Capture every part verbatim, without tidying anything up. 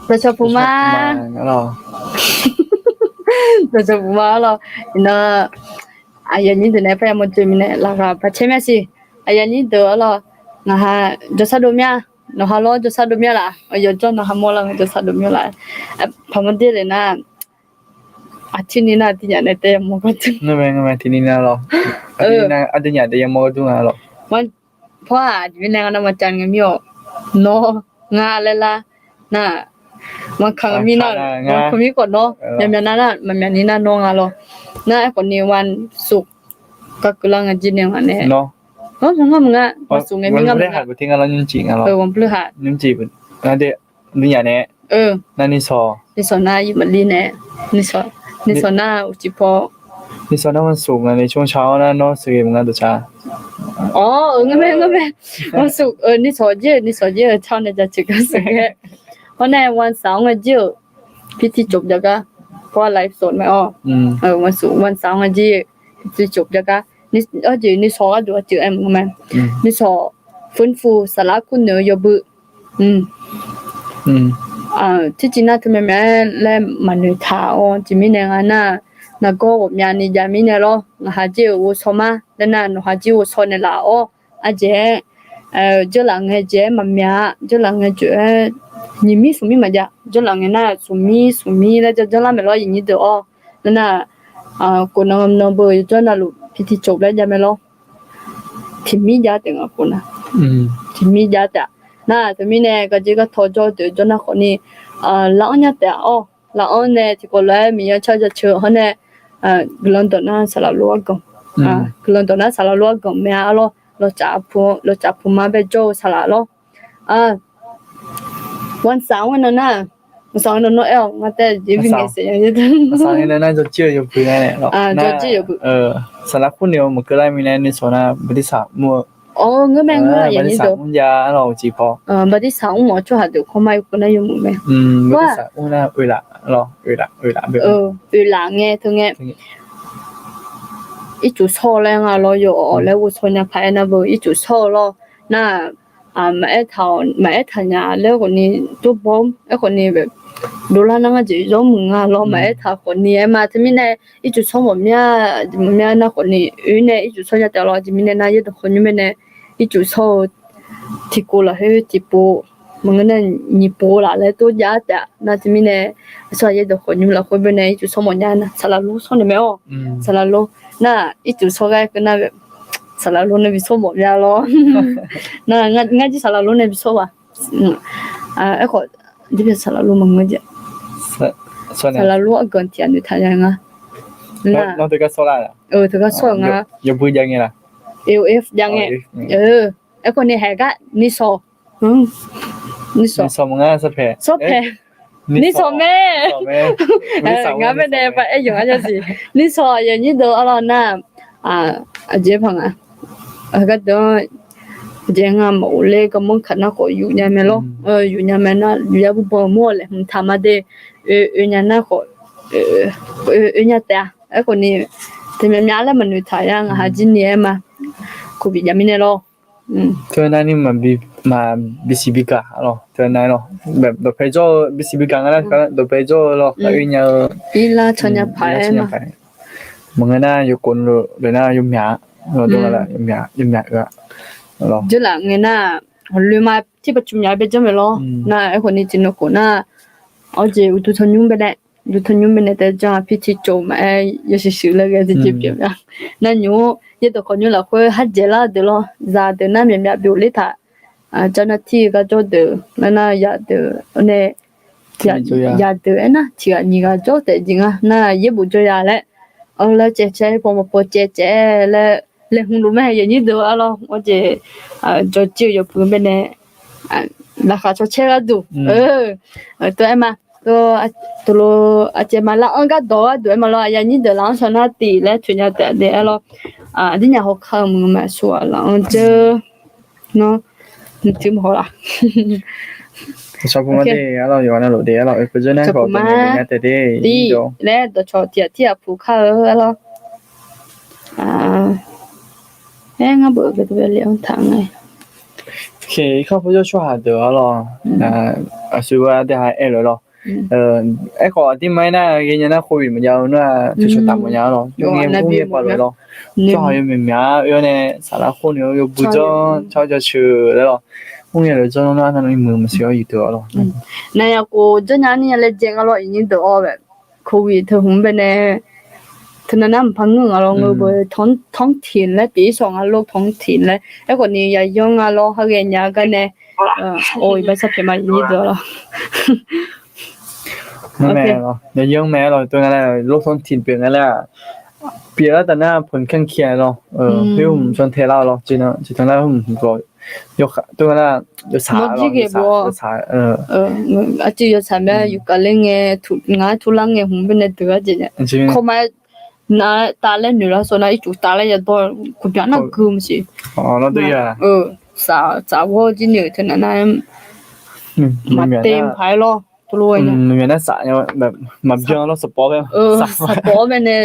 Dawqcawq puqma, dawqcawq puqma arlawq. Iqnan aqyuif aqnyir deuq nae parya mawrjoe mirnae laqkhaq par caer mya siq. Aqyuif aqnyir deuq arlawq, ngaq ha jawrshar dov mya. Nawq ha lawr jawrshar dov mya laf. Aqyawf jawr nawq ha mawr lar nga jawrshar dov mya laf. Paqmawr der le nar, aqtirni nar aqdirnyaf nae tae yamawr gar dur. Tirni nar lawr, aqdirnyaf tae yamawr gar dur nga lawr. Pawr-aq, aqjeq mirnae ngar nar maqcav ngae mir-awq. Nawr ngar laer lar nar, maqkaq ngae mir nar, maqkaq mir khawf nawr, myavmyav nar nar maqmyavni nar nawr nga lawr. Nar aerkhawfni วันศุกร์ kakeuv lar nga jir nae nga nae. Nawr ngar maqnga, วันศุกร์ ngae mir ngar maqnga. วันพฤหัส nymrcif nga lawr. วันพฤหัส nymrcif. Nar aqdirnyaf nae, nar nisawq, nisawq nar iqmaqlir nae, nisawq nar uqcif paw, nisawq nar วันศุกร์ nga nae ช่วงเช้า nar nawr sheuqghae maqnga dawqcar. Awr, ngar mae, ngar mae. วันศุกร์ nisawq jir-euq, nisawq jir-euq car nae jaceuq gar sheuqghae. Hawr nae วันเสาร์ nga jir-euq, pirtiv cof jav gar, pawr-aq live สด mae-awr. วันเสาร์ nga jir-euq, pirtiv cof jav gar. Arjeq nisawq gharduq aqceuq aer maqngeur mae. Nisawq ฟื้นฟู สาระคู่เหนือ yawbui. Tircif nar teumyav myav-aer laer maqnoeq taq-awr, aqjeq mirnae nga nar, nargawr ghawqmyani jav mirnae lawr. Ngaq ha jir-euq ghovshaw mar laer nar, nawq ha jir ghovshaw naeqlaf-awr, aqjeq-aer, jeurlaf ngae jeq-aer maqmyav-a, jeurlaf ngae jeq-aer nyiq mir smq mir maqjav. Jeurlaf ngae nar smq mir smq mir laer janr janr lar mae lawr, aqyuif aqnyir deuq-awr. Nar nar, khof nan nan beu yawjawr navluf pirtiv cof laer jav mae lawr. Tiq mir jav taef nga khof nar. Tiq mir jav taef-a. Nar teumirnae garjir gartaw jawr deuq jawr nar khawfni, laf-anr nya taef-a-awr. Laf-anr nae tiqkawv lof-aer Miqyaer car jaceuq hawr nae, guiqlanq dawq nar saqlaq lof arganq. Guiqlanq dawq nar saqlaq lof arganq mae-a arlawr. Lawcaf puq mar bae jawr-eu saqlaq lawr. วันเสาร์ nga nan nar, วันเสาร์ nga nan nawr aer-awq, ngar tae jeq bi ngaeq saef-a. วันเสาร์ nga nan nar jawrjir-eu yawbui nae, jawrjir yawbui. Saqlaq khoer nae-eu maqkeuv lar mirnae nisawq nar วันเสาร์ mr-eu. Awr, ngeur mae, ngeur-a, aqyuif aqnyir deuq. วันเสาร์ mr jav-a lawr, uqcif paw. วันเสาร์ mr-awq tsawrhaq deuq khawr mar yawkeuv nar yawmuiq mae. วันเสาร์ mr nar oeqlaf lawr, oeqlaf, oeqlaf bae. Oeqlaf ngae teu ngae. Ircuf shawr-eu laer nga lawr, yawawf laer ghovshaw nya paq-aer nar beu ircuf shawr-eu lawr. Nar, maqaer taq-awq, maqaer taq nya laer khawfni, jawrbaw-anr aerkhawfni, dovlar nar ngar jeq yawmuiq nga lawr, maqaer taq khawfni aer ma. Teumirnae ircuf shawr mawf mya, mawf mya nar khawfni oe nae ircuf shawr nya taef lawr. Aqjeq mirnae nar yaerdawq khawf nymr mae nae ircuf shawr-eu tiqkov lafkhoer tiqpov, maqngeur nar nyiq pov laf laer tov jav taef-a. Nar teumirnae aqsur ghaq yaerdawq khawf nymr lafkhoer bae nae ircuf shawr mawf nya nar saqlaq lor shawr naeq mae-awr. Saqlaq lor. Nar ircuf shawr ghae keuv nar, saqlaq lor nae bi shawr mawf mya lawr. Nar ngar jir saqlaq lor nae bi shawr-a. Aerkhawf, saqlaq lor maqngeur jeq. Saqlaq lor arganq tiq ghaq noeqtaq nya nga. Teugar shawr-eu nga. Yawbui jav ngae laf. Lf jav ngae. Aerkhawf ni haeq gar nisawq. Nisawq maqnga, sawrpaeq. Sawrpaeq. Nisawq mae. Ngar bae nae ba aer yawq-a nya siq. Nisawq aqyuif aqnyir deuq arlawr nar, aqjeq paq nga. Aqgar deuq-anr aqjeq nga maqghofler garmanr kaq nar khawf yuf nya mae lawr. Yuf nya mae nar yuf yar bur ban mawr-awq laeqhmq taq ma de. Oe nya nar khawf, oe nya taef-a. Aerkhawf ni, teumyav myav laer maqnoeq taq ya ngaq ha jir ni aer ma. Covid jav mirnae lawr. Teu nar ni maqbi siq bi gaq lawr, teu nar lawr. Dawqpae jawr-eu bi siq bi gaq nga nar, dawqpae jawr-eu lawr, oe nya-eu. Irlar can nya paq-aer ma. Maqngeur nar yawkov lof nar yawmyaq, yawmyaq oe-a. Jeurlaf ngae nar, hawqloe ma tirpaq cuf myaq bae janr mae lawr. Nar aerkhawf ni tiqnan khof nar, awqjeq uqduq tanqnymr bae nae, uqduq tanqnymr bae nae tae jan-a, pirtiv cof maqaer yawshuif shuif laer ghae tiqjeq pyeuf mya. Nar nymq-mr yaerdawq khawf nymr lafkhoer harjaeq lar deuq lawr, zaq deuq nar myaqmyaq byov ler taq. Jar nar tir gar jawr deuq nar nar yaq deuq nae, yaq deuq aernar tiq ghaq nyiq ghaq jawr taef jeq nga nar yaerbof jawr ya laer, laer caev caev paw maqpaw caev caev laer, laeqhmq luf mae, aqyuif aqnyir deuq arlawr. Awqjeq jawrjir-eu yawbui bae nae laqkhaq cawcaer gharduq teu aer ma. Teulof aqcaev ma lar-anr gardawq gharduq aer ma lawr, aqyuif aqnyir deuq laf-anr shawr nar tiq laer toeqnya taef de aer lawr. Aqdirnyaf hawkar-eu maqngeur ma, aqsur ghaq laf-anr dzeur nawr Tiq ma, arlawq, yawqha navluf de, arlawq, oekeuv dzeur nar khawf, nya tae de, laer dawqcawq tiq ghaq tir ghaq puq kar-eu, arlawq. Aer, ngar beuq taq nga. Irkanr pawjawr tsawrhaq deuq, arlawq, aqsur ghar de ha aer-eu lawr. Aerkhawf, aqdirma aernar, ghaenya nar โควิด maqjav-eu nar-aq, tsawrcawq taf mawf nya, arlawq, yawqha navbi mawf-eu lawr. Tsawrhaq yawmyaq myaq-a oe-awr nae saflar khawr ni-eu yawbui dzanr tsawr jaceuq laer lawr. Mrnya lof dzanr nar nar-aq, iqmuiq maqsiq-awr yuif deuq, arlawq. Naqyaq khof dzanr nya ni nya laer jae nga lawr, iqnyir deuq-awr bae. โควิด teu hmq bae nae teunav nar mqpar ngeur nga lawr, ngeur beu ท้องถิ่น laer pyeuf-ir sawq nga, โรคท้องถิ่น laer. Aerkhawf ni yaqyanr nga lawr, ha ghaenya gar nae. Oe, iqbax sarpyaeq ma, iqnyir deuq, arlawq. Yaqyanr mae lawr, tov nga laer, โรคท้องถิ่น pyeuf nga laer-aq, pyeuf lar taf nar ผลข้างเคียง lawr. Khoer hmq can tae lar-eu lawr, ciqtanq lar hmq hmq gawq. Tov nga laer, yawtsaq, arcuiv yawtsaq mae, yawkaf ler ngae, ngaq-aer turlar ngae hmq bae nae deuq-ar jeq nya. Kawma nav taf laer noeq lar sawq nar, ircuf taf laer yadawr kuqbyan nar gui maqsiq. Tsaf ghawr jir ni-euq teunav nar, maqte paq-aer lawr. Tov lof-aer nar saf, maqbyan lawr, saqpawf-awr bae, saqpawf-awr bae nae,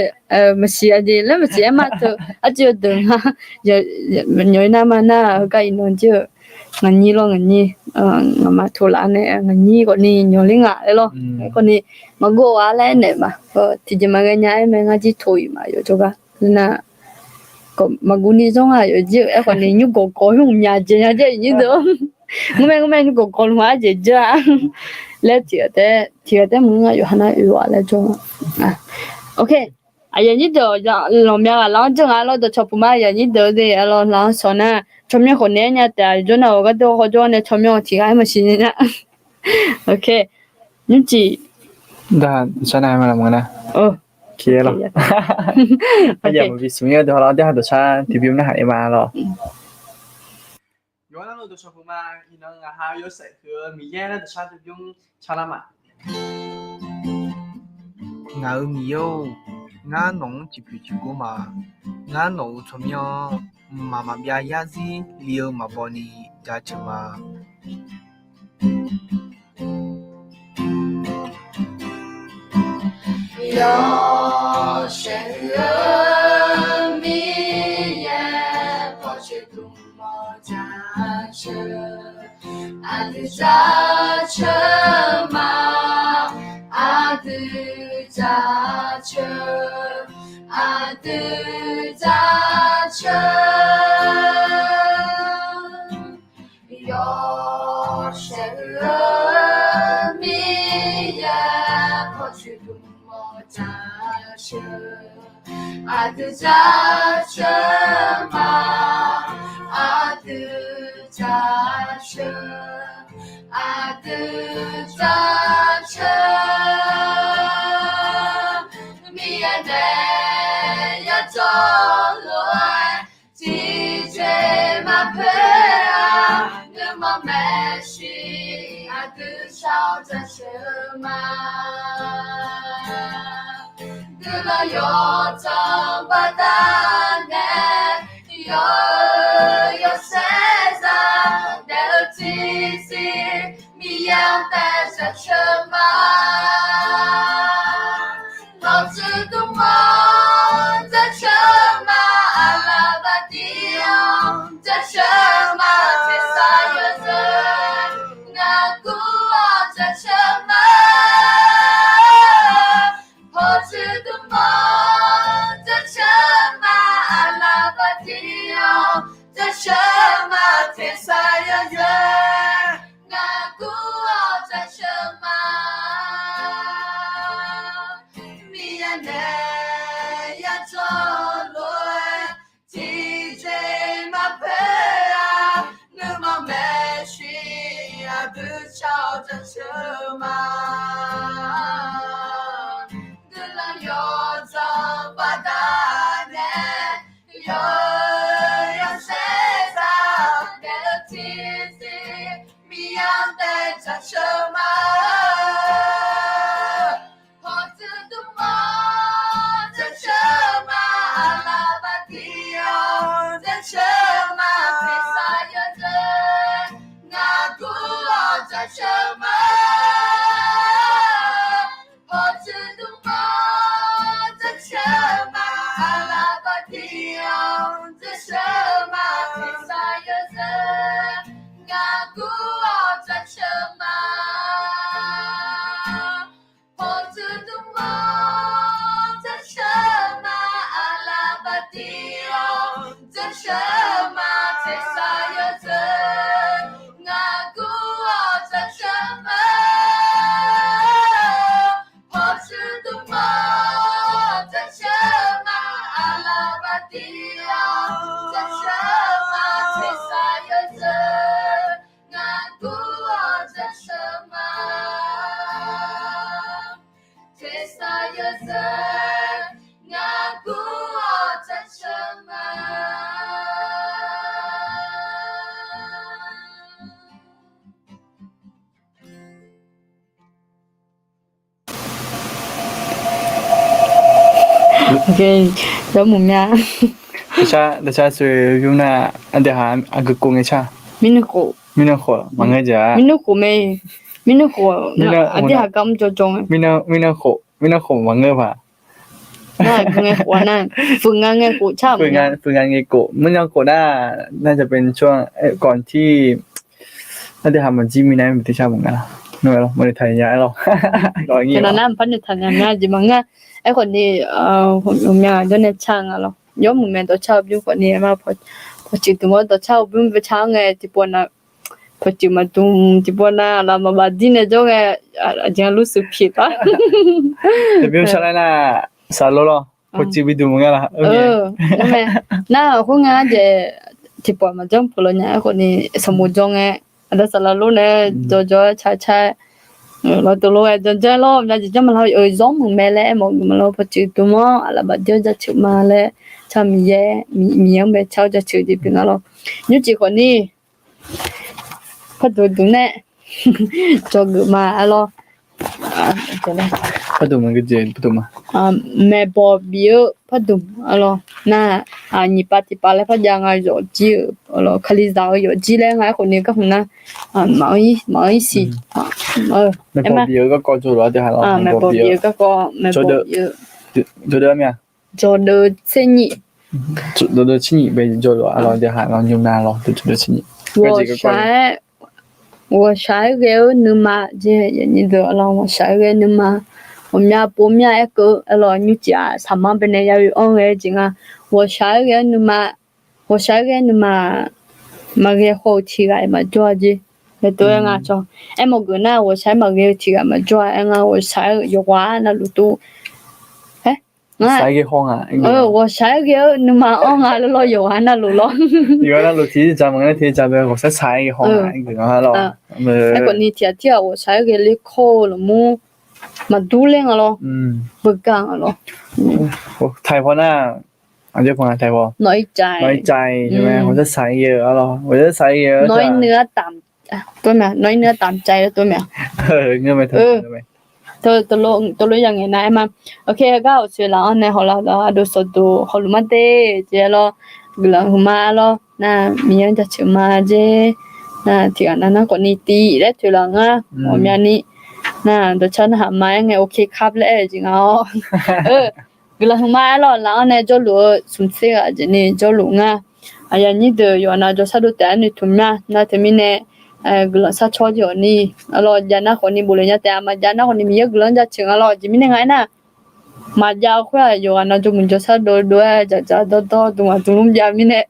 maqsiq aqjeq laer maqsiq aer ma teu, arcuiv yawdeuq nga. Nymq-ir nar ma nar, heugar iqnan jir-eu nganyir lawr, nganyir, ngaqma tov laf nae nganyir khawf ni nymq ler nga laer lawr. Khawf ni maqgov-a laer aernaeq ma. Tiqjeq maqghae nya-aer mae, ngar jir tov-iq ma yawf jawrgar. Nar, maqguv ni zanr-aq yawf jir-eu, aerkhawf ni nymr gawqgawq hmq myaq jeq nya jaer iqnyir deuq. Ngeur mae, ngeur mae, nymr gawqgawq lmq-ar jeq jawr-a laer tiq ghaq taef, tiq ghaq taef maqngeur nga, yawqha nar oe-aq laer jawr-a. Aqyuif aqnyir deuq, lanqmya ghaq lar-anr janr nga lawr, dawqcawq puq ma, aqyuif aqnyir deuq-eu de, arlawq, lar-anr sawq nar tsawrmyanr khawf naeq-aer nya taef-a, yawjawr nar-euq gharduq hawjawr nae tsawrmyanr-eu tiq ghaq-aer maqsiq nya. Nymrcif, dawqshar nar ma laq maqnar. Aqyuif maqbi smq-ir-eu deuq-a lawr, dawqshar tiqbymr narhaq-ir ma lawr. Yawqha navluf dawqcawq puq ma, iqnan ngaq ha yawshaef huiq-eu Miqyaer laer dawqshar tiqbymr calar ma. Ngaq-euq Miqyaer-or, ngar nawq-anr ciqpuiq ciqgor ma. Ngar nawq-euq tsawrmyanr-anr mqmaq maqbyav yarzir li-eu maqbaw ni jaceuq ma. Yawshaef huiq-eu Miqyaer pawcoeq dmq mawr jaceuq. Aqdui jaceuq ma, aqdui jaceuq, aqdui jaceuq. Yawshaef huiq-eu Miqyaer pawcoeq dmq mawr jaceuq. Aqdui jaceuq ma, aqdui jaceuq, aqdui jaceuq. Miqyaer nae yadawr lof-aer tiqjeq maqpoeq-a. Nuima maeqshi aqdui shar-awr jaceuq ma. Guiqlanq yawdzanq baqdanae, yawq-eu yawshaef zaq daef-eu tiqsiq Miqyaer-anr taef jaceuq ma. Nawq tsuif dmq mawr jaceuq ma, aqlaf baqdir-anr jaceuq ma, tersar yawzeu ngar gur-awr jaceuq ma. Hawtsuif dmq mawr jaceuq ma, aqlaf baqdir-anr jaceuq ma, tersar yawzeu ngar gur-awr jaceuq ma. Miqyaer nae yadawr lof-aer tiqjeq maqpoeq-a. Nuima maeqshi aqdui shar-awr jaceuq ma. Guiqlanq yawdzanq baqdanae, yawq-eu yawshaef zaq daef-eu tiqsiq Miqyaer-anr taef jaceuq ma. Hawtsuif dmq mawr jaceuq ma, aqlaf baqdir-anr jaceuq ma, tersar yawzeu Yawmuiq mya. Dawqshar sui yur nar, aqdui haq aqgeu kov ngae shar. Mirnan khof maqngeur jeq-a. Mirnan khof mae. Mirnan khof aqdui haq gar mr jawrjawr ngae. Mirnan khof, mirnan khof maqngeur paq. Nar aqgeu ngae khof-a nar, fuiq nga ngae khof car. Fuiq nga ngae khof, mirnan khof nar, น่าจะเป็นช่วง ก่อนที่ aqdui haq maqjir mirnae maqtir shar maqnga. Nar maqnoeq taq nya-aer lawr. Nar maqpar noeq taq nya mya jeq maqngeur. Aerkhawf ni, ghawqmya jawr nae car nga lawr. Yawmuiq mae dawqcar-eu bymr khawf ni ma, pawqtsuif dmq-awr dawqcar-eu bymr bae car-awr ngae tiqpov na, pawqtsuif maqdmq tiqpov na laf maqbaf dir nae jawr ngae, aqjeq nga lur shuif piq taq. Bymr shar laer nar, saqlor lawr, pawqtsuif bidmq nga laf. Nar khoerngae-a jeq, tiqpov maqjanr peuq lawq nya-aer khawf ni, sanqbof jawr ngae, aqda saqlaq lor nae jawrjawr-aer car car-aer, lawr tov lor-aer janrjanr lawr mya jeq janr maqlar-eu yawmuiq mae laer aermawf geuf maqlar, pawqtsuif dmq-awr aqlaf baf dir-awr jaceuq ma laer car Miqyaer, Miqyaer-anr bae car-awr jaceuq jeq pyeuf nga lawr. Nymrcif khawf ni, pardmq dmq nae jawrgeuf ma-aer lawr. Pardmq ma, maeqbawq bif-eu pardmq-a lawr nar, nyiq pav tiq pav laer parjav nga yawfjir-euq lawr, Kalizaq-eu yawfjir laer nga aerkhawf ni garhmq nar, maqanr ir siq. Maeqbawq bif-eu garkawv jawrluf-a, maeqbawq bif-eu garkawv, maeqbawq bif-eu jawqdeuv tser nyiq, jawqdeuv tser nyiq bae jawrluf-a lawr, aqdui haq nymr nar lawr, jawqdeuv tser nyiq. Ghawqshaq-aer, ghawqshaq-aer ghae-eu nuima jeq, aqnyir deuq-a lawr, ghawqshaq-aer ghae nuima, ghawqmya pov mya-aer keuv-eu lawr, nymrcif-aq saqmar baenae ya oe-anr ghae-eu jeq nga. Ghawqshaq-aer ghae nuima, ghawqshaq-aer ghae nuima maqghae haw-eu tiq ghaq-iq maqjawr-a jeq. Aertov-aer nga cawq. Aermawf geuf nar ghawqshaq-aer maqghae-eu tiq ghaq maqjawr-a aer nga, ghawqshaq-aer yawqghaq navluf tov Ghawqshaq-aer ghae-eu nuima anr nga lawr, yawqghaq navluf lawr. Yawqghaq navluf tiqjeq ja maqngeur, tiqjeq ja bae ghawqshaq-aer ghae haw nga. Aerkhawf ni tiq ghaq tirghaq ghawqshaq-aer ghae ler kawr-eu lafmur maqdur ler nga lawr. Beugar nga lawr. Taiq paw nar, aqjox paw nga taiq paw. Nawq-ir caiq, nawq-ir caiq, ghawqshaq-aer ghae-eu lawr, ghawqshaq-aer ghae-eu nawq-ir nuiv-ar damq, nawq-ir nuiv-ar damq caiq-eu tov mae. Tov lof ya ngaeq nar aer ma. Oke, gar awqsoeq laf-anr nae hawlar-awr ardov sawqdov hawluf mar de jeq-aer lawr, guiqlanq hmq ma-aer lawr nar, Miqyaer-anr jaceuq ma jer. Nar tiq ghaq nav nar khawf ni tiq laer toeqlaf ngar, ghawqmyani nar dawqcar narhaq ma-aer ngae, oke kar laer aer-eu jeq nga-awr. Guiqlanq hmq ma-aer lawr, laf-anr nae jawrluf-eu smq tser ghaq jeq ni jawrluf ngar. Aqyuif aqnyir deuq yawqha nav jawrshar dov taef-aer noeqtmq mya nar teumirnae, guiqlanq sharcawr jeq-awq ni, aqlawq jav nar khawf ni bofle nya taef-a, maqjav nar khawf ni Miqyaer guiqlanq-anr jaceuq nga lawr, aqjeq mirnae nga aernar, maqjav-eu khoer-aq yawqghaq nav jawrmuiq jawrshar dovdov-aer dzaqdzaq dawrdawr dmqmaq dmqlmr jav mirnae,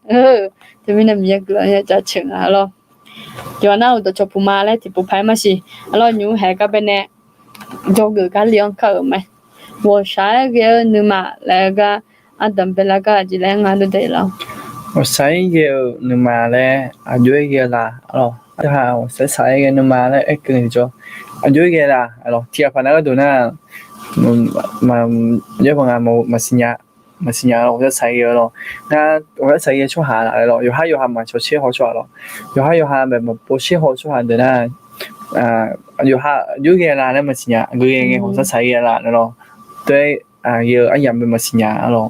teumirnae Miqyaer guiqlanq-anr jaceuq nga lawr. Yawqha nar-euq dawqcawq puq ma laer tiqpov paq-aer maqsiq, aqlawq nymq-mr haeq gar baenae jawrgeuf gar le-anr kar-euq mae. Ghawqshaq-aer ghae-eu nuima laer gar, ardanq baelar gar aqjeq laer nga dawr daeq laf-awr. Ghawqshaq-aer ghae-eu nuima laer aqjox-aer ghae-eu laf, aqlawq, aqdui haq ghawqshaq-aer ghae nuima laer aerkeuv-eu tiqjawr, aqjox-aer ghae laf, aqlawq, tiq ghaq paq nav gharduq nar, aqjox paq nga maqsiq nya, maqsiq nya-awr ghawqshaq-aer ghae-eu lawr. Ngar ghawqshaq-aer ghae tsawrhaq laf-aer lawr, yawqhar yawqha maqcawq sher haw tsawrhaq lawr, yawqhar yawqha bae maqpov sher haw tsawrhaq deuq nar, yawqha aqjox ghae laf laer maqsiq nya, aqgeu ghae ngae ghawqshaq-aer ghae laf laer lawr. Tov-aer ghae-eu aryamq bae maqsiq nya-a lawr.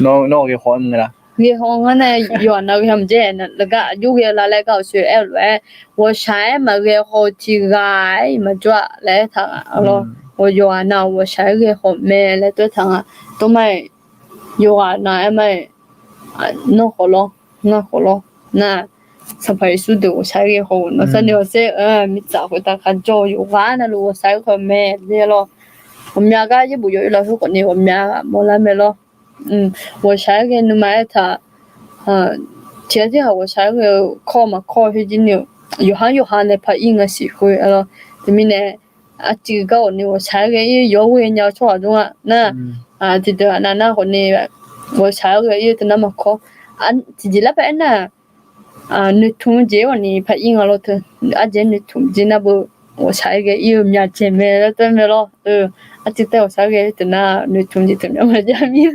Nawr ghae haw-aer mr nga laf. Ghae haw ngar nae yawqha nav ghae haw maqjaer-a, laf gar aqjox ghae laf laer gar awqsoeq aer-eu lof-aer, ghawqshaq-aer maqghae haw-eu tiq ghaq-iq maqjawr-a laer aertaq nga lawr. Yawqha nav ghawqshaq-aer ghae haw mae laer tov-aer taq nga. Tov ma-iq, yawqha nav aer ma-iq, nawr khawf lawr, ngar khawf lawr nar, Sanqpaq Yeqsur deuq ghawqshaq-aer ghae haw-euq nawr sar ni hawsher mirtsaq khoertav kharjawr-eu yawqghaq navluf ghawqshaq-aer ghae haw mae laer lawr. Ghawqmya gar yaerbof yawoer lafkhoer khawf ni ghawqmya ghaq mawrlar mae lawr. Ghawqshaq-aer ghae nuima aertaq, tiq ghaq tirghaq ghawqshaq-aer ghae-eu kawr maqkawr khoerjir ni-eu, yawqhar yawqha nae paq ir nga siq khoer-a lawr. Teumirnae aqcuiv gar awq ni ghawqshaq-aer ghae ir yawr ghoe nya-eu tsawrhaq dmr-a nar, tiqdeuq aqnav nar khawf ni ghawqshaq-aer ghae ir-eu teunar maqkawr. Tiqjeq lar paq aernar, noeqtmq jeq-aer awq ni paq ir nga lawr teu. Ardzaeq-aer noeqtmq jeq nar beu ghawqshaq-aer ghae ir-eu myavjaeq mae laer tov mae lawr. Aqcuiv tae ghawqshaq-aer ghae teunar noeqtmq jeq teu myavmyaq jav mir.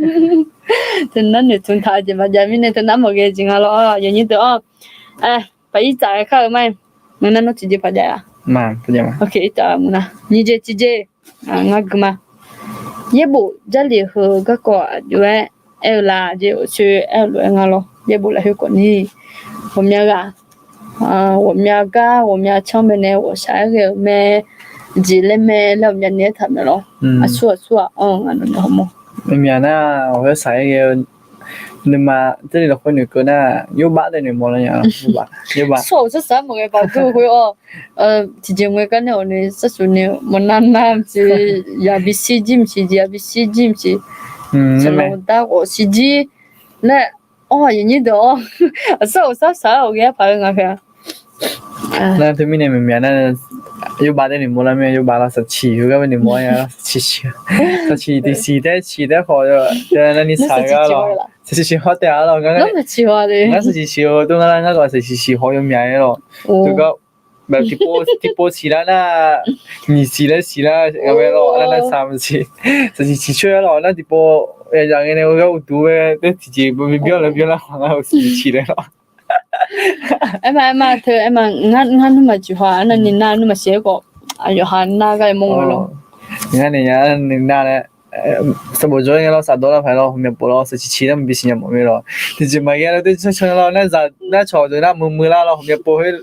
Teunar noeqtmq taq-eu jeq maqjav mirnae teunar maqghae jeq nga lawr. Aqyuif aqnyir deuq-anr paq ir tsaf-aer kar-eu ma. Maqnar nawr tiqjeq paq jav-a. Nyiq jeq tiqjeq ngar gui ma. Yaerbof Jarlif heu garkawv aqjox-aer aer-eu la jeq, oqcoer aer-eu lof-aer nga lawr. Yaerbof lafkhoer khawf ni ghawqmya ghaq, ghawqmya gar ghawqmya canr baenae ghawqshaq-aer ghae-euq mae, jeq laer mae laer ghawqmya ni aertaq mae lawr. Aqsur aqsur-aq anr-eu nga nawq nae hawmawr. Myaq nar ghawqshaq-aer ghae-eu nuima Jarlif lafkhoer noeqkeuv nar, yawrbav daef noeqmawr lar nya. Yawrbav, yawrbav. Sawr-euq sarsaq maqghae baq dur khoer-awr, tiqjeq ngae gar nae awq ni sarsaq ni maqnar nar maqsiq, yaq bishir jir maqsiq, jeq yaq bishir jir maqsiq, saqlaq dar ghawq shir jir laer, awr, aqyuif nyir deuq-awr, aqsur-euq sarsaq-aer ghawqghae-aer paq-eu nga khaer-a. Nar teumirnae maeqmyaq nar, yawrbav daef noeqmawr lar mir-a, yawrbav lar saqciq heugar bae noeqmawr nya, saqciq, saqciq tiqsiq taef ciq taef khawf, nar ni saqgar lawr, saqciq ciq hawr taef-a lawr, ngar saqciq ciq-eu dov ngar lar, ngar khawf saqciq ciq haw yawmyaq-aer lawr. Teugar tiqpov siqlar nar, nyiq siq laer siqlar nga mae lawr, nar nar saq maqsiq, saqciq ciq coer-aer lawr, nar tiqpov yaq ngae nae heugar uqduq bae taef tiqjeq bawbyanr laer byanlar khawf ngar-eu saqciq ciq laer lawr. Aerma aerma teu aerma, ngar ngar nmr maqjeq haw-a, arnavni nar nmr maqsiq-aer khawf, aqyawf ha nar gar yamawr nga lawr. Ngar nae nya ni nar laer, sanqbof jawr-aer ngae lawr, saqdawr lar paq lawr, hmqmya pov lawr, saqciq ciq nar maqbi siqnya mawf mir lawr. Tiqjeq maqghae lawr, teu cancan lawr, nar zaq nar cawq deuq nar muiq muiq lar lawr, hmqmya pov khoer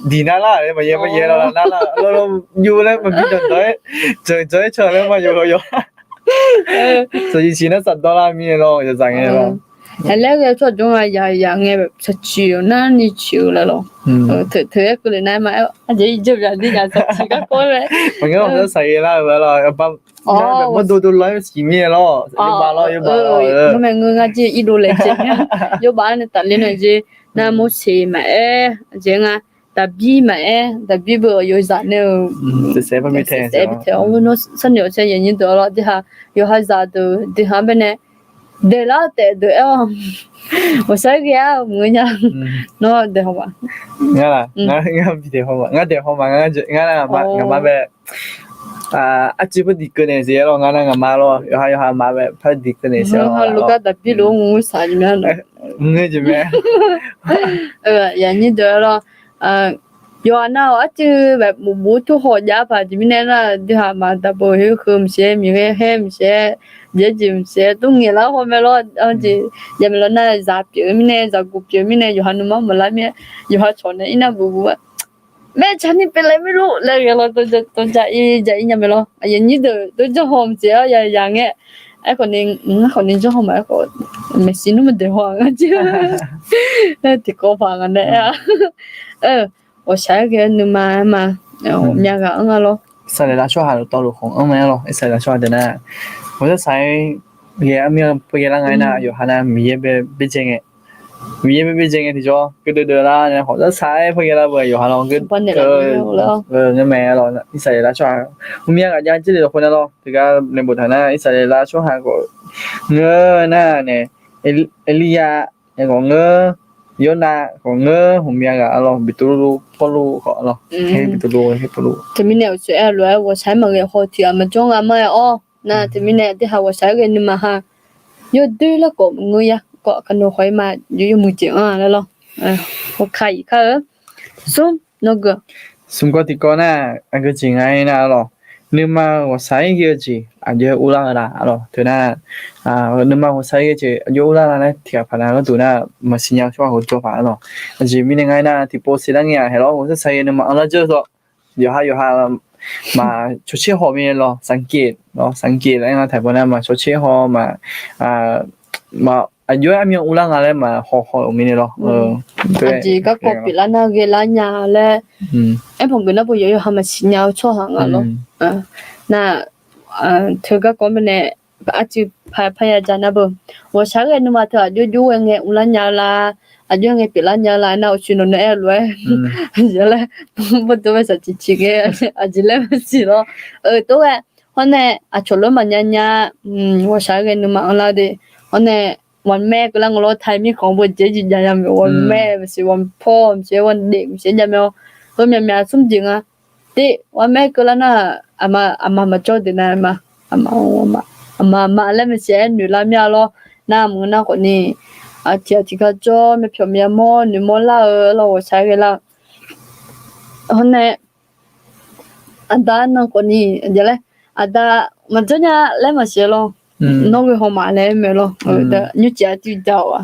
diq nar lar laer maqyaer maqyaer lawr, nar lar lawr, yur laer maqbi danqdanq-aer, janqjanq-aer can laer maqyawf yawf. Saqciq ciq nar saqdawr lar mir-aer lawr, yawzaq ngae lawr. Aqlaer ghae tsawrhaq jawr nga, yaq yaq ngae saqciq-euq narni ciq-eu laer lawr. Teu aer keuvle nar ma, aqjeq irjeuv byaq dir yaq saqciq garkawv laer. Maqngeur-awq, saqghae lar-euq lawr, mawrdo dov lawr-aer siq mir-aer lawr, yawbav lawr, yawbav lawr. Ngar mae ngeur ngar jir irdov laejae mir-a, yawbav nae tafler nae jeq, nar Morseq maqaer, aqjeq nga, Daqbir maqaer, Daqbir beu-euq yawzaq nae-euq saef saef-awr, nawr sarnoeq-awq saer yaqnyir deuq-awr lawr, deuq-aq, yawqha zaqdeuq deuq-aq baenae daeqlar taef deuq aer-awr, ghawqshaq-aer ghae-ar maqngeur nya. Nawr daeqhaw ma? Ngar, ngar daeqhaw ma, ngar nar ngaqma bae arcuiv par diq keuv naeq siq-aer lawr, ngar nar ngaqma lawr, yawqha yawqha ma bae par diq keuv naeq siq-aer lawr, logar Daqbir lof-aer ngeur saq jeq mae, ngeur jeq mae. Yaqnyir deuq-aer lawr, yawqha nar-awq arcuiv bae bofbof tur haw jav paq jeq mirnae nar, deuq-aq maq daqbeu heu heu maqsiq-aer, miqghaer haer maqsiq-aer, jeq jeq maqsiq-aer, tov ngaeqlar haw mae lawr, jeq, yamaeq lawr nar zaq pyeuf-eu mirnae, zaqguq pyeuf-eu mirnae, yawqha nuima maqlar mir-aer, yawqha cawq nae irnar buf buf-aer, maer caqni pyeuflae maerluf laer ghae lawr, tov ja ir ja ir nya mae lawr, aqyuif aqnyir deuq tov janrhaw maqsiq-aer ya ya ngae, aerkhawf ni, ngar khawf ni janrhaw ma, aerkhawf maeqshi nmr maqdaeqhaw-a ngar jir, tiqkawv paq nga nae aer-a. Ghawqshaq-aer ghae-eu nuima aer ma, ghawqmya ghaq anr nga lawr. Irsaqleqlav tsawrhaq dawqtawvluf khawf anr mae-aer lawr, Irsaqleqlav tsawrhaq deuq nar, ghawqshaq saq-aer ghae armir-anr par ghae lar nga aernar, yawqha nar Miqyaer bae byaerdzae ngae, Miqyaer bae byaerdzae ngae tiqjawr keuvdeuv deuv lar nae, ghawqshaq saq-aer par ghae lar beu yawqha lar, ngar mae-aer lawr. Irsaqleqlav tsawrhaq ghawqmya ghaq jav jir le lafkhoer nar lawr, teugar nae boftaq nar, Irsaqleqlav tsawrhaq khawf ngeur nar nae, Erliryav khawf ngeur, Yawrnav khawf ngeur, ghawqmya ghaq-a lawr, Beqtuvluv, Pawrluv khawf lawr, Beqtuvluv, Pawrluv. Teumirnae uqcif aer-eu lof-aer ghawqshaq-aer maqghae haw tiq ghaq maqjawr nga ma-aer-awr nar, teumirnae deuq ha ghawqshaq-aer ghae nuima ha yawdoer larkhawf maqngeur ya, kawv kanoeq khawf-ir ma, yawmuiq jeq-anr-a laer lawr. Hawkar iq kar-eu smr nawr gui-awq. Smr kawv tiqkawv nar, aqgeu jeq nga-aer nar-a lawr, nuima ghawqshaq-aer ghae-eu jeq aqjox-aer urlar-eu la-a lawr. Teunar, nuima ghawqshaq-aer ghae-eu jeq aqjox urlar la laer tiq ghaq paq nav gharduq nar, maqsiq nya-eu tsawrhaq hawq jawr paq-a lawr. Aqjeq mirnae nga-aer nar, tiqpov siqlar ngae-aq haeq lawr, ghawqshaq-aer ghae nuima anrlar dzeur-eu taw, yawqha yawqha maqcawqcaer haw mir-aer lawr, sanqkeq lawr, sanqkeq laer aer nga taqbawr nar maqcawqcaer haw ma, aqjox-aer armyan urlar nga laer maqhaw haw-euq mirnae lawr. Aqjeq garkawv pyeuflar nar ghaelar nya laer, aerpanq geuf nar pov yawqha maqsiq nya-eu tsawrhaq nga lawr. Nar, teu garkawv mirnae arcuiv parya ja nar beu, ghawqshaq-aer ghae nuima teu aqjox jox ghae ngae urlar nya-eu la, aqjox ngae pyeuflar nya-eu la nar, uqcif nawq nae aer-eu lof-aer, aqjeq laer, bawrdo bae saqciq ciq ghae, aqjeq laer maqsiq lawr. Tov ghae, hawr nae aqcawq lof-aer maqnya nya, ghawqshaq-aer ghae nuima anrlar de, hawr nae ghawqmae keuvlar nga lawr, taiq mirkhanq beu jeq jeq jav ya mae, ghawqmae maqsiq, ghawqpaw maqsiq, ghawqdef maqsiq jav mae-awr, heumyaq myaq smr jeq nga. Tiv, ghawqmae keuvlar nar, aqma aqma maqjawr deuq nar ma, aqma aqma laer maqsiq-aer noeqlar mir-a lawr. Nar maqngeur nar khawf ni, aqtiq aqtiq gar jawr, myavpyawq myavmawr noeqmawr lar-eu lawr, ghawqshaq-aer ghae lar-eu. Hawr nae, aqda nan khawf ni, aqjeq laer, Aqda maqjawr nya laer maqsiq lawr. Nawr ghoe haw ma laer mae lawr. Nymrcif-a tiq ja-awq-a.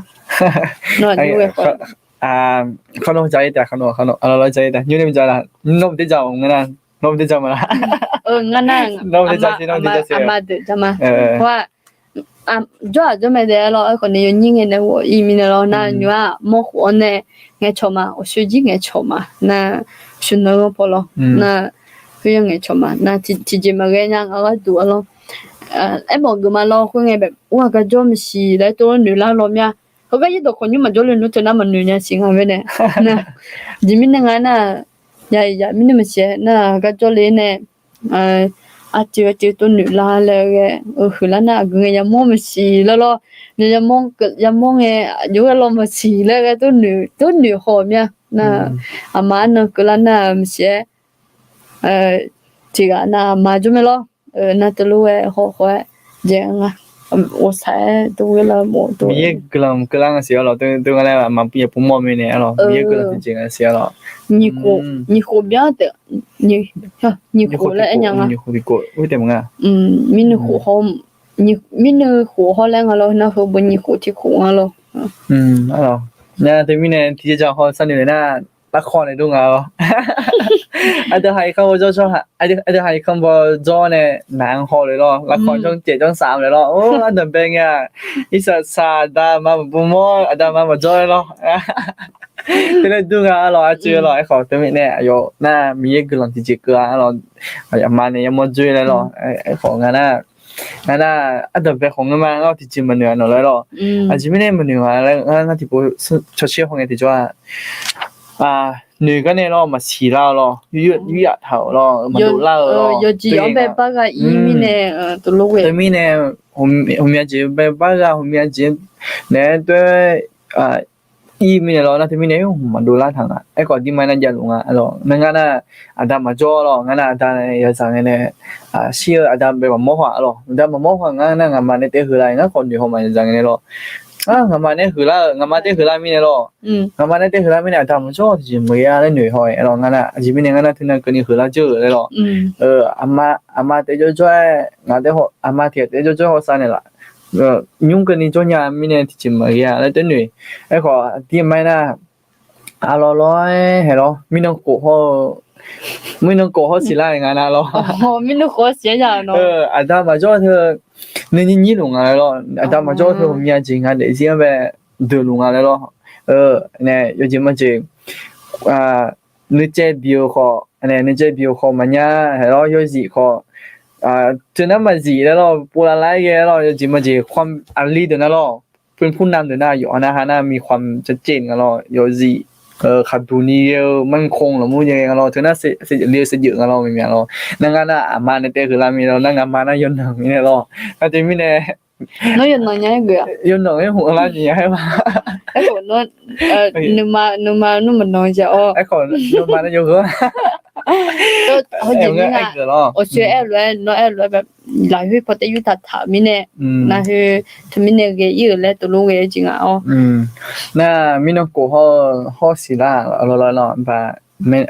Nawr aqjox ghae haw. Khawr nawr ja-ir taef, khawr nawr, khawr nawr, aqlawr ja-ir taef, nymr nae maqja la, nawr maqde ja-awq nga nar, nawr maqde ja, nawr maqde ja siq, aqma deuq ja ma. Jawr-aq jawr mae daef-aer lawr, aerkhawf ni yawnyir ngae nae ghawf-ir mirnae lawr nar, nymr-aq mawrkhof-awr nae ngaeqcawq ma, awqshoe jir ngaeqcawq ma nar, shuqnan-anr paw lawr nar, khoer yanr ngaeqcawq ma nar, tiqjeq maqghae nya nga gharduq-a lawr. Aermawf geufma lawr, khoerngae bae ur-aq gar jawr maqsiq laer tov-aer noeq lar lawr mir-a. Heugar yaerdawq khawf nymr maqjawr le nmr teu nar maqnoeq nya siq nga bae nae. Aqjeq mirnae nga nar, ya ya mirnae maqsiq-aer nar, gar jawr le nae, arcuiv arcuiv tov noeq lar laer ghae, huiqlar nar aqgeu ngae yamawr maqsiq laer lawr, yamawr ngae aqjox ghae lawr maqsiq laer ghae tov noeq haw mir-a nar, aqma arnan keuvlar nar maqsiq-aer, tiqghaq nar aqma jawr mae lawr. Nar teulof ghae haw haw-aer jaev nga, ghawqshaq-aer tov ghae lar mawf tov. Miqyaer guiqlanq keuvlar nga siq-a lawr, tov nga laer aqma yaqbur mawr mirnae-a lawr, Miqyaer guiqlanq tiqjeq nga siq-a lawr. Nyiq khof byan taef, nyiq khof laer aer nya nga. Mirnuiv khof haw laer nga lawr, nar heu beu nyiq khof tiq khof nga lawr. Nar teumirnae tiqjeq jaq haw sharnoeq nae nar, lavkawr nae dur nga lawr. Aqdui haq irkanr baw jawr, aqdui haq irkanr baw jawr nae naq-anr haw le lawr, lavkawr janr caev janr saf le lawr, or aqdui bae ngae-aq, irsaq saq aqda aqma maqbur mawr, aqda aqma maqjawr le lawr. Teunae dur nga-a lawr, arcuiv-a lawr, aerkhawf teumirnae aqyawf nar Miqyaer guiqlanq tiqjeq keuv-a lawr, aqma nae yamawr dzoer laer lawr, aerkhawf nga nar, nga nar, aqdui bae khawf ngeur ma lawr, tiqjeq maqnoeq-a nawq laer lawr. Aqjeq mirnae maqnoeq-a laer ngar tiqpov cawsher haw ngae tiqjawr-aq, noeq gar nae lawr maqsiq lar-eu lawr, yur yaf taq-euq lawr, maqdov lar-eu lawr, yawqjeq-anr bae bar gha ir mirnae, teulof ghae teumirnae, hawqmya jeq bae bar gha, hawqmya jeq naeq-aer doer ir mirnae lawr, nar teumirnae maqdov lar taq nga. Aerkhawf dirma nar javluf nga lawr, nar ngar nar aqda maqjawr lawr, ngar nar aqda nae yadzaq ngae nae shir-eu aqda bae maqmawr haw-a lawr, aqda maqmawr haw ngar nar ngaqma nae taef-aer heular, ngar khawf noeq haw ma yadzaq ngae nae lawr. Ngar ngaqma nae heular-eu, ngaqma taef-aer heular mirnae lawr, ngaqma nae taef-aer heular mirnae aqda maqjawr tiqjeq maqghae-a laer noeq haw-aer lawr, ngar nar aqjeq mirnae ngar nar teunav keuvni heular dzeur-euq laer lawr. Aqma, aqma taef-aer jawrjawr-aer ngaq taef-aer haw, aqma tiq ghaq taef-aer jawrjawr hawsav naeqlaf, nymr keuvni jawr nya mirnae tiqjeq maqghae-a laer taef noeq. Aerkhawf aqdir ma-aer nar, aqlawq lawr-aer haeq lawr, mirnan khof hawr-eu, mirnan khof hawr siqlar-aer nga nar lawr. Aqda maqjawr teu nuinyir nyir luf nga laer lawr, aqda maqjawr teu hawqmya jeq nga daefzir-anr bae deuq luf nga laer lawr. Nae yawjeq majeq nuicaev bi-eu khawf, nuicaev bi-eu khawf maqnya, haeq lawr yawzif khawf, teu nar maqzif laer lawr, povlav lar-aer ghae lawr, yawjeq majeq khawf aqli deuq nar lawr, เป็นผู้นำ deuq nar yawf-a nar ha nar มีความชัดเจน nga lawr, yawzif khaqduq ni ghae-eu มั่นคง lafmur jaev nga lawr, teu nar li-eu saevdzeuf nga lawr, maqmya lawr. Nar ngar nar aqma nae taef-aer heular mirnae lawr, nar ngaqma nar yawnan mirnae lawr. Nar teumirnae, nawr yawnan nya-aer geuf-a, yawnan aer hmq lar nya-aer ma. Aerkhawf nawr nuima nuima nmr maqnan ja-awr, aerkhawf nuima nar yawgheur. Awqshoe aer-eu lof-aer nawr aer-eu lof-aer, lafkhoer paw taev yurtaq taq-euq mirnae, navhoer teumirnae ghae ir-euq laer teulof ghae-eu jeq nga-awr. Nar mirnan khof hawr-eu hawr siqlar-aq, lawrlawr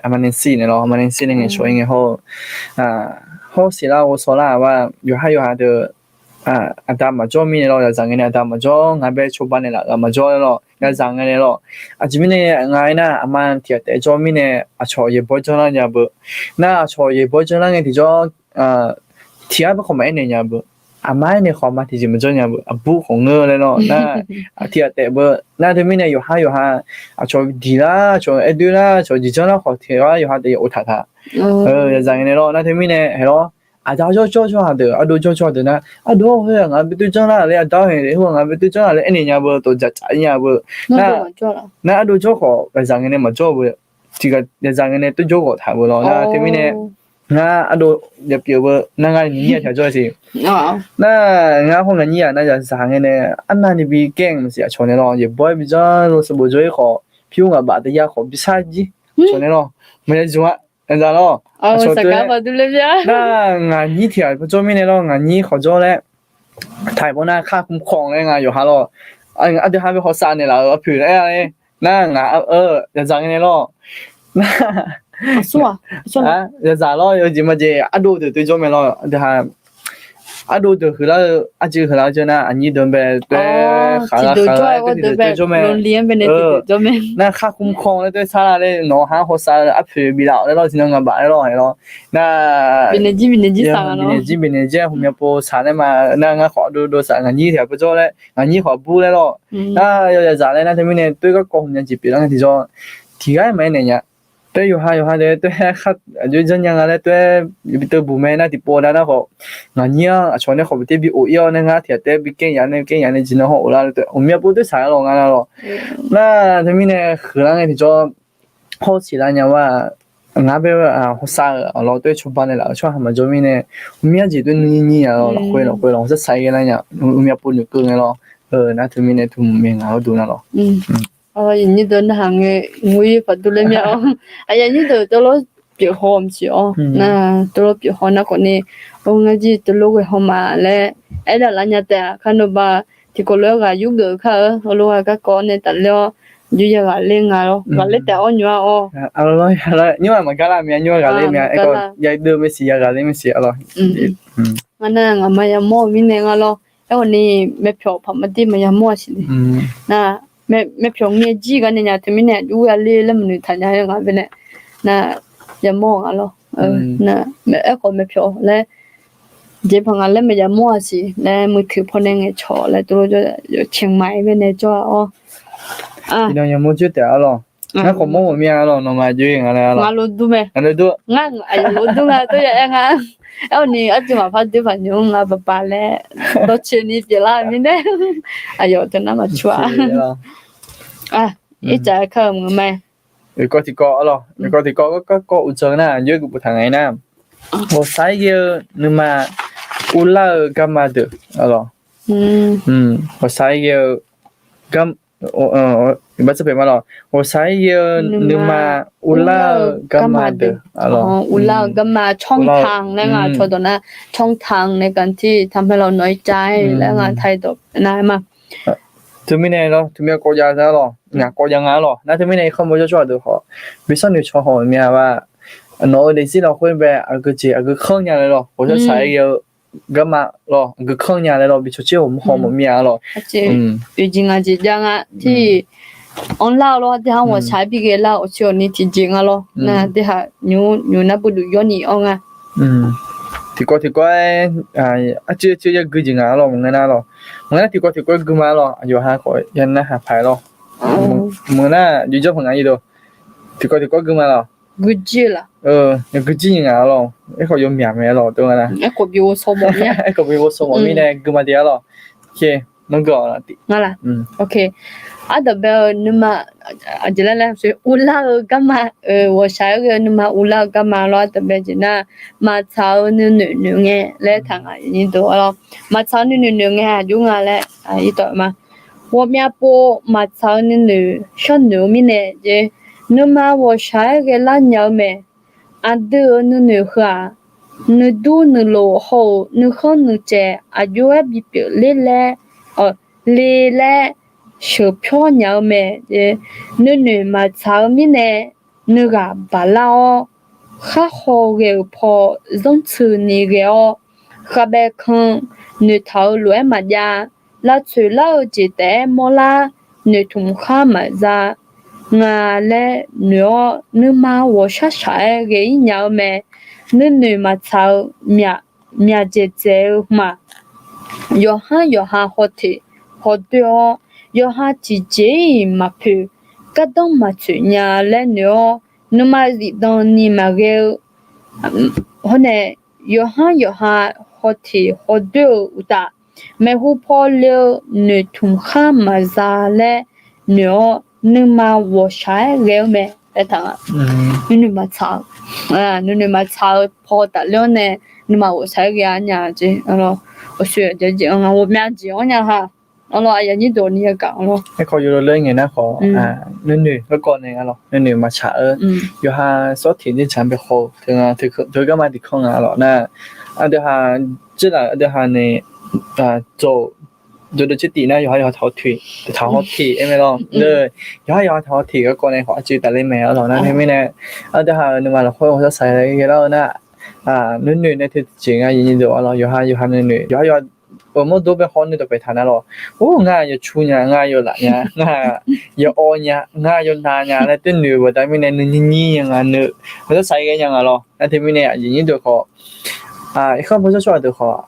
aqma Nancy nae lawr, aqma Nancy nae ngaeqcawq-ir ngae hawr-eu, hawr siqlar ghovshaw lar-aq, yawqhar yawqha deuq aqda maqjawr mirnae lawr, yadzaq ngae nae aqda maqjawr, ngaq bae cawba naeqlaf-euq maqjawr laer lawr, yadzaq ngae nae lawr. Aqjeq mirnae nga-aer nar, aqma tiq ghaq taef jawr mirnae aqcawq yaeqbawq janrlar nya beu. Nar aqcawq yaeqbawq janrlar ngae tiqjawr, tiq ghaq bae khawf maqaer naeq nya beu. Aqma aer nae khawf aqma tiqjeq maqjawr nya beu, aqbur khawf ngeur laer lawr. Nar tiq ghaq taef beu. Nar teumirnae yawqhar yawqha aqcawq diq lar, aqcawq aer doer lar, aqcawq diq janrlar khawf tiq ghaq yawqha taef yaw taq taq. Yadzaq ngae nae lawr, nar teumirnae haeq lawr. Aqda jawr jawr jawr-aq deuq, ardov jawr jawr deuq nar, ardov-awr heu-aq ngaq bae doer janrlar laer, ardov-awr heu-aq ngaq bae doer janrlar laer aernaeq nya beu, dawqdzaq tsaf nya beu. Nar ardov jawr khawf yadzaq ngae nae maqjawr beu. Tiq ghaq yadzaq ngae nae toer jawr ghawq taq beu lawr. Nar teumirnae ngar ardov ya pyeuf beu, nar ngar nyiq nyir-aq tiq ghaq jawr siq. Nar ngar hawr ngaq nyir-aq nar yadzaq ngae nae arnavni bi gaer-eu maqsiq aqcawq nae lawr, yaeqbawq-aer bi janr lo sanqbof jawr-ir khawf, pyur ngaq baf taef ya khawf bi shar jir aqcawq nae lawr. Maqya zmq-a, yadzaq lawr. Nar ngaq nyir tiq ghaq jawr mirnae lawr, ngaq nyir khawf jawr laer taq-iq bawr nar kar kmq kawq laer nga yawqha lawr. Aqdui ha bae hawsav naeqlaf-euq arpoeq laer-a laer. Nar ngaq-eu yadzaq ngae nae lawr. Nar Aqsur-aq, aqsur-aq. Yawzaq lawr, yawjeq majeq ardov deuq toer jawr mae lawr. Aqdui ha, ardov deuq huiqlar-eu, arjir huiqlar-eu jawr nar, aqnyir deuq bae toer khaqlar khaqlar-aer toer jawr mae. Nar khar khmr khanr laer toer sar lar laer nawq-anr hawsav-eu arpoeq biflaf-awq laer lawr, tiqnan ngaq baf laer lawr hae lawr. Nar bifnaeq jir bifnaeq jir saq bifnaeq jir bifnaeq jir-aer hmqmya pov saq laer ma. Nar ngar khawf ardov dov saq ngaqnyir tiq ghaq pov jawr laer ngaqnyir khawf bur laer lawr. Nar yawzaq laer nar teumirnae toer garkawv hmqmya jeq pyeuflar ngae tiqjawr tiq ghaq-aer maqaer naeq nya. Toer yawqha yawqha deuq toer-aer khar aqjox janrnya nga laer toer-aer bi teubuq mae nar tiqpov nar nar khawf ngaqnyir-anr aqcawq nae khawf bifter bi of-ir-awr nae ngar tiq ghaq taef-aer bi kar nya nae kar nya nae jeq nan haw of lar laer toer ghawqmya pov toer saq-aer lawr nga nar lawr. Nar teumirnae huiqlar ngae tiqjawr hawr siqlar nya-a. Ngar bae hawsav-euq aqlawr toer cawba naeqlaf-euq tsawrhaq maqjawr mirnae ghawqmya jeq toer nuinyir nya lawr, lafkhoer lafkhoer lawr sar saq-aer ghae lar nya, ghawqmya pov noeqkeuv ngae lawr. Nar teumirnae teumirnae ngaq-awr dov nar lawr. Aqnyir deuq narhaq ngae, ngui paq dur ler mya-awr. Aqyuif aqnyir deuq tawvlawr pyeuf haw maqsiq-awr nar, tawvlawr pyeuf haw nar khawfni, or ngar jir tawvlawr ghae haw ma laer aerdaq lar nya taef-a. Kar nawba tiqkawv lof-aer ghaq yurgeuf kar-eu heulof-aer garkawv nae tafler-awr, yur ya ghaqler nga lawr, ghaqler taef-awr nymr-a-awr. Nymr-aq maqgar lar mya, nymr-a ghaqler mya, aerkhawf ya deuv mae siq, ya ghaqler mae siq-a lawr. Ngar nar ngaqma yamawr-eu mirnae nga lawr. Aerkhawfni, myavpyawq paq maqdir maqya mawr-a siq le. Nar, myavpyawq ngae jir gar nae nya teumirnae aqjox ghae-a le laer maqnoeq taq nya-aer nga baenae. Nar, yamawr-eu nga lawr. Nar, aerkhawf myavpyawq laer jeq paq nga laer maqya mawr-a siq laer muiq tiq pawnae ngaeqcawq laer tov lawr jawr, yawqcae maqaer baenae jawr-a-awr. Iqnan yamawr jir taef-a lawr. Ngar khawf mawr mawf mir-a lawr, nawmaf aqjox nga laer-a lawr. Ngar lof dur mae. Ngar lof dur. Ngar aqyawf lof dur nga tov ya aer nga. Aerkhawfni arjir maqpar doer paq nymr nga baqbaq laer dawrcoeni pyeuflar-eu mirnae. Aqyawf teunar maqcur-a. Ircaf-aer kar-euq maqngeur ma. Yawkawv tiqkawv-a lawr, yawkawv tiqkawv garkawv uqdzan nar, aqjox-aer guiqpov taq nga-aer nar, ghawqshaq-aer ghae-eu nuima urlar-eu garma deuq-a lawr. Ghawqshaq-aer ghae-eu gar, bar tsawrpaeq ma lawr, ghawqshaq-aer ghae-eu nuima urlar-eu garma deuq-a lawr. Urlar-eu garma ช่องทาง laer nga cawdawq nar ช่องทางในการที่ทำให้เราน้อยใจ laer nga ไทย dawq nar ma. Teumirnae lawr, teumirnae kawv jav-a lawr, ngaq kawv jav nga-a lawr. Nar teumirnae irkanr mawr jawr tsawrhaq deuq khawf, bi sharnoeq caw haw-euq mya-a. Nawq-euq daefzir lafkhoer bae aqgeu jeq aqgeu kanr nya laer lawr, ghawqshaq-aer ghae-eu garma lawr, aqgeu kanr nya laer lawr, bi cawtser haw mawf mir-a lawr. Oeq jeq ngaq jeq jav nga tiq anrlar-eu lawr, teuhaq ghawqshaq-aer bi ghae lar-eu awqtsoeq awqni tiqjeq nga lawr. Nar teuhaq nymr nymr nar buvduq yawr ni-awr nga. Tiqkawv tiqkawv-aer arcuiv arcuiv ya gui jeq nga lawr, maqngeur nar lawr. Maqngeur nar tiqkawv tiqkawv-aer gui ma lawr, aqyawf ha khawf ya narhaq paq-aer lawr. Maqngeur nar jujawr paq nga-ir deuq. Tiqkawv tiqkawv gui ma lawr. Guijir-eu laf. Guijir nga lawr. Aerkhawf yawmyaq mae lawr teu nga nar. Aerkhawf bi ghovshaw mawf mirnae gui ma de-a lawr. Nawr gui-awq nga laf. Ardanqbae-eu nuima, aqjeq laer laer, urlar-eu garma, ghawqshaq-aer ghae-eu nuima urlar-eu garma lawr. Ardanqbae jeq nar, maqtsaq-eu nuinoeq noeq ngae laer taq nga, deuq-a lawr. Maqtsaq-eu nuinoeq noeq ngae aqjox nga laer irdawq ma. Ghawqmyav pov maqtsaq-eu nuinoeq sharnoeq-eu mirnae jeq, nuima ghawqshaq-aer ghae lar nya-eu mae. Aqdui-euq nuinoeq heu-aq, nuidur nuilof haw-euq nuikhanr nuicaev aqjox-aer bipyeuf ler laer, le laer sheuqpyawr nya-eu mae. Nuinoeq maqtsaq-eu mirnae, nuighaq baqlar-awr, kharhaw ghae-euq paw zanrtsuini ghae-awr, khavbae kan noeqtaq-eu lof-aer maqjav, lavtsoeq lar-eu jeq taef-aer mawrlar, noeqtmq khar maqza nga laer noeq-awr, nuima ghawqshaq shaq-aer ghae-ir nya-eu mae. Nuinoeq maqtsaq-eu myaq dzaeqdzaeq-eu ma. Yawqhar yawqha hawteq hawdoer-awr, yawqha tiqjeq-iq maqpoeq, gardanr maqtsoeq nya laer noeq-awr, nuima zifdan ni maqghae-eu hawr nae, yawqhar yawqha hawteq hawdoer-eu uqtaf, maeqhu paw le-eu noeqtmq khar maqza laer noeq-awr, nuima ghawqshaq-aer ghae-eu mae laer taq nga. Nuinoeq maqtsaq-eu, nuinoeq maqtsaq-eu paw tafler-awr nae, nuima ghawqshaq-aer ghae-a nya jeq, awqshoeq aqjeq jeq-anr nga, ghawqmyav jeq-anr nya ha. Arlawr, aqyuif aqnyir deuq ni yagaq-awr lawr. Aerkhawf yawlawr laer ngaeq nar khawf, nuinoeq garkawv nae nga lawr, nuinoeq maqtsaq-eu, yawqha sawr teq nir tsaq bae khawf-eu teu nga, teu garma tiq kanr nga lawr nar, aqdui ha, jirlaf aqdui ha nae, dawq jawrdov tser tif nar yawqhar yawqha taq haw tiq, taq haw tiq aer mae lawr. Yawqhar yawqha taq haw tiq garkawv nae khawf arcuiv tafler mae arlawq. Nar teumirnae, ardui ha-euq nuima lafkhoer hawsar saq-aer ghae lar-eu nar, nuinoeq nae teu tiqjeq nga yawqnyir deuq arlawq. Yawqha yawqha nuinoeq, yawqha yawqha-euq mawrdo bae haw nuidawq paeq taq nar lawr. Or, ngar yawcu nya, ngar yawlaf nya, ngar yawawv nya, ngar yawnav nya laer teu noeq-eu baqda mirnae nuinyir nyir nya nga, nuinoeq hawsar saq-aer ghae nya nga lawr. Nar teumirnae aqjeq nyir deuq khawf, irkanr bawsar tsawrhaq deuq khawf,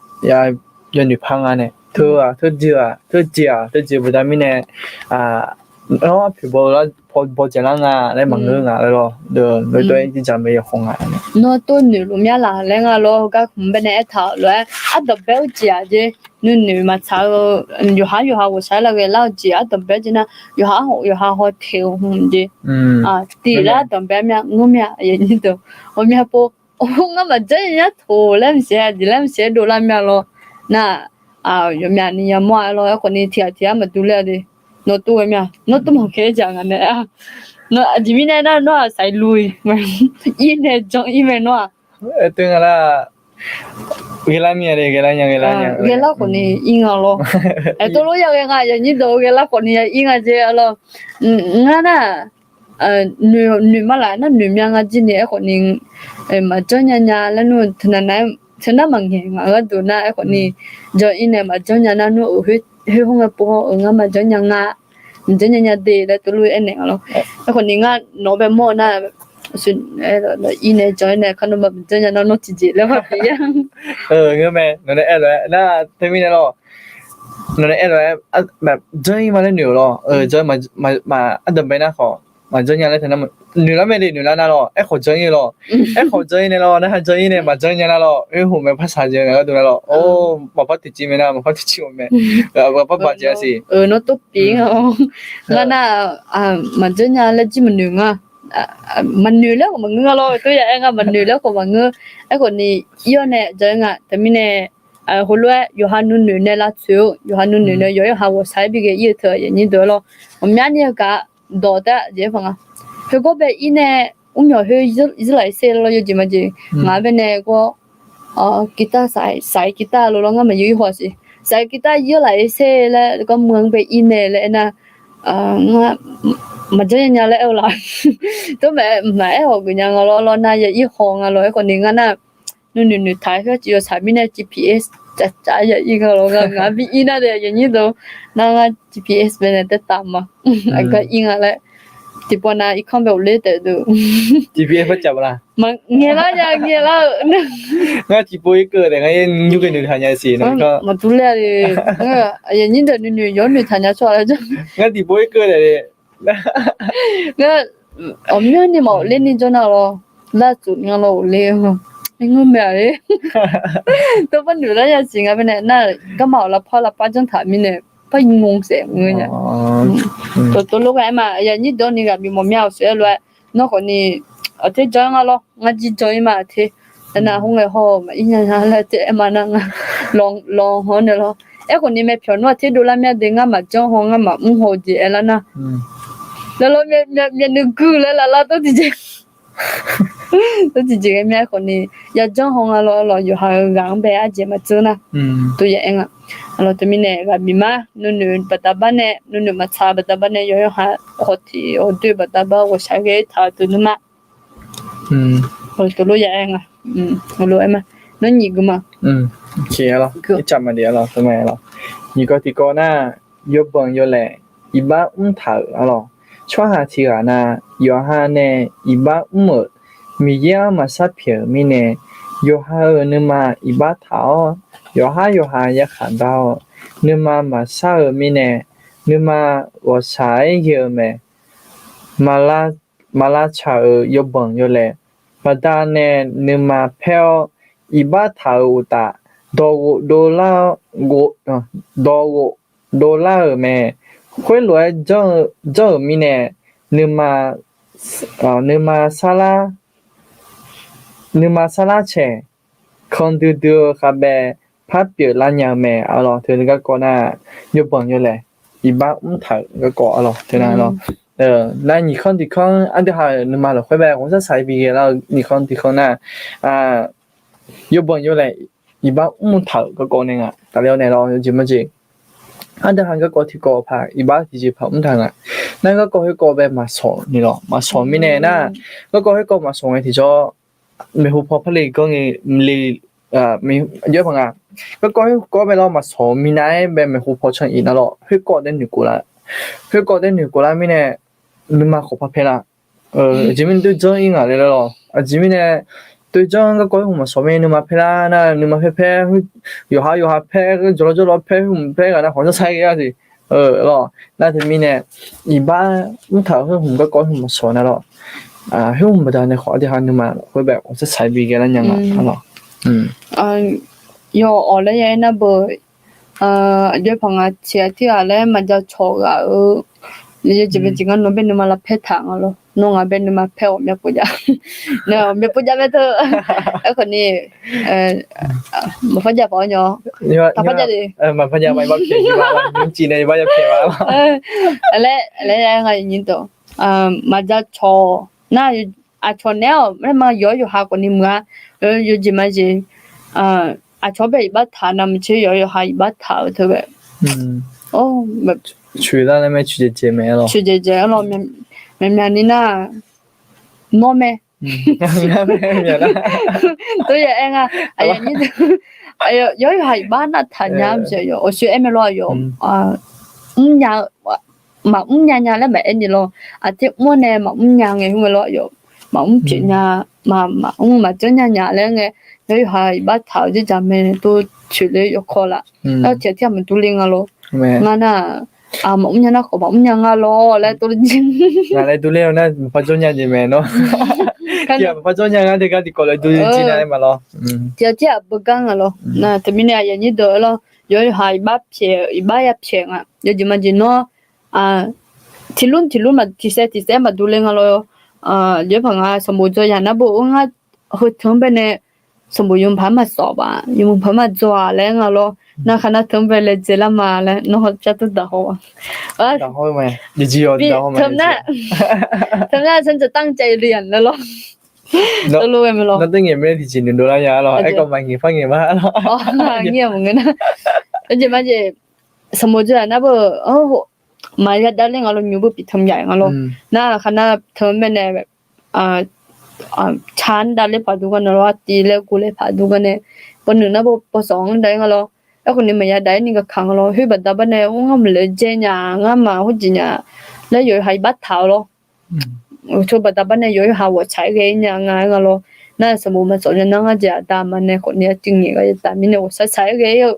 yawnoeq par nga nae, teu-aq teu jeq-aq teu jeq-aq teu jeq baqda mirnae, anr poeq baw lar, bawdzaeq lar nga laer maqngeur nga laer lawr. Deuq noeqtov-aer jirdzaq mae yawkhaw nga. Nawr tov noeqluf mya laq laer nga lawr. Heugar hmq baenae aertaq-euq lof-aer ardanqbae-eu jeq-aq jeq, nuinoeq maqtsaq-eu, yawqhar yawqha ghawqshaq-aer lar ghae lar-eu jeq ardanqbae-eu jeq nar, yawqhar yawqha haw teq-eu hmq jeq, tiq lar ardanqbae mya ngeur mya aqyuif aqnyir deuq. Ghawqmya pov, or, ngar maqjanr nya nya toq laer maqsiq, aqjeq laer maqsiq-aer dovlar mya lawr. Nar, yawqmyani yamawr-a lawr. Aerkhawfni tiqghaq tiqghaq maqdur ler-a de. Nawr tov ghae mya, nawr tov maqkhaer jaq nga nae, aqjeq mirnae nar nawr-aq saqluf-ir nae jan-ir mae nawr-aq. Aerteu nga lar, ghaelar mir-a de, ghaelar nya, ghaelar nya, ghaelar khawfni ir nga lawr. Aerteu lof ya ghae nga, yawqnyir deuq ghaelar khawfni ya ir nga jeq arlawr. Ngar nar, noeq ma laf nar noeq mya nga jir ni aerkhawfni, maqjanr nya nya laer nmr teunav nav-aer teunar maqngaeq ngaq gharduq nar aerkhawfni, jan-ir nae maqjanr nya nar nmr-euq khoer khoer ngae pov-awr-euq ngar maqjanr nya nga, maqjanr nya nya de laer teulof-aer aernaeq nga lawr. Aerkhawfni ngar nawq-anr bae mawr-eu nar, ir nae jan-ir nae kar nawr maqjanr nya nar nawr tiqjeq laer maqpyeuf ya. Ngeur mae, nawq nae aer lof-aer nar teumirnae lawr. Nawq nae aer lof-aer, janr-ir ma laer noeq-euq lawr. Janr-ir ma, ardanqbae nar khawf maqjanr nya laer teunar, noeqlar mae de, noeqlar nar lawr. Aerkhawf janr-ir lawr. Aerkhawf janr-ir nae lawr, narhaq janr-ir nae maqjanr nya nar lawr, oerhoq mae parshaq jeq nga gharduq nar lawr. Or, maqpar tiqciv mae nar, maqpar tiqciv-euq mae. Maqpar baq jeq-a siq. Nawr tov pyeuf nga. Ngar nar, maqjanr nya laer jir maqnoeq nga. Maqnoeq laer khawf maqngeur nga lawr, tov ya aer nga maqnoeq laer khawf maqngeur. Aerkhawfni ir-awr nae jan-ir nga teumirnae, heulof-aer yawqha nuinoeq nae lavtsoeq-eu, yawqha nuinoeq nae yawqha yawqha ghawqshaq-aer bighae ir-eu teu aqyuif aqnyir deuq-a lawr. Ghawqmyani-eu gaq dawq taef-a jeq-aer paq nga. Khoergar bae ir nae, mrmyawq khoer yurlaf-ir ser lawr, yawjeq majeq ngaq-anr bae nae gawr, guitar saq-ir guitar lo lawr, ngar maqyur-ir haw siq. Saq-ir guitar yurlaf-ir ser laer gawr mr-anr bae ir nae laer aernar, maqjanr nya nya laer aer-eu laf. Tov maqaer hawq geuf nya nga lawr, lawr nar ya ir haw nga lawr. Aerkhawfni ngar nar, nuinoeq noeqtaq-aer khoer civ yawshaq mirnae G P S caf caf ya ir nga lawr, ngar ngaq-anr bi ir nar de aqyuif aqnyir deuq. Nar ngar G P S bae nae taev taf ma. Aqgar ir nga laer. Tiqpov nav irkanr bae ghofler taef deuq. G P S par caf la? Ngaeq lar ya, ngaeq lar-euq. Ngar tiqpov irkeuv taef ngar yur ghae noeqtaq nya siq. Maqdur ler-a de. Aqyuif aqnyir deuq nuinoeq yawr noeqtaq nya tsawrhaq laer janr. Ngar tiqpov irkeuv taef de. Ngar ghawqmyanrni maqghofler ni jawr nar lawr. Lar tsuf nga lawr ghofler. Ngeur mae-a le. Tov par noeq lar ya siq nga bae nae nar, garma-awq lavpar lavpar janr taq mirnae par ngo saef ngeur nya. Tov tov lof ghae aer ma, aqyuif aqnyir deuq ni ghaq bimawf mya-awq sheuq-aer lof-aer, nawr khawfni aqter jan nga lawr, ngar jir jan-ir ma aqter. Aernar khoerngae haw-awq maqir nya nya laer aqter aer ma nar nga. Lawq lawq haw-awr nae lawr. Aerkhawfni mae pyawq nawr aqter dovlar mya de, ngar maqjanr haw ngar maqmr haw-eu jeq aerlar nar. Lawq lawq myawq nuiq guiq laer laf lar tov tiqjeq. Tov tiqjeq ghae mya aerkhawfni, yajanr haw nga lawr lawq yawqha-euq ghaq-anr bae arjeq maqdzeur nar. Tov ya aer nga. Arlawq teumirnae ghaq bif ma, nuinoeq baqda bar nae, nuinoeq maqtsaq baqda bar nae yawqha yawqha khawf tiq hawdoer baqda bar ghawqshaq ghae taq-eu deuq nuima. Tov lof ya aer nga. Lof aer ma. Nawr nyiq gui ma. Nyiq kawv tiqkawv nar, yawbanq yawlaeq iqbax mr taq-euq arlawq. Tsawrhaq tiq ghaq na, yawqha nae iqbax mr-euq Miqyaer-anr maqshar pyaeq-euq mirnae, yawqha-euq nuima iqbax taq-awr, yawqhar yawqha yarkhaq dar-awr, nuima maqshar-eu mirnae, nuima ghawqshaq-aer ghae-eu mae. Maq lavtsaq-euq yawbanq yawlaeq baqdanae nuima paer-awr, iqbax taq-euq uqtaf, dawqghof dovlar-awr, dawqghof dovlar-euq mae. Khoerlof-aer janr-eu mirnae, nuima, nuima sarlar, nuima sarlar caeq, kan duidui-eu khavbae par pyeuflar nya-eu mae. Arlawq teu garkawv nar, yawbanq yawlaeq iqbax mr taq-euq garkawv arlawq teu nar lawr. Nar nyiq kanr tiq kanr aqdui ha-euq nuima lafkhoer bae ghawqshaq shaq-aer bighae lar-eu nyiq kanr tiq kanr nar, yawbanq yawlaeq iqbax mr taq-euq garkawv nae nga. Tafler-awr nae lawr, yawjeq majeq Aqdui ha garkawv tiqkawv paq iqbax tiqjeq paq mr taq nga. Nar garkawv khoerkawv bae maqsawq ni lawq. Maqsawq mirnae nar, garkawv khoerkawv maqsawq ngae tiqjawr, maeqhu paw par le ganr ngae le, aqjox-aer paq nga. Garkawv khoerkawv bae lawr maqsawq minav-aer bae maeqhu paw can iq nar lawr, khoerkawv taer noeqkhof lar. Khoerkawv taer noeqkhof lar mirnae, nuima khawf par paer lar. Aqjeq mirnae doerjanr ir ngaq le lawr. Aqjeq mirnae doerjanr garkawv khoer hmq maqsawq mirnae nuima paer lar nar, nuima paer paer, yawqha yawqha paer, jawrlawr jawrlawr paer, khoer hmq paer ghaq nar khawf sar sar ghae-a siq. Lawr, nar teumirnae iqbax mr taq-euq khoer hmq garkawv khoer hmq maqsawq nar lawr, khoer hmq baqdanae khawf aqdui ha nuima khoer bae khawf sar sar bi ghae lar nya nga lawr. Yawf awq laer ya aer nar beu, aqjox-aer paq nga tiq ghaq tir ghaq laer maqjav cawq ghaq-eu, yawjeq maeqjeq ngar nawq bae nuima lavpaer taq nga lawr. Nawr ngaq bae nuima paer ghawqmya pov jav. Nae ghawqmya pov jav mae teu. Aerkhawf ni, maqpar jav paq-awr nya. Taqpar jav de. Laer, laer nga nyi dawq, maqjav cawq nar, aqcawq naeq-awq laer ma yawq-awr yawqha khawf ni muiq-a. Yawjeq majeq, aqcawq bae iqbax taq navmaqtser yawq-awr yawqha iqbax taq-eu teu bae. Coeqlar laer mae, coeqdzaeq dzaeq mae lawr. Coeqdzaeq dzaeq-a lawr, myaqmyaq ni nar, nawr mae. Tov ya aer nga, yawq-awr yawqha iqbax nar taq nya-a maqsiq yawq, awqshoe aer mae lawr yawq. Mrnya, maqmr nya nya laer maqaer ni lawr. Aqter mr-awr nae maqmr nya ngae khoer mae lawr yawq. Maqmr pyeuf nya, maqmr maqjanr nya nya laer ngae, yawq-awr yawqha iqbax taq-eu dzerdzaq mae tov coeq ler yawkawr laf. Nar tiq ghaq tir ghaq maqdur le nga lawr. Ngar nar, maqmr nya nar khawf maqmr nya nga lawr laer tov le jir. Ngaq laer dur ler-awr nar maqpar jawr nya jeq mae nawr. Tiq ghaq maqpar jawr nya ngar te gar tiqkawv laer dur jir nar aer ma lawr. Tiq ghaq tir ghaq beugar nga lawr. Nar teumirnae aqyuif aqnyir deuq-a lawr, yawq-awr yawqha iqbax pyaeq-eu iqbax ya pyaeq nga. Yawjeq majeq nawr, tiqlur tiqlur tiqsaev tiqsaev maqdur le nga lawr. Yawq-awr paq nga sanqbof dzaw yaq nar beu-or ngar heu teu-anr bae nae sanqbof yawmuiq paq-anr maqsawf baf, yawmuiq paq-anr maqdzaw-aq laer nga lawr. Nar khar nar teu-anr bae laejae lar ma laer nawr hawpyar teu daqhaw-a. Teu nar sanqbof dzaw tanr caev le yaq laer lawr. Tov lof-aer mae lawr. Nawr teu ngaeq mae tiqjeq noeqdov lar ya lawr. Aerkhawf maqngaeq par ngaeq ma lawr. Aqjeq majeq sanqbof dzaw yaq nar beu, maqya dav ler nga lawr, nymr beu pyeuf teu yaq nga lawr. Nar khar nar teu-anr bae nae, car-anr dav ler paq dur gar nae lawr, tiv laer guv ler paq dur gar nae, pawnuiq nar beu pawsawq-anr dav-ir nga lawr. Aerkhawf ni maqya dav-ir ni gaq kaq nga lawr. Khoer baqda bar nae ur ngar maqle dzae nya, ngar maqhawr jeq nya laer yawq-awr yawqha iqbax taq-eu lawr. Teu baqda bar nae yawq-awr yawqha ghawqshaq-aer ghae-ir nya nga-aer nga lawr. Nar sanqbof maqsawf nya nar ngar jeq aqda ma nae khawf ni aqcuiv ngaeq ghae taf mirnae ghawqshaq shaq-aer ghae-ir-eu.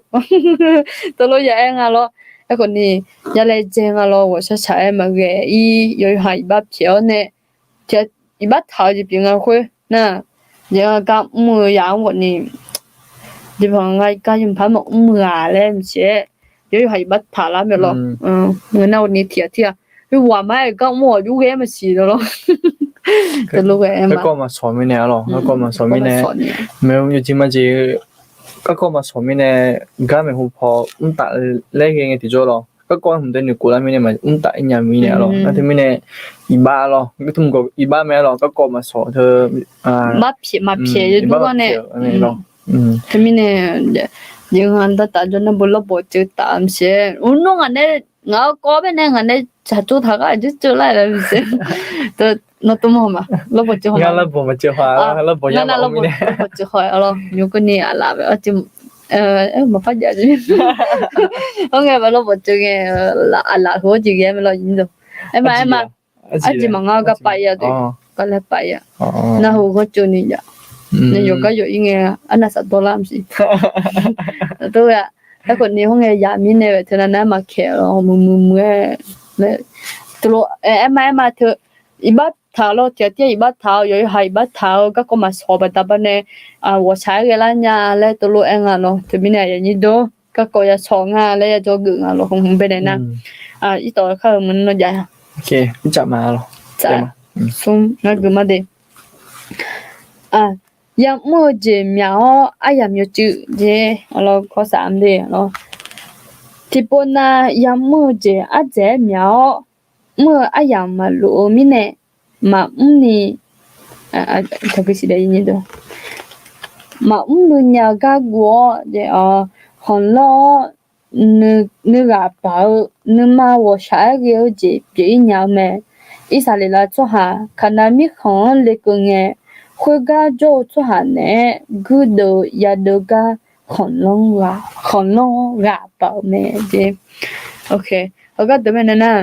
Tov lof ya aer nga lawr. Aerkhawf ni ya laejae nga lawr, ghawqshaq shaq-aer maqghae-ir, yawq-awr yawqha iqbax pyaeq-awr nae, iqbax taq-eu jeq pyeuf nga khoer nar, gar mr-eu yaq-anr ghawf ni, jeq paq nga gar yawmuiq paq-anr maqmr-eu ghaq laer maqsiq-aer, yawq-awr yawqha iqbax taq lar mae lawr. Ngeur nar ghawf ni tiq ghaq tir ghaq, heughaq mar-aer gar mr-awq yur ghae maqsiq lawr. Tov lof-aer mae. Garkawv maqsawq mirnae-a lawr, garkawv maqsawq mirnae, maeqhu yawjeq majeq, garkawv maqsawq mirnae, gar maeqhu paw mr taf laer ghae ngae tiqjawr lawr. Garkawv hmq dae noeqkhof lar mirnae maqmr taf-ir nya mirnae-a lawr. Nar teumirnae iqbax lawr, iqbax mae-a lawr, garkawv maqsawq teu, maqpyaeq maqpyaeq-eu dur gar nae lawr. Teumirnae, jeq nga dawr taf jawr nar beu lawrbawq ceuv taf maqsiq-aer, ur nawr ngaq nae, ngaq-eu kawv bae nae ngaq nae tsaqtsov taq gar aqjeq ceuv lar-aer laer maqsiq. Nawr tov mawr ma, lawrbawq ceuv haw, lawrbawq ceuv haw-a lawr, nymr keuvni aqlaf bae, maqpar jav jeq. Hawr ngae ba lawrbawq ceuv ngae, aqlaf heu-awr jeq ghae mae lawr. Aer ma aer ma, arjeq maqnga gar pav-ir-a de, gar laer pav-ir-a. Nar heu ghanr tsov ni jav, nae yawqgar yawq-ir ngae, arnav saf dawr lar maqsiq. Tov-a, aerkhawf ni hawr ngae yaq mirnae bae teu nar nar maqkaeq-awr muiq muiq muiq-aer, teulof aer ma aer ma teu, iqbax taq lawr, tiq ghaq tir-a iqbax taq-awr, yawq-awr yawqha iqbax taq-awr, garkawv maqsawq baqda bar nae, ghawqshaq-aer ghae lar nya laer tov lof-aer nga lawr. Teumirnae aqyuif aqnyir deuq, garkawv ya sawq nga laer ya jawrgeuf nga lawr, hmq bae nae nar. Irtawf kar-eu maqnawr jav-a. Smr ngar gui ma de. Ya'mr-eu jeq myaq-awr aryamq yawcuiv jeq-a lawr, kawrsaq mr de lawr. Tiqpov nav ya'mr-eu jeq ardzaeq-aer myaq-awr, mr-eu aryamq maqlof-eu mirnae, maqmr ni, maqmr luiv nya-eu gar guv-awr, khanqlanr-awr, nuighaq baq-eu nuima ghawqshaq-aer ghae-eu jeq pyeuf-ir nya-eu mae. Irsaqleqlav tsawrhaq Kaqnav mirkhanq-anr lekeuv ngae, khoergar jawr-eu tsawrhaq naeq-aer guirdeuv yadeuv gar khanqlanr ghaq baq-eu mae jeq. Heugar deuq mae nar,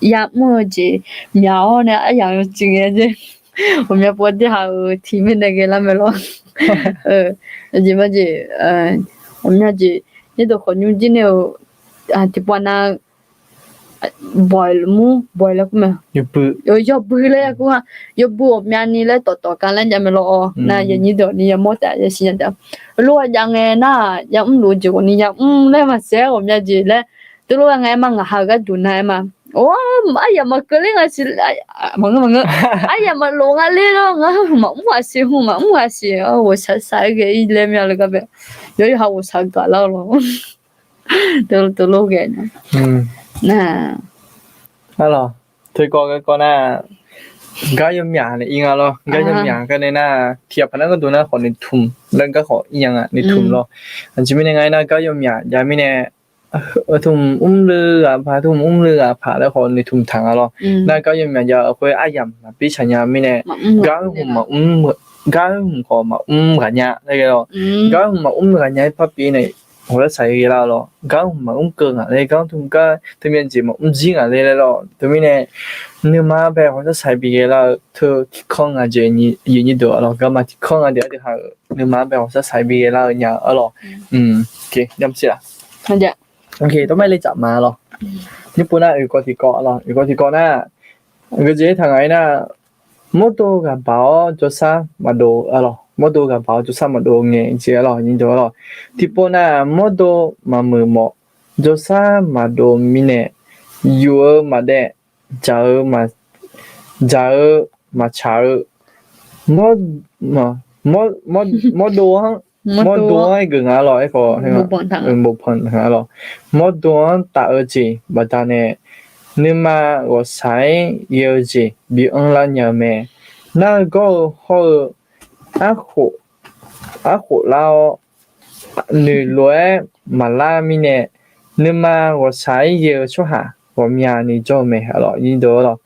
ya'mr-eu jeq myaq-awr nae aryamq yawcuiv ngae jeq. Ghawqmya pov-aer dirhaq-euq tiq mirnae ghae lar mae lawr. Aqjeq majeq, ghawqmya jeq, nyirdeuq khawqnymr jir nae-euq tiqpavnav bawq mur bawq laer kur mae. Yawbui laer kur-a, yawbui ghawqmyani laer tawqtawq ka laer jav mae lawr-awr. Nar yanyir deuq ni yamawr taef yasiq nya taef. Lof-aer jav ngae nar-aq, ya'mr luf-eu jeq khawfni ya'mr laer maqsiq-aer ghawqmya jeq laer. Teulof-aer ngae aer ma, ngaq ha-eu gharduq nar aer ma. Or, aryamq maqkeuv ler nga siq, maqngeur maqngeur. Aryamq maqlof nga ler lawr, ngar hmq maqmr ghaq siq, hmq maqmr ghaq siq, ghawqshaq shaq-aer ghae-ir laer mya le gar bae. Yawqha ghawqshaq gaq lar-eu lawr. Teulof ghae nar. Arlawq, teukawv garkawv nar, gar yawmyaq nae ir nga lawr. Gar yawmyaq gar nae nar, tiq ghaq paq nar gharduq nar khawf noeqtmq laer garkawv ir nya nga noeqtmq lawr. Aqjeq mirnae nga aer nar, gar yawmyaq jav mirnae, tmq mrluiv ghaq paq, tmq mrluiv ghaq paq laer khawf noeqtmq taq nga lawr. Nar gar yawmyaq jav-eu khoer aryamq maqpir tsaq nya mirnae, gar hmq maqmr, gar hmq khawf maqmr ghaq nya laer ghae lawr. Gar hmq maqmr ghaq nya-aer par pyeuf nae, hawq-aer saq-aer ghae lar-eu lawr. Gar hmq maqmr keuv ngaq ler, gar tmq gar teumyan jeq maqmr jir ngaq ler laer lawr. Teumirnae, nuima bae hawq-aer saq-aer bi ghae lar-eu teu tiqkanr nga jeq, aqyuif nyir deuq-a lawr. Garma tiqkanr nga jeq aqdui ha-euq nuima bae hawq-aer saq-aer bi ghae lar-eu nya-a lawr. Yamq siq-a. Tawrmaer le tsaf ma lawr. Nyir pov nar oeqkawv tiqkawv lawr, oeqkawv tiqkawv nar, geujeq aertaq ngaq-aer nar, mawrdo ghaq baq-awr jawrshar maqdov-a lawr. Mawrdo ghaq baq-awr jawrshar maqdov ngae jeq-a lawr, nyir deuq-a lawr. Tiqpov nar, mawrdo maqmuiq mawf, jawrshar maqdov mirnae, yuf-eu maqdaev, dzaq-eu, dzaq-eu maqtsaq-eu, mawrdo-anr, mawrdo-anr aer geuf nga lawr, aerkhawf, boqpanq nga lawr. Mawrdo-anr taf-eu jeq baqdanae, nuima ghawqshaq-aer ghae-eu jeq bi anrlar nya-eu mae. Nar-eu gawr-eu hawr-eu arkhof lar-awr, noeqlof-aer maqlar mirnae, nuima ghawqshaq-aer ghae-eu tsawrhaq ghawqmyani jawr-eu mae lawr, nyir deuq-a lawr.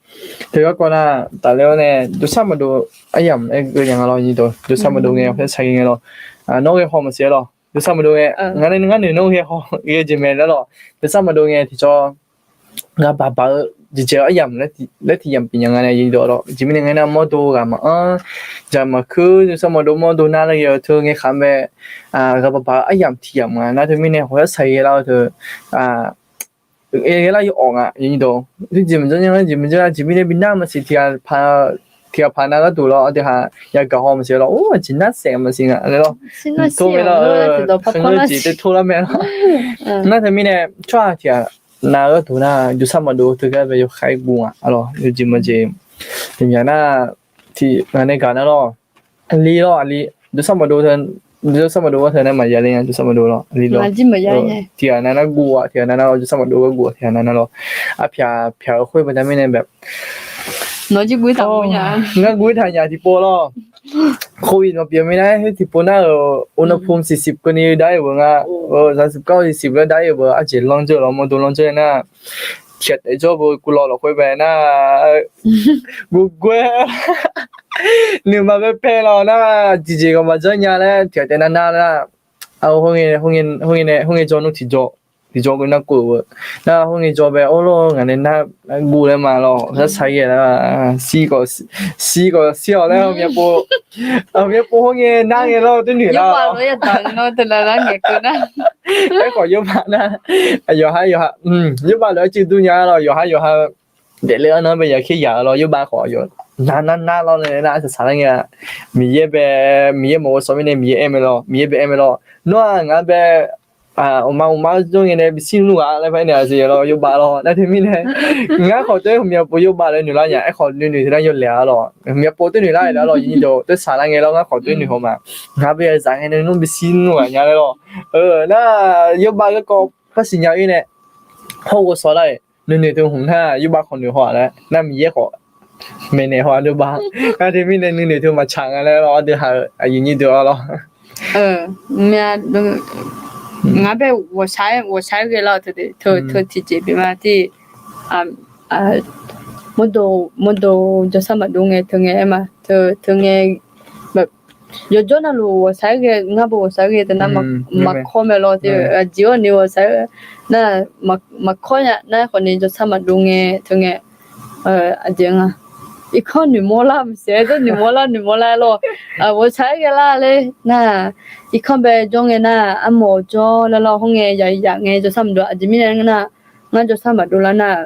Teugar kawv nar, tafler-awr nae jawrshar maqdov aryamq aer ghae nya nga lawr, nyir deuq. Jawrshar maqdov ngae hawq-aer saq-aer ghae nga lawr. Nawr ghae haw maqsiq-a lawr. Jawrshar maqdov ngae, ngar nae ngar noeq nawr ghae haw ghae jeq mae laer lawr. Jawrshar maqdov ngae tiqjawr, ghaq baq baq-eu jeqjeq-eu aryamq laer tiq yamq bif nya nga nae, nyir deuq-a lawr. Aqjeq mirnae ngae nar, mawrdo ghaq maqanr, dzaq maqkuir, jawrshar maqdov mawrdo nar laer ghae-eu teu ngae khaq mae. Ghaq baq baq-eu aryamq tiq yamq nga nar, teumirnae hawq-aer saq-aer ghae lar-eu teu ghae lar yawawq nga, nyir deuq. Tiqjeq maqjanr nya, jeq maqjanr nya, aqjeq mirnae bi nar maqsiq, tiq ghaq paq nar gharduq lawr, aqdui ha yagaq haw maqsiq lawr. Or, aqjeq nar saef maqsiq nga laer lawr. Tor mae lawr, khanqgeur jeq tae tor lar mae lawr. Nar teumirnae tsawrhaq tiq ghaq nav gharduq nar, jawrshar maqdov teugar bae yawkhav-aer guv nga lawr, yawjeq maqjeq. Tiq myaq nar, tiq ngaq nae gaq nar lawr. Aqli lawr, aqli. Jawrshar maqdov teu, jawrshar maqdov teu nae maqya le nya, jawrshar maqdov lawr, aqli lawr. Tiq ghaq nav nar guv-a, tiq ghaq nav nar lawr, jawrshar maqdov gharguv-a, tiq ghaq nav nar lawr. Arpyaq pyaq-eu khoer baqda mirnae bae, ngar guv-ir taq nya tiqpov lawr. โควิด maqpyeuf mirnae khoer tiqpov nar-euq อุณหภูมิ สี่สิบ keuvni dar-ir-euq beu nga. สามสิบเก้า สี่สิบ laer dar-ir-euq beu, arjeq lanr dzeur lawr, mawrdo lanr dzeur nar, tiq ghaq taef jawr beu kuvlawq lafkhoer bae nar, guvgoer nuima baepae lawr nar, tiqjeq ghawq maqjanr nya laer tiq ghaq taef nar nar nar, khoerngae jawr nmr tiqjawr, tiqjawr ghoe nar kov-eu beu. Nar khoerngae jawr bae, or lawr, ngaq nae nar guv laer ma lawr, sar sar ghae nar, shir khawf shir-awq laer, aqmyanpov khoerngae nar ngae lawr, toer noeq lar-awr. Aerkhawf yawrbav nar, yawqha yawqha, yawrbav lof-aer cuiv dur nya lawr, yawqha yawqha daefle-anr nar bae yaqkhaer yaq-eu lawr, yawrbav khawf yawq nar nar nar lawr nae nar saq saq lar ngae-a. Miqyaer bae, Miqyaer maqghovshaw mirnae Miqyaer aer mae lawr, Miqyaer bae aer mae lawr. Nawr-aq ngaq bae uqma uqma jawr ngae nae bishir nmr ghaq laer paraer naeq-a siq lawr, yawrbav lawr. Nar teumirnae, ngar khawf toer hmyanpov yawrbav lof-aer noeq lar nya, aerkhawf noeq noeq teu nar yawlaeq-a lawr. Hmyanpov toer noeq lar-euq lawr, yawnyir deuq toer saq lar ngae lawr, ngar khawf toer noeq haw ma. Ngaq bae zaq ngae nae nmr bishir nmr ghaq nya laer lawr. Nar yawrbav garkawv par siqnya-ir nae hawr ghovshaw lar-iq, noeq noeq teu hmq nar yawrbav khawf noeq haw-aq laer nar Miqyaer khawf maeqnaeq haw-a deuq bav. Nar teumirnae noeq noeq teu maqtsaq nga laer lawr, aqdui ha-eu aqyuif nyir deuq-a lawr. Ngar bae ghawqshaq-aer, ghawqshaq-aer ghae lar-eu teu, teu tiqjeq pyeuf ma ti, mawrdo, mawrdo jawrshar maqdov ngae teu ngae aer ma, teu, teu ngae, yawqjawr navluf ghawqshaq-aer ghae, ngar bae ghawqshaq-aer ghae teu nar, maqkawr mae lawr te, aqjeq-awr ni ghawqshaq-aer nar, maqkawr nya nar, aerkhawf ni jawrshar maqdov ngae teu ngae, aqjeq nga, irkanr noeqmawr lar maqsiq-aer, noeqmawr lar noeqmawr lar-aer lawr, ghawqshaq-aer ghae lar ler nar, irkanr bae jawr ngae nar, armawf jawr lar lawr, hawr ngae yaq yaq ngae jawrshar maqdov, aqjeq mirnae nar, ngar jawrshar maqdov lar nar,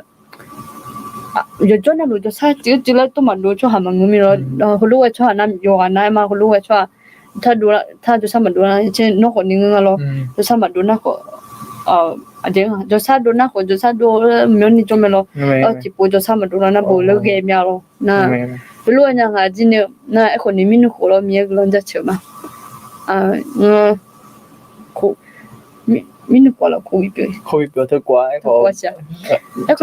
yawqjawr navluf jawrshar cuiv cuiv laer tov maqdov tsawrhaq maqngeur mir lawr. Heulof ghae tsawrhaq nar yawqghaq nar aer ma, heulof ghae tsawrhaq, tardov, tar jawrshar maqdov nar, nawr khawf ni ngeur nga lawr. Jawrshar maqdov nar khawf, aqjeq jawrshar dov nar khawf jawrshar dov myanrni jawr mae lawr. Tiqpov jawrshar maqdov lar nar bo laer ghae mya lawr nar, heulof ghae nya nga jir ni nar, aerkhawf ni mirnuikhof lawr Miqyaer guiqlanq jaceuq ma. Mirnuikhof lawr, aerkhawf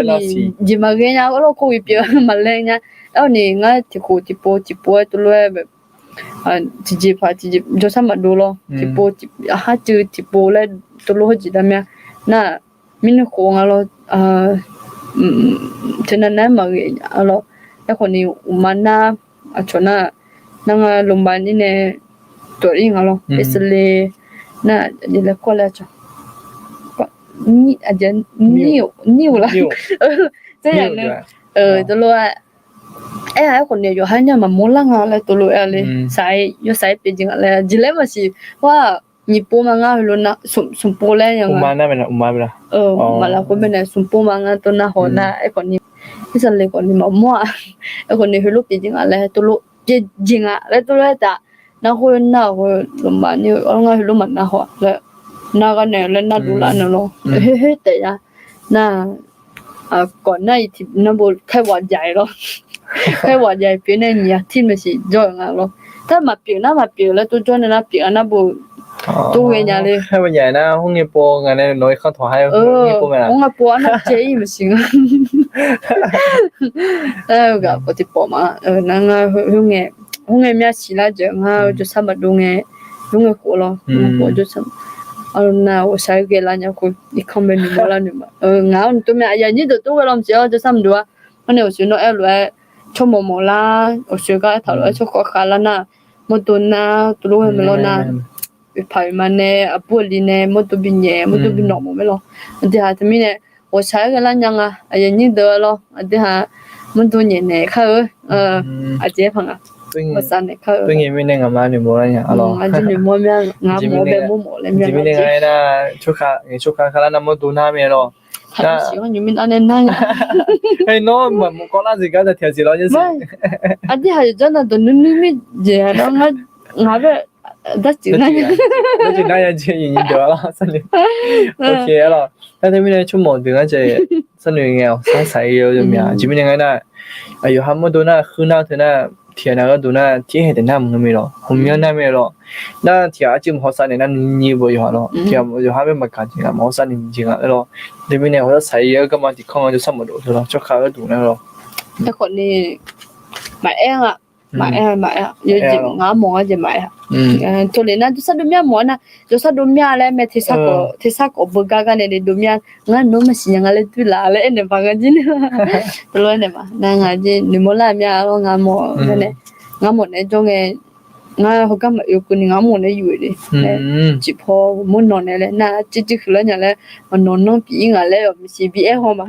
ni jeq maqghae nya lawr, khof bipyeuf maqlae nya. Aerkhawf ni ngar tiqkhof tiqpov tiqpov-aer teulof-aer, tiqjeq paq tiqjeq jawrshar maqdov lawr, tiqpov, harcuiv tiqpov laer teulof hawjeq dav mya nar, mirnuikhof nga lawr, teunav nar-aer maqghae lawr. Aerkhawf ni uqma nar, aqcawq nar, nar nga lmqma nir nae dawq-ir nga lawr, Aqsaqle nar, aqjeq laer kawr laer aqcawq, nir-euq lar, teulof-aer, aer-a, aerkhawf ni yawqha nar maqmawr lar nga laer teulof-aer le, saq-ir yawsaq-ir pyeuf jeq nga laer jeq laer maqsiq, nyiq pov ma ngar heulof nar, smq pov laer ya nga, maqlaf khoer bae nae smq pov ma ngar tov nar haw nar, aerkhawf ni, Aqsaqle khawf ni maqmawr-a, aerkhawf ni heulof pyeuf jeq nga laer teulof pyeuf jeq nga laer teulof-aer taf, nar khoer nar-euq khoer lmqma nir-eu ngar heulof maqnar haw laer, nar gar nae laer nar dovlar nae lawr, khoer taef ya nar, kawf nar-iq tiq nar bo khaer ghawq jaq-ir lawr, khaer ghawq jaq-ir pyeuf nae nyiq aqtir maqsiq jawr-euq nga lawr. Tar maqpyeuf nar maqpyeuf laer tov jawr nae nar pyeuf-a nar bo tov ghae nya le. Khaer ghawq jaq nar khoerngae pov ngaq nae nawq-ir khanr tawq har-eu, khoerngae pov arnar caev-ir maqsiq nga. Aer-eu gaq khawf tiqpawf ma, nar ngar khoerngae, khoerngae mya siq lar jeq ngar jawrshar maqdov ngae, khoerngae khof lawr, nar ghawqshaq-aer ghae lar nya khof irkanr bae noeqmawr lar noeq ma. Ngaq-anr tov mae aqyuif aqnyir deuq tov ghae lawr maqsiq-awr jawrshar maqdov-a. Khoer nae ghawqshoe nawr aer lof-aer tsawrmawq mawq lar, ghawqshoe gar aertaq lof-aer tsawrkhawf khav lar nar, mawrdo nar teulof ghae mae lawr nar, oeqpaq oeqma nae aqbur aqli nae mawrdo binyaef mawrdo binawq mawf mae lawr. Aqdui haq teumirnae ghawqshaq-aer ghae lar nya nga aqyuif aqnyir deuq-a lawr, aqdui haq mawrdo nyaef naeq kar-eu, aqjeq-aer paq nga, ghawqshaq naeq kar-eu, mirnae ngaq ma noeqmawr lar nya, aqjeq noeqmawr mya, ngaq mawf-eu bae mawrmawf laer mya, mirnae nga aernar, tsawrkhawf khav lar nar mawrdo nar mae lawr. Nawr maqmawr kawv lar jeq gar da tiq aqjeq lawr. Aqdui haq yawqjanr nav dawq nuinui mirjeq-a nar, ngaq bae darceuq nar, darceuq nar ya jeq nyiq deuq-a lawr sharnoeq. Aer lawr, nar teumirnae tsawrmawq deuq ngar jeq sharnoeq ngae-awq sarsaq-ir-eu yawmya jeq mirnae nga nar, aqyawf ha mawrdo nar khuir nar teu nar, tiq ghaq nav gharduq nar tiq haeq taef nar maqngeur mae lawr, hawmyanr nar mae lawr. Nar tiq ghaq arcuiv maqhaw sar naeq nar nuinyir bo yawqha lawr, tiq ghaq yawqha bae maqgaq jeq nga maqhaw sar naeq jeq nga aer lawr. Teumirnae hawsar saq-ir-eu garma tiq kanr nga jawrshar maqdov teu lawr tsawrkhaq gharduq nar lawr. Aerkhawf ni maqaer nga, maqaer maqaer, yawjeq ngaq-anr mawf ngar jeq maqaer. Tov lef nar jawrshar dov mya mawf-aer nar, jawrshar dov mya laer mae, tersar kawf beugar gar nae le dov mya, ngar nawr maqsiq nya nga laer duilaf laer aernaeq paq nga jir ni. Tov lor aernaeq ma nar nga jir noeqmawr lar mya lawr, ngar mawf nae, ngar mawf naeq-aer jawr ngae, ngar heugar maqoe keuvni ngar mawf naeq-aer yuf-eu le laer, ciqpaw mawr nawq naeq laer nar, civ civ huiq lar nya laer, nawq nanr pif-ir ngaq laer-awq maqsiq bi aer haw ma.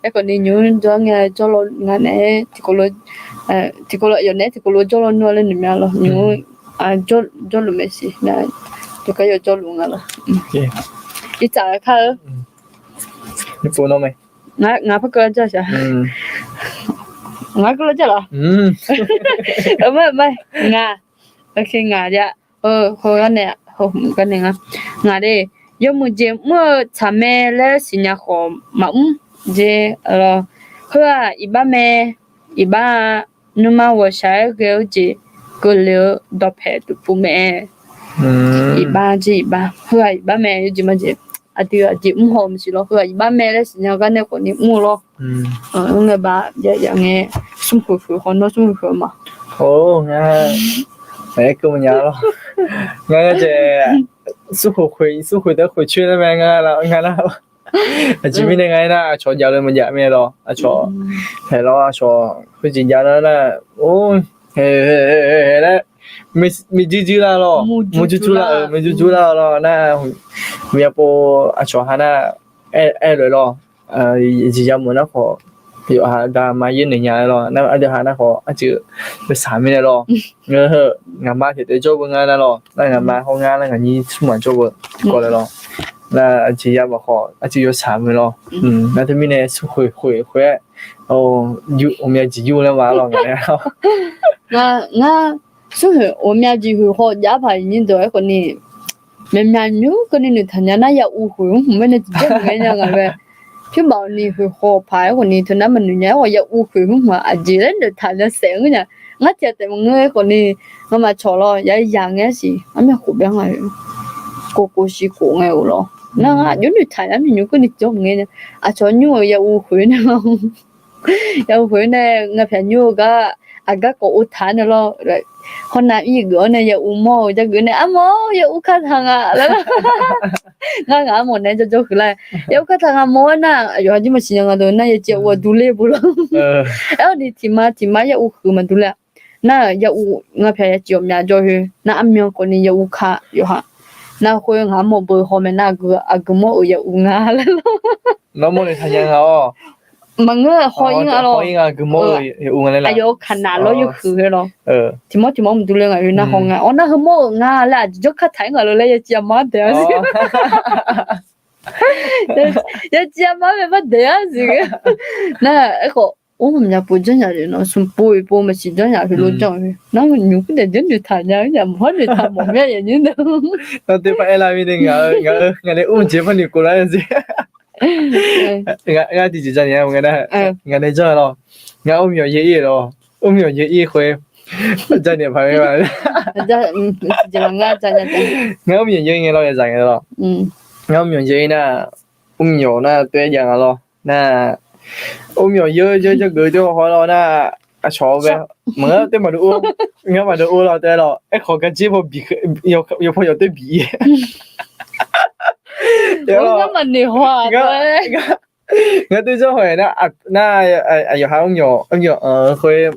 Aerkhawf ni nymq-mr jawr ngae jawr law nga naeq-aer tiqkawv lof, tiqkawv lof aqyawf naeq-aer tiqkawv lof jawr law nmr laer noeq mya lawr, nymq-mr jawrluf maeqshi nar, tiqkawv yawf jawrluf nga lawr. Irtsaq kar-eu, ngaq par keuv lar jar shaq, ngaq keuv lar jar lawr, ma, ma, ngaq, ngaq jar, heugar nae, heugar nae nga, ngaq le, yawmuiq jeq mr-eu tsaq mae laer siqnya khawf maqmr jeq lawr. Heu-aq iqbax mae, iqbax-a, nuima ghawqshaq-aer ghae-eu jeq keuvle-eu dawqpae dawqpuv mae. Iqbax jir iqbax, heu-aq iqbax mae, yawjeq majeq, aqdui aqjeq mr haw-eu maqsiq lawr, heu-aq iqbax mae laer siqnya gar nae khawf ni mr-eu lawr. Mr ngae ba, ya ya ngae, smrkhoeq khoeq haw nawr smrkhoeq khoeq ma. Or, ngar, aer keuv mawrnya lawr. Ngar jeq smrkhoeq khoeq, smrkhoeq taef khoeq coer nar mae nga lar, nga nar. Aqjeq mirnae nga aernar, aqcawq jav-eu maqjav mae lawr, aqcawq paeq lawr, aqcawq khoerjeq jav nar nar, or, laer, maqjuir juir lar lawr, maqjuir juir lar, maqjuir juir lar lawr nar, maqya pov aqcawq ha nar, aer-eu lawr, jeq ya meuq nar khawf, yawqha dama yaer noeq nya lawr nar, aqdui ha nar khawf arcuiv yawshaq mirnae lawr. Ngaqma tiq taef jawr beu nga nar lawr nar, ngaqma hawr nga nar, ngaqnyir smr maqjawr beu kawv laer lawr. Nar aqjeq ya maqkhawf arcuiv yawshaq mae lawr. Nar teumirnae smrkhoeq khoeq khoeq-aer, ghawqmya jeq yur laer ma lawr ngaq nae. Ngar smrkhoeq ghawqmya jeq khoeq khawf jav paq nyir deuq-aer khawf ni, myaqmyaq nymr keuvni noeqtaq nya nar, ya uv khoeq mr hmq-aer nae tiqjawr maqngae nya ngaq mae. Pyurbaf ni khoeq khawf paq-aer khawf ni teunar maqnoeq nya-aer khawf ya uv khoeq mr hmq-a, aqjeq laer noeqtaq nya saef-anr nya. Ngar tiq taef maqngeur-aer khawf ni, ngar maqcawq lawr ya yaq ngae-aer siq, armyav khof bya nga-eu. Kov kov shi khof ngae-euq lawr. Nar ngar aqjox noeqtaq nya, nymr keuvni tiqjawr maqngae nya. Aqcawq nymr-euq ya uv khoeq nae, ya uv khoeq nae ngapyaq nymr-eu gar, aqgar khawf ov taq nae lawr. Hawnav ir geuf-awr nae ya uv mawr-eu jar geuf nae, armawr ya uv kar taq nga laer. Ngar ngaq armawr nae jawrjawr huiq lar, ya uv kar taq nga mawr-aer nar, aqyawf-anr jir maqsiq nya nga deuq nar, ya civ ya uv-aq durler beu lawr. Aer-awr ni tiqma tiqma ya uv huiq maqdur ler-a. Nar ya uv ngapyaq ya civ ghawqmya jawr khoer nar, armyan khawf ni ya uv kar yawqha. Nar khoer ngaq armawr beu haw mae nar, aqgeu mawr-euq ya uv nga laer lawr. Nawr mawrle taqnya nga-awr. Maqngeur, haw ir nga lawr. Aqyawf-euq kaqnaq lawr yawhuiq khoer lawr. Tiqmawr tiqmawr maqdur ler ngaq khoer nar haw nga. Awr nar heumawr-euq nga laer aqjeq jawr kar taq-aer ngaq lor laer ya civ ya mar daeq-a siq. Ya civ ya mar mae mar daeq-a siq. Nar aerkhawf, or maqmyaq pov janrnya le nawr, smq pov oeq pov maqsiq janrnya heulof janr-eu. Nar nymq khoer daef janr noeqtaq nya-eu nya maqhawr noeqtaq mawf mir-a yanyir deuq. Nawr teupaq aer lar mirnae ngaq-eu ngaq-eu ngaq nae mr jeq par noeqkov lar-eu jeq. Ngar tiqjeq ja ni-a nga nar, ngaq nae janr-eu lawr. Ngar mr myawq yaer ir lawr. Mr myawq yaer ir khoer, ja ni paq-aer ma. Ngar mr myawq yaer ngae lawr, ya zaq ngae lawr. Ngar mr myawq yaer ir nar, mr myawq nar toer jav nga lawr. Nar, mr myawq yaer yaer jar geuf-eu jawr haw lawr nar, aqcawq-eu bae, maqngeur toer maqdov ur, ngar maqdov ur lawr taef lawr. Aerkhawf garjer paw bi, yawpaw yawq toer bi ir. Ngar maqnoeq haw-aq. Ngar toer jawr haw-aer nar, nar, aqyawf ha mr myawq, mr myawq-anr khoer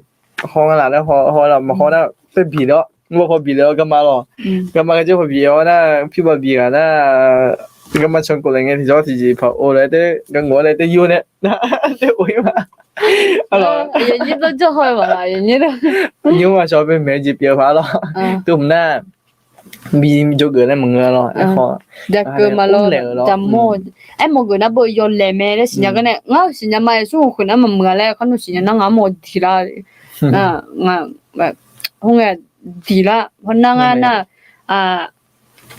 haw nga laf laer haw, haw laf maqhaw nar toer bi lawr, ngar paw bi lawr garma lawr. Garma garjer paw bi-awr nar, pyur bav bi ghaq nar, garma can khof laer ngae tiqjawr tiqjeq paq-or laer te, gar ngawq-awr laer te yur nae, te of ir ma. Nymr aqcawq bae maeq-eu jeq pyeuf-eu paq lawr. Tov hmq nar, bi jawrgeuf nae maqngeur lawr. Aerkhawf, aermawf geuf nar beu yawlaeq mae laer siqnya gar nae, ngar siqnya ma-aer smrkhoeq khoeq nar maqmuiq-a laer kharnov siqnya nar ngar armawr diq lar. Khoerngae diq lar hawnar ngar nar,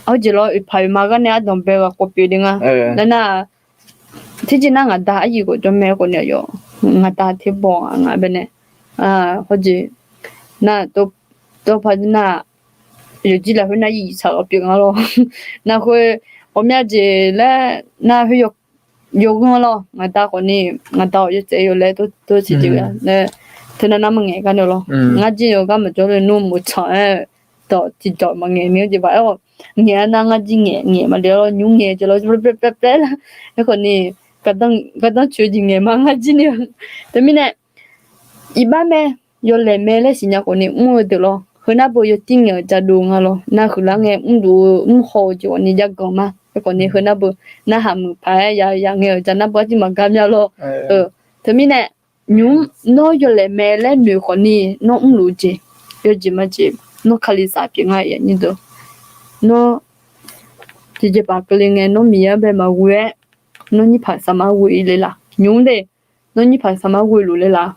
hawjeq lawr oeqpaq oeqma gar nae ardanq bae ghaq khawf pyeuf de nga. Nar nar, tiqjeq nar ngaq da aryuif khawf jawr mae khawf nae yawf, ngaq da terbawq nga bae nae, hawjeq nar, tov paq nar, yawqjir lafkhoer nar iq tsaq-awr pyeuf nga lawr. Nar khoer ghawqmya jeq laer nar khoer yawghanr lawr, ngaq da khawf ni, ngaq da-awq yawtsaev yawlaer tov siqjeq-a nae, teunar nar maqngaeq gar nae lawr. Ngar jir-eu gar maqjawr le nmr meuq tsanq-aer dawq tiqdawq maqngaeq mir-a jeq paq-aer-awq. Ngaeq-a nar ngar jir ngaeq ngaeq maqle-awr lawr, nymr ngaeq jeq lawr, aerkhawf ni, gardanr coeq-eu jeq ngaeq ma ngar jir ni-eu. Teumirnae, iqbax mae, yawlaeq mae laer siqnya khawf ni mr-eu deuq lawr, heu nar beu yawtir ngaeq-euq jadov nga lawr, nar huiqlar ngae mrluf-eu mrhaw-eu jeq khawf ni jav ganq ma. Aerkhawf ni heu nar beu, narhaq muiq paq-aer ya ya ngae-euq ja nar beu arjir maqgar mya lawr. Teumirnae, nymr nawr yawlaeq mae laer noeq khawf ni, nawr mrluf-eu jeq, yawjeq majeq, nawr kalizaq pyeuf nga-a nyir deuq. Nawr tiqjeqpaq keuvle ngae nawr Miqyaer bae maqghoe-aer, nawr nyirpaq saqmar ghoe le laf nymr de. Nawr nyirpaq saqmar ghoe luf le laf.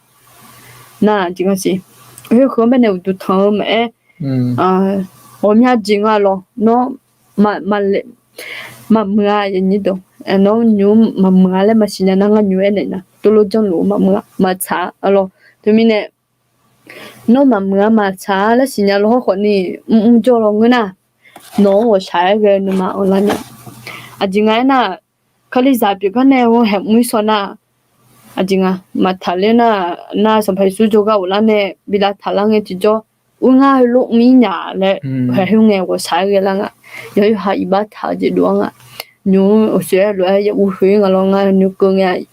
Nar jeq nga siq. Heu heu-anr bae nae uqduq tanq-eu maqaer, ghawqmya jeq nga lawr. Nawr maqmuiq-a yanyir deuq. Nawr nymr maqmuiq-a laer maqsiq nya nar ngar nymr aernaeq nar, tov lof janrluf-eu maqmuiq-a maqtsaq-a lawr. Teumirnae, nawr maqmuiq-a maqtsaq-a laer siqnya lawr hawr khawf ni, mrmr jawr lawr ngeur nar, nawq-anr ghawqshaq-aer ghae nuima-anr lar nya. Aqjeq nga aernar, kalizaq pyeuf gar nae hawhaeq mr-ir shaw nar, aqjeq nga maqtaq ler nar, nar Sanqpaq Yeqsur jawrgar ghoflar nae bi lavtaq lar ngae tiqjawr, Ur ngar heulof mr-ir nya laer, haeq khoerngae ghawqshaq-aer ghae lar nga. Yawqha iqbax taq-eu jeq dov-ar nga. Nymq-mr uqshoe-aer lof-aer yahuv khoer nga lawr, ngar nuikeuv ngae,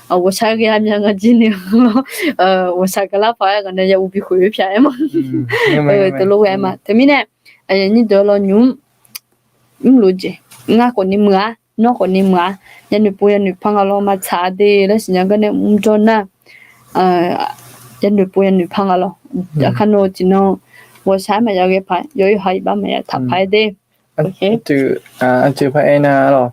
ghawqshaq-aer ghae-a mya ngar jir ni lawr. Ghawqshaq gaqlar paq-aer ngaq nae yahuv bi khoer pyaeq-aer ma. Teulof ghae-aer ma. Teumirnae, aqyuif aqnyir deuq-a lawr, nymq-mr mrluf jeq, ngar khawfni meuq-ar, nawr khawfni meuq-ar, yanoeq pov yanoeq par nga lawr, maqtsaq de laer siqnya gar nae mrjawr nar, yanoeq pov yanoeq par nga lawr. Aqkar nawr tiqnan ghawqshaq-aer maqya ghae paq, yawqha iqbax maqya taq paq-aer de. Aqcuiv par aernar lawr,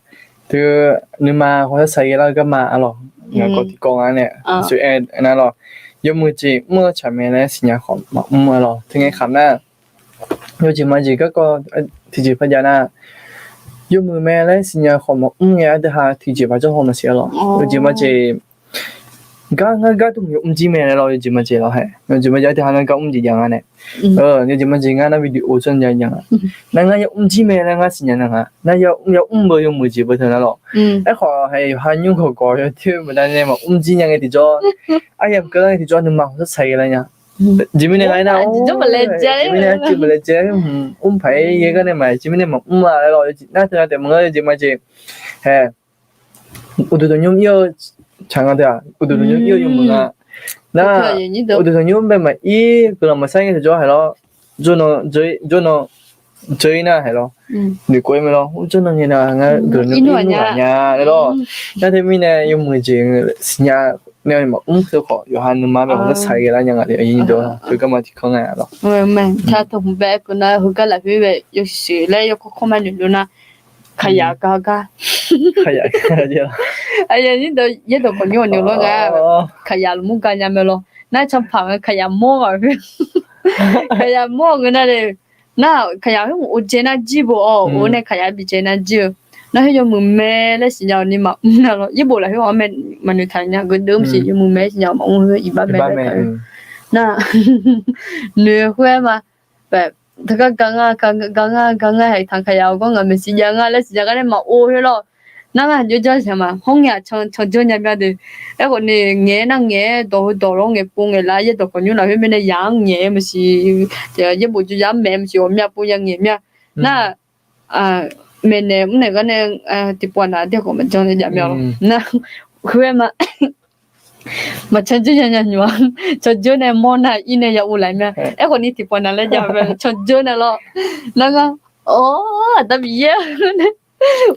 teu nuima hawsar saqghae lar-eu garma-a lawr, ngaq kawv tiqkawv nga nae, tsoeq aernar lawr, yawmuiq jeq mr-eu tsaq mae laer siqnya khawf maqmr-a lawr. Teungae kamq nar, yawjeq majeq garkawv tiqjeq par jav nar, yawmuiq mae laer siqnya khawf maqmr ngae, aqdui ha tiqjeq baq jawr haw maqsiq-a lawr. Yawjeq majeq gar ngar gar dmq yawmr jir mae laer lawr, yawjeq majeq lawr hae. Yawjeq majeq aqdui ha ngar gar mr jeq jav nga nae. Yawjeq majeq ngar nar video tsawrjaq jav nga. Nar ngar yawmr jir mae laer ngar siqnya nar nga. Nar yawmr beu yawmuiq jeq beu teu nar lawr. Aerkhawf hae yawqha nymr gawqgawq yawdoer baqdanae maqmr jir nya ngae tiqjawr, aryamq keuvlar ngae tiqjawr nuima hawsar saqghae lar nya. Jeq mirnae nga aernar, jeq mirnae aqcuiv baqlaejae, mr paq-aer ghae gar nae ma, jeq mirnae maqmr-a laer lawr. Nar teu nga taef maqngeur, yawjeq majeq hae. Uqduq tanqnymr ir-eu tsaq nga teu-aq, uqduq tanqnymr ir-eu yawmuiq nga. Nar uqduq tanqnymr bae maqir guiqlanq maqsar ngae tiqjawr hae lawr. Jawrnan jawr-ir nar hae lawr. Noeqkov-aer mae lawr, jawrnan ngae nar ngar guiqlanq nymr ir nar ghaq nya laer lawr. Nar teumirnae yawmuiq jeq siqnya nae maqmr teu khawf, yawqha nuima bae hawsar saqghae lar nya nga le, aqyuif aqnyir deuq-a lawr. Teu garma tiqkawv nga lawr. Teu hmq bae keuv nar heugar lafkhoer bae yawshuif laer yawkawr kawr ma noeq lo nar, kaqyaq gar gar. Aqyuif aqnyir deuq, yaerdawq khawf nymr-awq noeq lawr nga. Kaqyaq lmr gar nya mae lawr. Nar canpaq nga kaqyaq mawr ghaq khoer, kaqyaq mawr-eu ngeur nar le. Nar kaqyaq khoer mq or dzae nar jir bo-awr, or nae kaqyaq bi dzae nar jir-eu. Nar khoer yawmuiq mae laer siqnya-awq ni maqmr nar lawr. Yaerbof lafkhoer-anr mae maqnoeq taq nya, geudeuv maqsiq, yawmuiq mae siqnya-awq maqmr khoer iqbax mae laer taq-eu. Nar noeq khoer-aer ma. Teugar gar ngar, gar ngar, gar ngar hae taq kaqyaq-awr gawr ngaq maeqshi jav nga laer siqnya gar nae maqor khoer lawr. Nar ngar aqjox janr siq ma, hawr ngae-aq can can janr nya mya de. Aerkhawf ni ngaeq-aer nar ngaeq-aer dawq heudawq lawr ngaeqpov ngaeqlar yaerdawq khawf nymr lafkhoer mirnae yaq-anr ngaeq-aer maqsiq, yaerbof jawr ya-anr maeq-aer maqsiq, ghawqmya pov ya ngaeq mya. Nar maeqnaeq mrnaeq gar nae tiqpov aqnav dae khawf maqjanr nae jav mya lawr. Nar khoer-aer ma. Maqcan jeur nya nya nymq-a. Can jeur nae mawr nar ir nae ya uvlaf mya. Aerkhawf ni tiqpov aqnav laer jav mae can jeur nae lawr. Nar ngar, awr, aqda Miqyaer nae,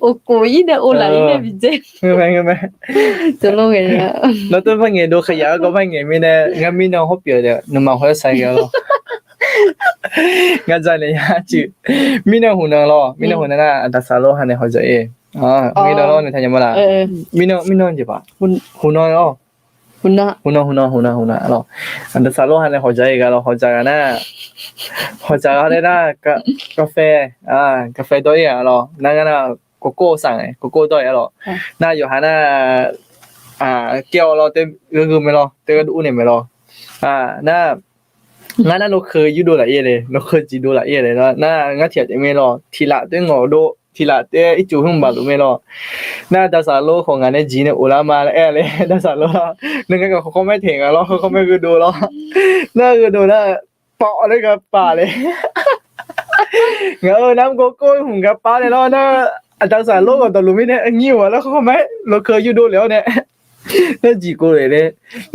okof ir nae uvlaf ir nae bidzae. Nawr tov par ngaeq dov kaqyaq-aer gawr par ngaeq mirnae ngar mirnan hawr pyeuf-eu nuima hawr-aer saqghae lawr. Ngar dzaq naeq ya cuiv. Mirnan huq nan lawr, mirnan huq nan nar aqda saqlor ha nae hawdzaq-ir. Mirnan lawr nae taqnya ma laf. Mirnan jeq paq. Huq nan lawr. Huq nan huq nan huq nan huq nan lawr. Aqda saqlor ha nae hawdzaq-ir gaq lawr, hawdzaq ghaq nar, hawdzaq ghaq laer nar, kafae, kafae dawr-ir gaq lawr. Nar ngar nar, kawkawr saq ngae kawkawr dawr-ir-a lawr. Nar yawqha nar, kaer-awr lawr, teu gheugeu mae lawr, teu gharduq ur naeq mae lawr. Nar ngar nar lawkheu yurdov laf-ir le, lawkheu jeq dov laf-ir le lawr. Nar ngar tiq ghaq taef mae lawr, tiq laf teu ngawq dov, tiq laf teu ircuf hmr baq luf mae lawr. Nar aqda saqlor khawf ngaq nae jeq nae of lar ma laer aer-a le, aqda saqlor lawr. Nar ngar khawf khawr maer taeq nga lawr, khawr khawr maer gheudov lawr. Nar gheudov nar, paf-awr laer gaq paf le. Ngaq-euq nar mr gawrkawr hmq gaq paf naeq lawr nar, aqda saqlor ghawqdawq luf mirnae nyir-awq laer khawr khawr maer lawkheu yurdov lef-awr nae, nar jeq kov le le,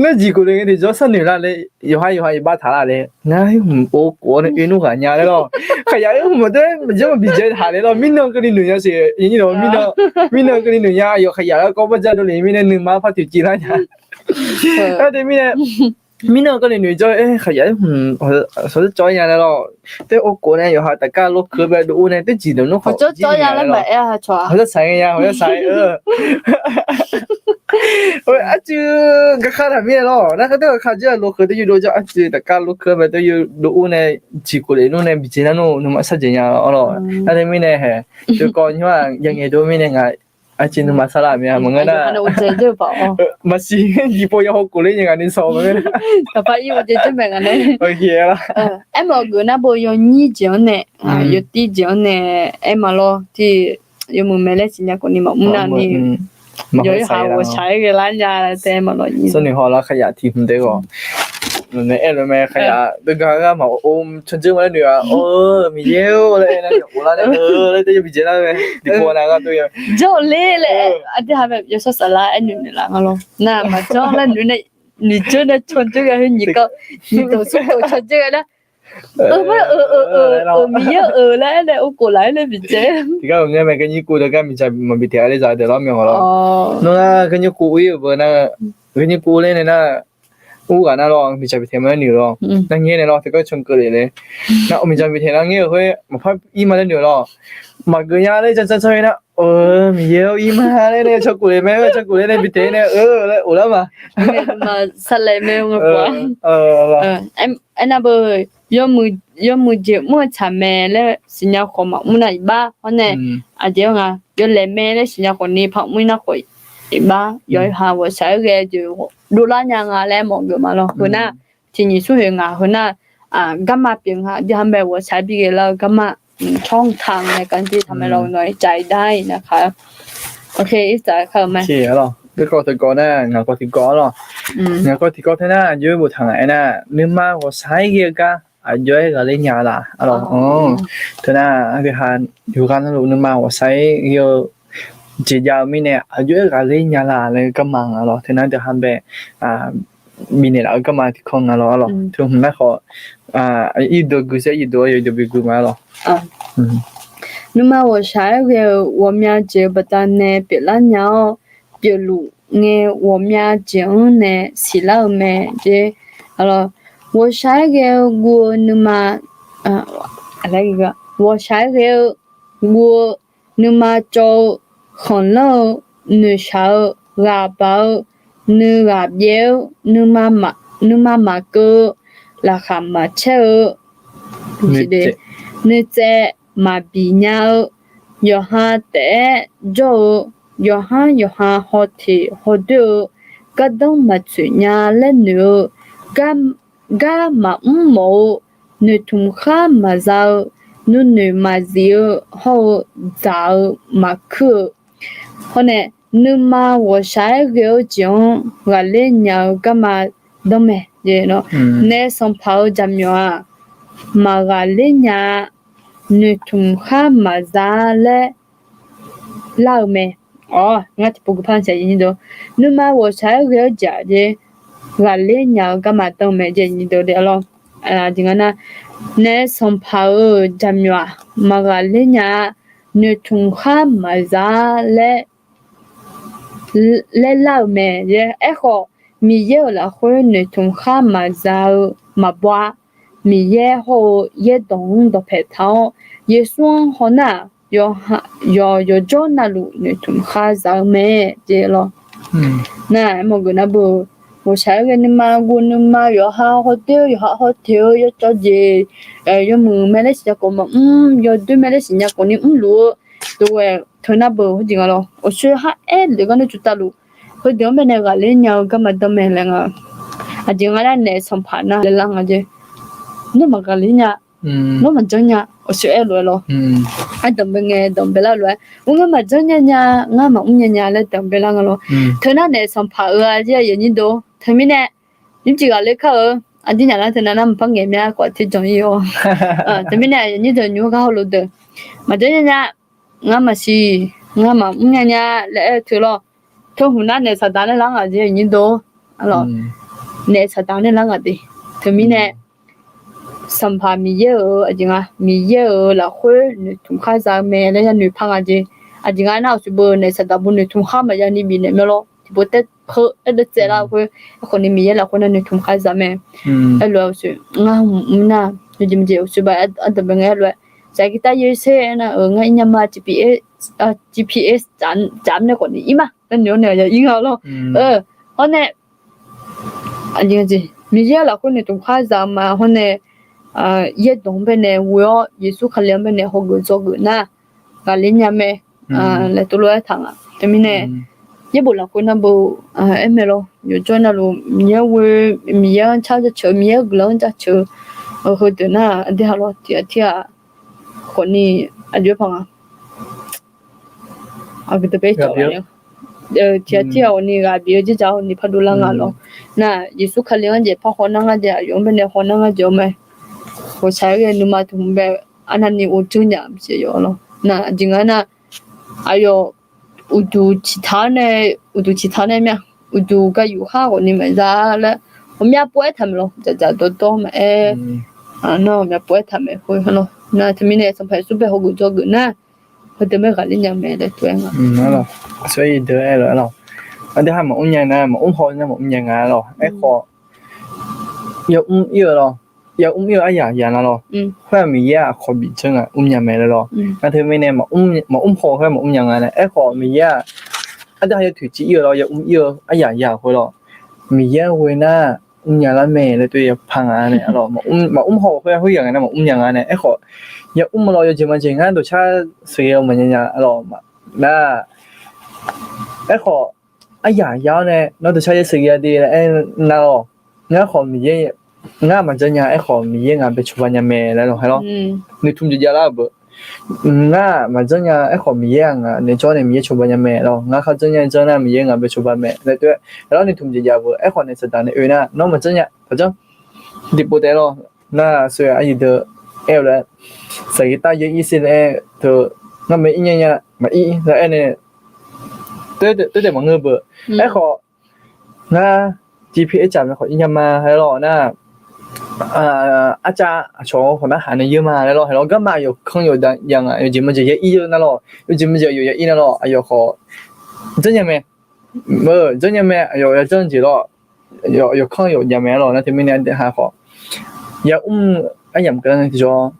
nar jeq kov le ngae tiqjawr sharnoeq lar le, yawqha yawqha iqbax taq lar le. Ngar hmq or kof-awr nae oe nmr ghaq nya laer lawr. Kaqyaq-aer hmq maqdar maqjawr maqbi dzae taq le lawr, mirnan keuvni noeq nya siq, mirnan keuvni noeq nya, yawqha kaqyaq-aer kawv par dzar dov le mirnae nuima par toeqciv lar nya. Nar teumirnae mirnan keuvni noeq jawr-aer kaqyaq-aer hmq sawr cawv-ir nya laer lawr. Teu or kof nae yawqha tafkar lawkheu bae dov ur nae teu jeq dawq nmr khawf jir nya laer lawr. Hawq yar saq ngae ya, hawq yar saq-aer-eu. Arcuiv gaqkhav taq mirnae lawr, nar kar teu gaqkhav jir-aq lawkheu teu yurdov jawr, arcuiv tafkar lawkheu bae teu yurdov ur nae jeq kov le nmr nae bi dzae nar nmr nuima sar dzaeq nya lawr. Nar teumirnae hae, teu kawv nymr-aq ya ngaeq dov mirnae ngaq arcuiv nuima sar lar mir-a maqngeur nar. Maqsiq jeq pov ya haw kof ler nya ngaq ni saw maqngeur nar. Aermawf geuf nar bo yawnyir jeq-anr nae, yawtir jeq-anr nae, aerma lawr tiq, yawmuiq mae laer siqnya khawf ni maqmr nar ni, yawqha ghawqshaq-aer ghae lar nya tae aerma lawr nyi. Sawrnoeq haw lar kaqyaq tiq hmq taef ghawq. naeq-aer lof mae, khaqyaq deugar gar maq or, candzeur ma laer noeq-aq, or, Miqyaer-or laer aernar, yawqghov lar nae, laer tae yawbi dzaeq lar mae. Tiqpov nav gar dov ya, jawr ler laer, aqdui ha bae yawshawr saflar aer noeq naeq laf nga lawr. Nar maqjanr laer noeq nae, noeqdzeur nae candzeur ghae heu nyiq kawv, nyiq dawq smr dawq candzeur ghae nar, eu, eu, eu, Miqyaer eu laer aer nae ur khof laf-aer nae bi dzaeq. Tiqgar-euq ngaer mae, garnyir kov deuq gar miqdzaq maqbi taeq-a ler zaq deuq lar mya haw lawr. Nawr nar garnyir kov-ir-euq beu nar, garnyir kov ler nae nar, ur ghaq nar lawr, miqdzaq bi taeq ma laer noeq lawr. Nar ngaer nae lawr, tiqgar can keuv le le. Nar miqdzaq bi taeq nar ngaer-euq khoer maqpar ir ma laer noeq lawr. Maqgeuf nya laer janr janr tsawr-ir nar, Miqyaer-or, ir ma laer nae can khof le mae, can khof le nae bi taeq nae, eu, laer of lar ma. Maqsaqlaeq mae nga. Aernar beu, yawmuiq jeq mr-eu tsaq mae laer siqnya khawf maqmr nar iqbax hawr nae, aqjeq-anr nga yawlaeq mae laer siqnya khawf ni par mr-ir nar khawf iqbax, yawqha ghawqshaq-aer ghae-eu jeq dovlar nya nga laer mawf geuf ma lawr. Heu nar tiqnyiq smr heq ngaq heu nar, garma pyeuf nga, aqdui ha bae ghawqshaq-aer bi ghae lar-eu garma, tsawr taq nae kar jir taq mae lawr, nawq-aer caf-ir dar-ir nar kaq. Teukawv tiqkawv nar, ngaq kawv tiqkawv lawr. Ngaq kawv tiqkawv teu nar, aqjox-aer boftaq ngaq-aer nar, nuima ghawqshaq-aer ghae-eu gar aqjox-aer ghaqler nya laf-a lawr. Teu nar, aqdui ha yawqghaq navluf nuima ghawqshaq-aer ghae-eu jeq jav-eu mirnae aqjox-aer ghaqler nya laf laer garma nga lawr. Teu nar deuq ha bae bifnaeq laf-eu garma tiqkawv nga lawr-a lawr. Teu hmq nar khawf, irdov gui saer irdov-awr yawdov bi gui ma-a lawr. Nuima ghawqshaq-aer ghae-eu ghawqmya jeq-eu baqdanae pyeuflar nya-awr, pyeufluf ngae ghawqmya jeq-anr nae siqlar-eu mae. Ghawqshaq-aer ghae-eu guv-eu nuima, ghawqshaq-aer ghae-eu guv-eu nuima cawv-eu, khanqlanr-eu, noeqshaq-eu, ghaq baq-eu, nuighaq byaev-eu, nuima maqkeuv-eu, laqkhaq maqcaer-eu, nuitsaev maqbif nya-eu, yawqha taef-aer jawr-eu, yawqha yawqha hawteq hawdoer-eu, gardanr maqtsoeq nya laer noeq-eu, gar maqmr mawf-eu, noeqtmq khar maqza-eu, nuinoeq maqzif-eu hawr-eu, dzaq-eu maqkuir-eu, hawr nae nuima ghawqshaq-aer ghae-eu jeq-anr ghaqler nya-eu garma danr mae. Naef sanqpaq-eu jaqmyawf-aq, maqghaqler nya-a, noeqtmq khar maqza laer lar-eu mae. Awr, ngar tiqpov guiqpar-anr tiq aqyuif nyir deuq, nuima ghawqshaq-aer ghae-eu jeq-aq jeq, ghaqler nya-eu garma danr-eu mae. Aqyuif nyir deuq lawr, aqjeq nga nar, naef sanqpaq-euq jaqmyawf-aq, maqghaqler nya-a, noeqtmq khar maqza laer laer lar-eu mae. Aerkhawf, Miqyaer-euq lafkhoer noeqtmq khar maqza-eu maqbaw-a. Miqyaer hawr-eu yaerdawq-anr dawqpae taq-awr, Yeqsur-anr hawnar-aq, yawqjawr navluf noeqtmq khar za-eu mae. Nar aermawf geuf nar beu, ghawqshaq-aer ghae nuima guv nuima yawqha hawdoer-eu yawqha hawteq-eu yawcawv jeq, yawmuiq mae laer siqnya khawf maqmr, yawdoer mae laer siqnya khawf ni mrluf-eu, dov ghae teu nar beu heujeq nga lawr. Aqshoe khar aer lef gar nar tsuvtavluf, heudeuq-anr baenae ghaqler nya-eu garma danr mae laer nga. Aqjeq nga nar naef sanqpaq nar laer lar nga jeq. Nawr maqghaqler nya, nawr maqjanr nya, aqshoe aer lof-aer lawr. Aer danqbae ngae danqbae lar lof-aer, ur ngar maqjanr nya nya, ngar maqmr nya nya laer danqbae lar nga lawr. Teu nar naef sanqpaq-eu-a jeq aqyuif nyir deuq, teumirnae nymrcif ghaqler kar-eu, aqdir nyaf lar teu nar nar maqpar ngaeq mya khawf terjanq ir-awr. Teumirnae aqyuif nyir deuq nymr gar hawluf deuq, maqjanr nya nya, ngar maqsiq, ngar maqmr nya nya laer aer-eu teu lawr. Teu hmq nar naef saqdaq nae lar ngaq jeq aqyuif nyir deuq, naef saqdaq nae lar ngaq de. Teumirnae sanqpaq Miqyaer-euq aqjeq nga, Miqyaer-euq lafkhoer noeqtmq khar za-eu mae laer yanoeq par nga jeq. Aqjeq nga nar aqshoe beu naef saqdaq beu noeqtmq khar maqya ni bifnaeq mae lawr. Tiqpov taer heu aer deuv tsaev lar-eu khoer, aerkhawf ni Miqyaer lafkhoer nar noeqtmq khar za mae. Aerlof-aer aqshoe ngar hmq mr nar, yawjeq maqjeq aqshoe ba aer danqbae ngae aerlof-aer, saqkir tar yaer sher aernar-euq ngar ir nya ma, G P S, G P S tsaf nae khawf ni ir ma laer noeq-awr nae ya ir nga lawr. Hawr nae Miqyaer lafkhoer noeqtmq khar za-eu ma hawr nae, yaerdawq-anr baenae ghoe-awr Yeqsur Kali-anr baenae hawgeuf dzawgeuf nar, ghaqler nya mae laer tov lof-aer taq nga. Teumirnae yaerbof lafkhoer nar beu aer mae lawr. Yawqjawr navluf Miqyaer ghoe, Miqyaer-anr car jaceuq-eu, Miqyaer-euq guiqlanq-anr jaceuq-eu heudeuq nar aqdui ha lawr tiq ghaq tir ghaq khawf ni aqjox-aer paq nga. Aqgeu deuq bae cawq laf-a. tiqghaq tirghaq awqni ghaq bif-eu dzerdzaq-awr ni pardov lar nga lawr. Nar, Yeqsur Kali-anr jeq par hawnar ngar jeq, aqyawf-anr baenae hawnar ngar jeq-awr mae. Ghawqshaq-aer ghae nuima tiq hmq bae arnavni ghovdzeur nya maqsiq yawf lawr. Nar, aqjeq nga nar, aqyawf uqduq ciqtaq-awr nae, uqduq ciqtaq nae mya, uqduq gayuf khar ghawqni maqza laer, ghawqmya pov-aer taq mae lawr, dzaqdzaq dawrdawr maqaer, nar ghawqmya pov-aer taq mae khoer lawr. Nar teumirnae Sanqpaq Yeqsur bae hawgeuf dzawgeuf nar, heudeuq mae ghaqler nya mae laer tov-aer nga. Aqdui ha maqmr nya nar maqmr haw nar maqmr nya nga lawr. Aerkhawf, yamr ir-eu lawr, yamr ir-eu aryaq yaq na lawr. Khoer-aq Miqyaer-aq aqkawq bifdzeur nga mr nya mae laer lawr. Nar teumirnae maqmr haw khoer maqmr nya nga nae. Aerkhawf Miqyaer-aq aqdui ha yawtoeq civ ir-eu lawr, yamr ir-eu aryaq yaq khoer lawr. Miqyaer ghoe nar mr nya lar mae laer tov-aer par nga nae lawr. Maqmr haw khoer khoer yaq nga nar maqmr nya nga nae. Aerkhawf, yamr-eu lawr yawjeq majeq ngar dawqcar sheuqghae-eu maqnya nya lawr. Nar, aerkhawf, aryaq yaq-awr nae nawr dawqcar ya sheuqghae de laer aer nar lawr. Ngar khawf Miqyaer, ngar maqjanr nya, aerkhawf Miqyaer ngaq bae cawba nya mae laer lawr haer lawr. Noeqtmq jeq jav lar-eu beu. Ngar maqjanr nya, aerkhawf Miqyaer-aq ngaq nae jawr nae Miqyaer cawba nya mae lawr. Ngar kharjanr nya janr nar Miqyaer ngaq bae cawba mae laer tov-aer lawr. Noeqtmq jeq jav beu. Aerkhawf nae Saqdaq nae oe nar nawr maqjanr nya, maqjanr, tiqpov taef lawr. Nar aqsur-aq aryiq deuq aer-eu laer, saqgeq tar yaer ir ser laer aer teu, ngar mae ir nya nya maqir laer aer nae, toer taef maqngeur beu. Aerkhawf, ngar tiqpir aer caf mae khawf ir nya ma laer lawr nar, arcav aqcawq-eu khawf narhaq nae yeur ma laer lawr haer lawr. Garma aqyawf kanr yawf jav ngaq, yawjeq majeq yaer ir-eu nar lawr, yawjeq majeq aqyawf yaer ir nar lawr, aqyawf khawf janr nya mae. Janr nya mae, aqyawf ya janr jeq lawr, aqyawf kanr yawf jav mae lawr. Nar teumirnae aqdui ha khawf, yamr-eu aryamq keuvlar ngae tiqjawr,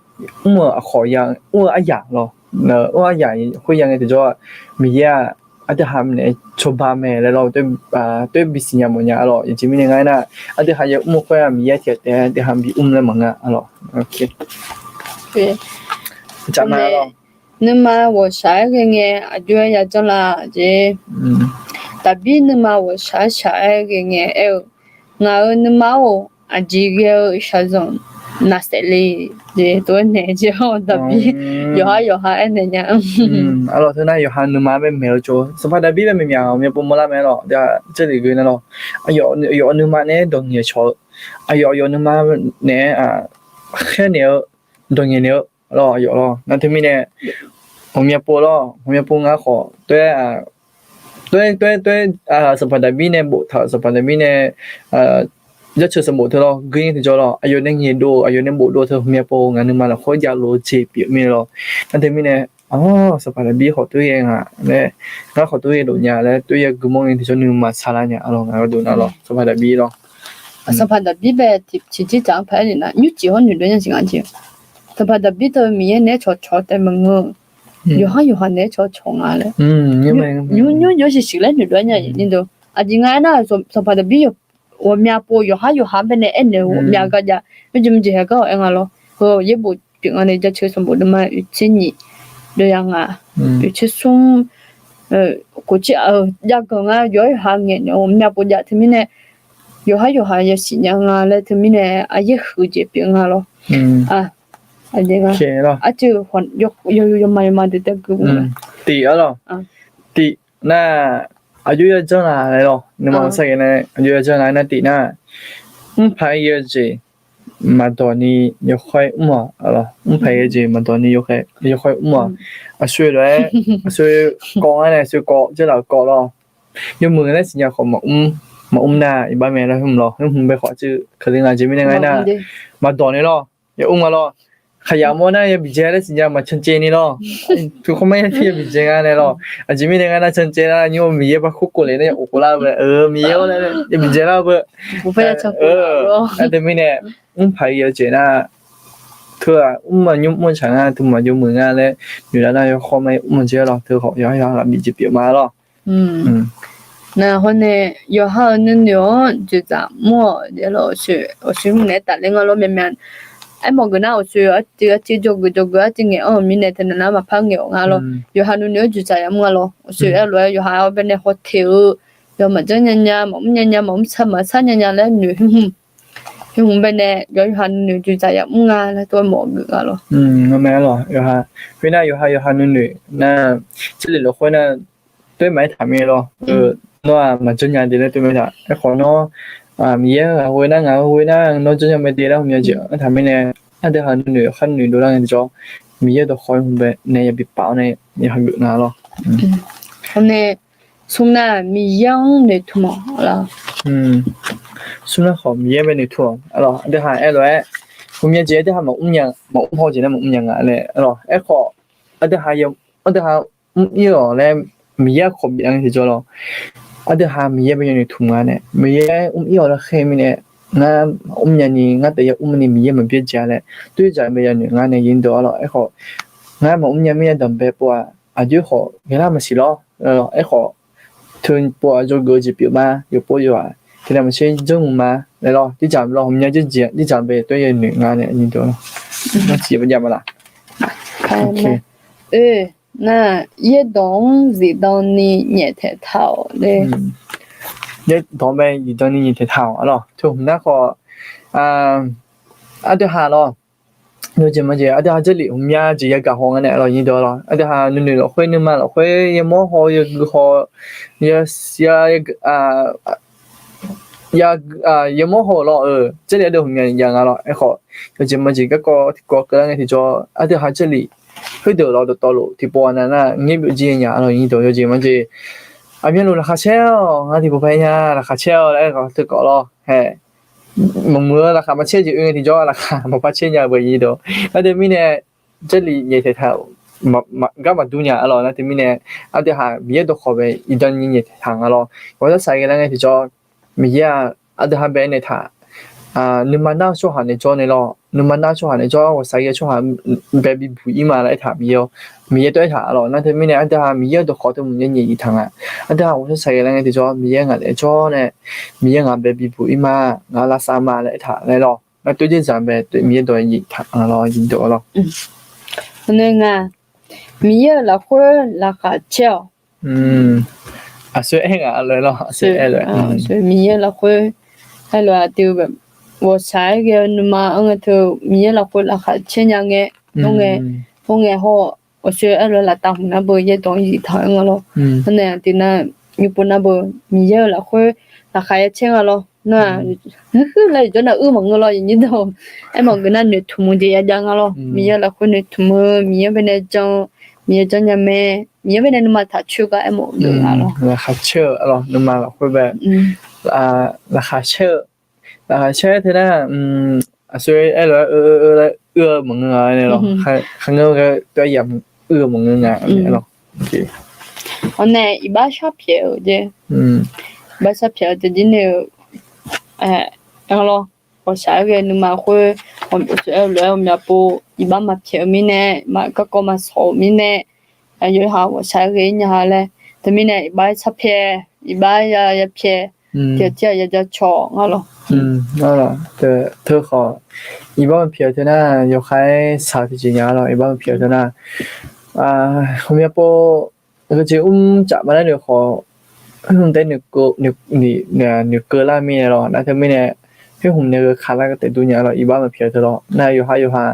mr-eu aqkhawf ya, mr-eu aryaq lawr, mr-eu aryaq khoer ya ngae tiqjawr, Miqyaer-aq aqdui ha nae cawba mae laer lawr, toer bisiq nya mawf nya lawr. Yawjeq mirnae ngar aernar, aqdui ha yamr-eu khoer-aq Miqyaer tiqghaq taef aqdui ha bimr laer maqnga lawr. Nuima ghawqshaq-aer ghae ngae aqjox-aer ya janr la jeq. Daqbir nuima ghawqshaq shaq-aer ghae ngae aer-eu, ngaq-euq nuima-or, aqjeq ghae-eu shaqzanq naqsaef le jeq tov-aer naeq jeq-awr daqbir yawqha yawqha aernaeq nya. Arlawq teu nar yawqha nuima bae maeq-eu tsov, Sanqpaq Daqbir bae maeq myaq-awq, myavpov mawrlar mae lawr. Jarlif ghoe nar lawr, aqyawf nuima naeq-aer dawq ngaeq cawq-eu, aqyawf aqyawf nuima naeq-aer khaer naeq-eu, dawq ngaeq naeq-eu lawr, aqyawf lawr. Nar teumirnae ghawqmya pov lawr, ghawqmya pov ngar khawf toer-aer, toer-aer toer-aer, Sanqpaq Daqbir nae boftaq-euq, Sanqpaq Daqbir nae jaceuq sanqbof teu lawr, guir ngae tiqjawr lawr, aqyawf nae ngaeqdov, aqyawf nae bofdov teu ghawqmya pov-eu ngaq nuima lafkhoer javluf-eu jeq pyeuf mir lawr. Nar teumirnae, Sanqpaq Daqbir khawf toer ghae nga laer, ngar khawf toer ghae laf nya laer toer ya guimawr ngae tiqjawr nuima saqlar nya lawr, ngaq gharduq nar lawr, Sanqpaq Daqbir lawr. Sanqpaq Daqbir bae tiqjir dzaq-anr paq-aer le nar, nymrcif hawr noeqdov nya siq nga jeq. Sanqpaq Daqbir teu Miqyaer naeq-aer cawqcawq taef maqngeur. Yawqhar yawqha naeq-aer cawqcawq nga laer, nymr nymr yawshuif shuif laer noeqdov nya ni deuq. Aqjeq nga aernar, Sanqpaq Daqbir ghawqmya pov yawqhar yawqha baenae aernaeq-eu ghawqmya gar jav, yawjeq maqjeq haegar-awq aer nga lawr. Heu yaerbof pyeuf nga nae jaceuq sanqbof deuvma oeqtser nyiq, deuv ya nga, oeqtser smr, kof tser jav ganq nga yawqhar yawqha ngaeqnaeq-eu ghawqmya pov jav teumirnae, yawqhar yawqha yasiq nya nga laer teumirnae, aqyaer huiq jeq pyeuf nga lawr. Aqjeq nga, arciv yawma yawma deuq taef gui tif-a lawr. Tif nar, aqjox ya janr la laer lawr, nuima sar ghae nar aqjox ya janr la nar tif nar, mrpaq-aer ghae-eu jeq maqdawq ni yawkhaer mr-awq. Mrpaq ghae-eu jeq maqdawq ni yawkhaer mr-awq. Aqsur lof-aer, aqsur kawv ngar nae aqsur kawv, jarlif-euq kawv lawr. Yawmuiq laer siqnya khawf maqmr, maqmr nar iqbax mae laer hmq lawr, hmq bae khawf aqcuiv keuvle nga jeq mirnae ngar nar, maqdawq ni lawr, ya mr nga lawr. Khaqyaq mawr nar yabi dzae laer siqnya maqcan caev ni lawr. Tuqkhawr mar yaer yabi dzae nga nae lawr. Aqjeq mirnae ngar nar can caev lar nymr-eu Miqyaer par khoerkhof le nar ya of khof lar-eu beu, Miqyaer-awr laer yabi dzae lar-eu beu. Nar teumirnae, mrpaq ghae-eu jeq nar, teu-aq mr-aq nymr mr-eu tsaq ngar, teu maqjawr muiq ngar laer noeq lar nar yawkhawr mar mr-eu jeq lawr, teu khawf yawqha yawqha ghaq bif jeq pyeuf ma lawr. Nar hawr nae, yawqha-euq nuinoeq-anr dzoeqdzaq mr-awq, awqshoe mr naeq-aer tafler nga lawr myavmyav. Aermawf geuf nar awqshoe artiv artiv jawrgeuf jawrgeuf artiv ngaeq-anr-euq mirnae teu naq nar maqpar ngaeq-awq nga lawr. Yawqha nuinoeq-anr dzoeqdzaq yamr nga lawr. Awqshoe aerlof-aer yawqha-awr baenae hawteq-eu, yawq maqjanr nyanya, maqmr nyanya, maqmr sar maqsar nyanya laer noeq hmq hmq hmq baenae yawqha yawqha nuinoeq dzoeqdzaq yamr nga laer tov-aer mawf geuf nga lawr. Khoernar yawqha yawqha nuinoeq nar, jarlif lafkhoer nar toer maqaer taq mir lawr. Nawr-aq maqjanr nya de laer toer maqaer taq. Aerkhawf nawr, Miqyaer-aq ghoe nar ngaq-anr ghoe nar nawr janrnya mae de laer ghawqmya jeq aertaq mirnae, ardui ha nuinoeq khar nuinoeq dovlar ngae tiqjawr, Miqyaer dawqkhawq-aer hmq bae nae yabi paf-awr nae yawqha geuf nga lawr. Nae smr nar Miqyaer-anr noeqtmq-awq lawr. Smr nar khawf Miqyaer bae noeqtmq-awq lawr. Ardui ha aer lof-aer, ghawqmya jeq ardui ha maqmr nya, maqmr haw jeq nar maqmr nya nga laer lawr. Aerkhawf ardui ha, ardui ha mr ir-awq laer Miqyaer khawf bifnaeq ngae tiqjawr lawr. Ardui ha Miqyaer bae yanoeq tmq nga nae, Miqyaer mr ir-awq laer khaer mirnae, ngar maqmr nyani ngar taef ya mrni Miqyaer maqbyaer ja laer, toer dzaq bae yanoeq nga nae yawdawq-a lawr. Aerkhawf ngar maqmr nya mirnae danqbae pov-aq, aqjox khawf ghaelar maqsiq lawr. Aerkhawf teu pov-aq jawrgeuf-eu jeq pyeuf ma, yawqpov yawq-aq tiqnav maqtser janrmuiq ma laer lawr. Jirdzaq lawr, ghawqmya jirdzaq bae toer yanoeq nga nae yawdawq-a lawr. Nar, yaerdawq-anr zifdan ni nyaeftaeq taq-awq laer. Yaerdawq-anr bae zifdan ni nyaeftaeq taq-awq lawr. Teu hmq nar khawf, ardui ha lawr, yawjeq maqjeq ardui ha jarlif ghawqmya jeq yagaq haw nga nae lawr, yawdawq-a lawr. Ardui ha nuinoeq lafkhoer nuima lafkhoer yamawr haw yagui haw, ya, ya, yamawr haw-euq lawr-eu jarlif ardeuv ghawqmya jav nga lawr. Aerkhawf yawjeq maqjeq garkawv tiqkawv keuvlar ngae tiqjawr ardui ha jarlif khoerdeuq lawr dawqtawvluf tiqpov-a nav nar ngaer byovjir nya lawr, yawdawq yawjeq maqjeq. Aqmyanluf laqkhaq caer-awq, ngar tiqpov par nya laqkhaq caer-awq laer aerkhawf teu kawv lawr. Hae, maqmuiq-eu laqkhaq maqcaer jeq oe ngae tiqjawr laqkhaq maqpar caer nya-eu beu yawdawq. Nar teu mirnae jarlif nyaeftaeq taq-euq gar maqdur nya-a lawr. Nar teu mirnae ardui ha Miqyaer dawqkhawq bae zifdan ni nyaeftaeq taq nga lawr. Ghawqshaq shaq ghae lar ngae tiqjawr, Miqyaer-aq ardui ha bae naeq taq, nuima nar-eu tsawrhaq nae jawr nae lawr, nuima nar-eu tsawrhaq nae jawr ghawqshaq ghae tsawrhaq bae bibuq ir ma laer aertaq Miqyaer-awr, Miqyaer tawr aertaq-a lawr. Nar teu mirnae ardui ha Miqyaer-eu dawqkhawq teu maqnyaer nyaef taq nga. Ardui ha ghawqshaq shaq ghae lar ngae tiqjawr Miqyaer ngaq naeq-aer jawr nae, Miqyaer ngaq bae bibuq ir ma, ngaq lavsav ma laer aertaq nae lawr. Nar toer dzerdzaq bae Miqyaer dawq nyaef taq nga lawr, yawdawq-a lawr. Nar nga, Miqyaer-euq lafkhoer laqkhaq caer-awq. Aqsoer aer nga lof-aer lawr, aqsoer aer lof-aer, Miqyaer-eu lafkhoer aer lof-aer aqdui ghawqshaq-aer ghae-eu nuima-anr ngae teu Miqyaer lafkhoer laqkhaq caer nya ngae, hawr ngae, hawr ngae haw, aqsoer aer lof-aer laftav hmq nar beu yaerdawq-anr zif taq-aer nga lawr. Hawr nae aqdui nar, nymr pov nar beu Miqyaer-eu lafkhoer laqkhaq ya caer nga lawr. Nar-aq, huiq laer jawr nar uir maqngeur lawr, yawnyir dawq. Aer maqngeur nar noeqtmq-eu jeq ya jav nga lawr. Miqyaer-eu lafkhoer noeqtmq-eu, Miqyaer baenae jan, Miqyaer janrnya mae, Miqyaer baenae nuima taq coer gar aermawf-eu deuq nga lawr. Laqkhaq caer-eu lawr, nuima lafkhoer bae laqkhaq caer-eu, laqkhaq caer teu nar, aqsoer aer lof-aer, eu, eu, eu, eu maqngeur nga nae lawr. Kharngeur ghae tov-aer yamq uir-eu maqngeur nga lawr. Awr nae iqbax sharpyaeq-euq jeq, iqbax sharpyaeq-eu teu jir nae-eu lawr. Ghawqshaq-aer ghae nuima khoer, aqsoer aer-eu lof-aer ghawqmya pov iqbax maqpyaeq-eu mirnae, garkawv maqsawq-euq mirnae, yawqha ghawqshaq-aer ghae-ir nya laer, teumirnae iqbax sharpyaeq, iqbax ya, yapyaeq, tiqghaq tirghaq ya jacawq nga lawr. Teu khawf, iqbax maqpyaeq-eu teu nar, yawqha-aer shaq-eu tiqjeq nya lawr, iqbax maqpyaeq-eu teu nar, ghawqmya pov, heujeq mrcaf maqlar noeq khawf, khoer hmq taef noeqkeuv lar mirnae lawr. Nar teumirnae, khoer hmq nae gheu kaq lar taef dur nya lawr, iqbax maqpyaeq-eu teu lawr. Nar yawqha yawqha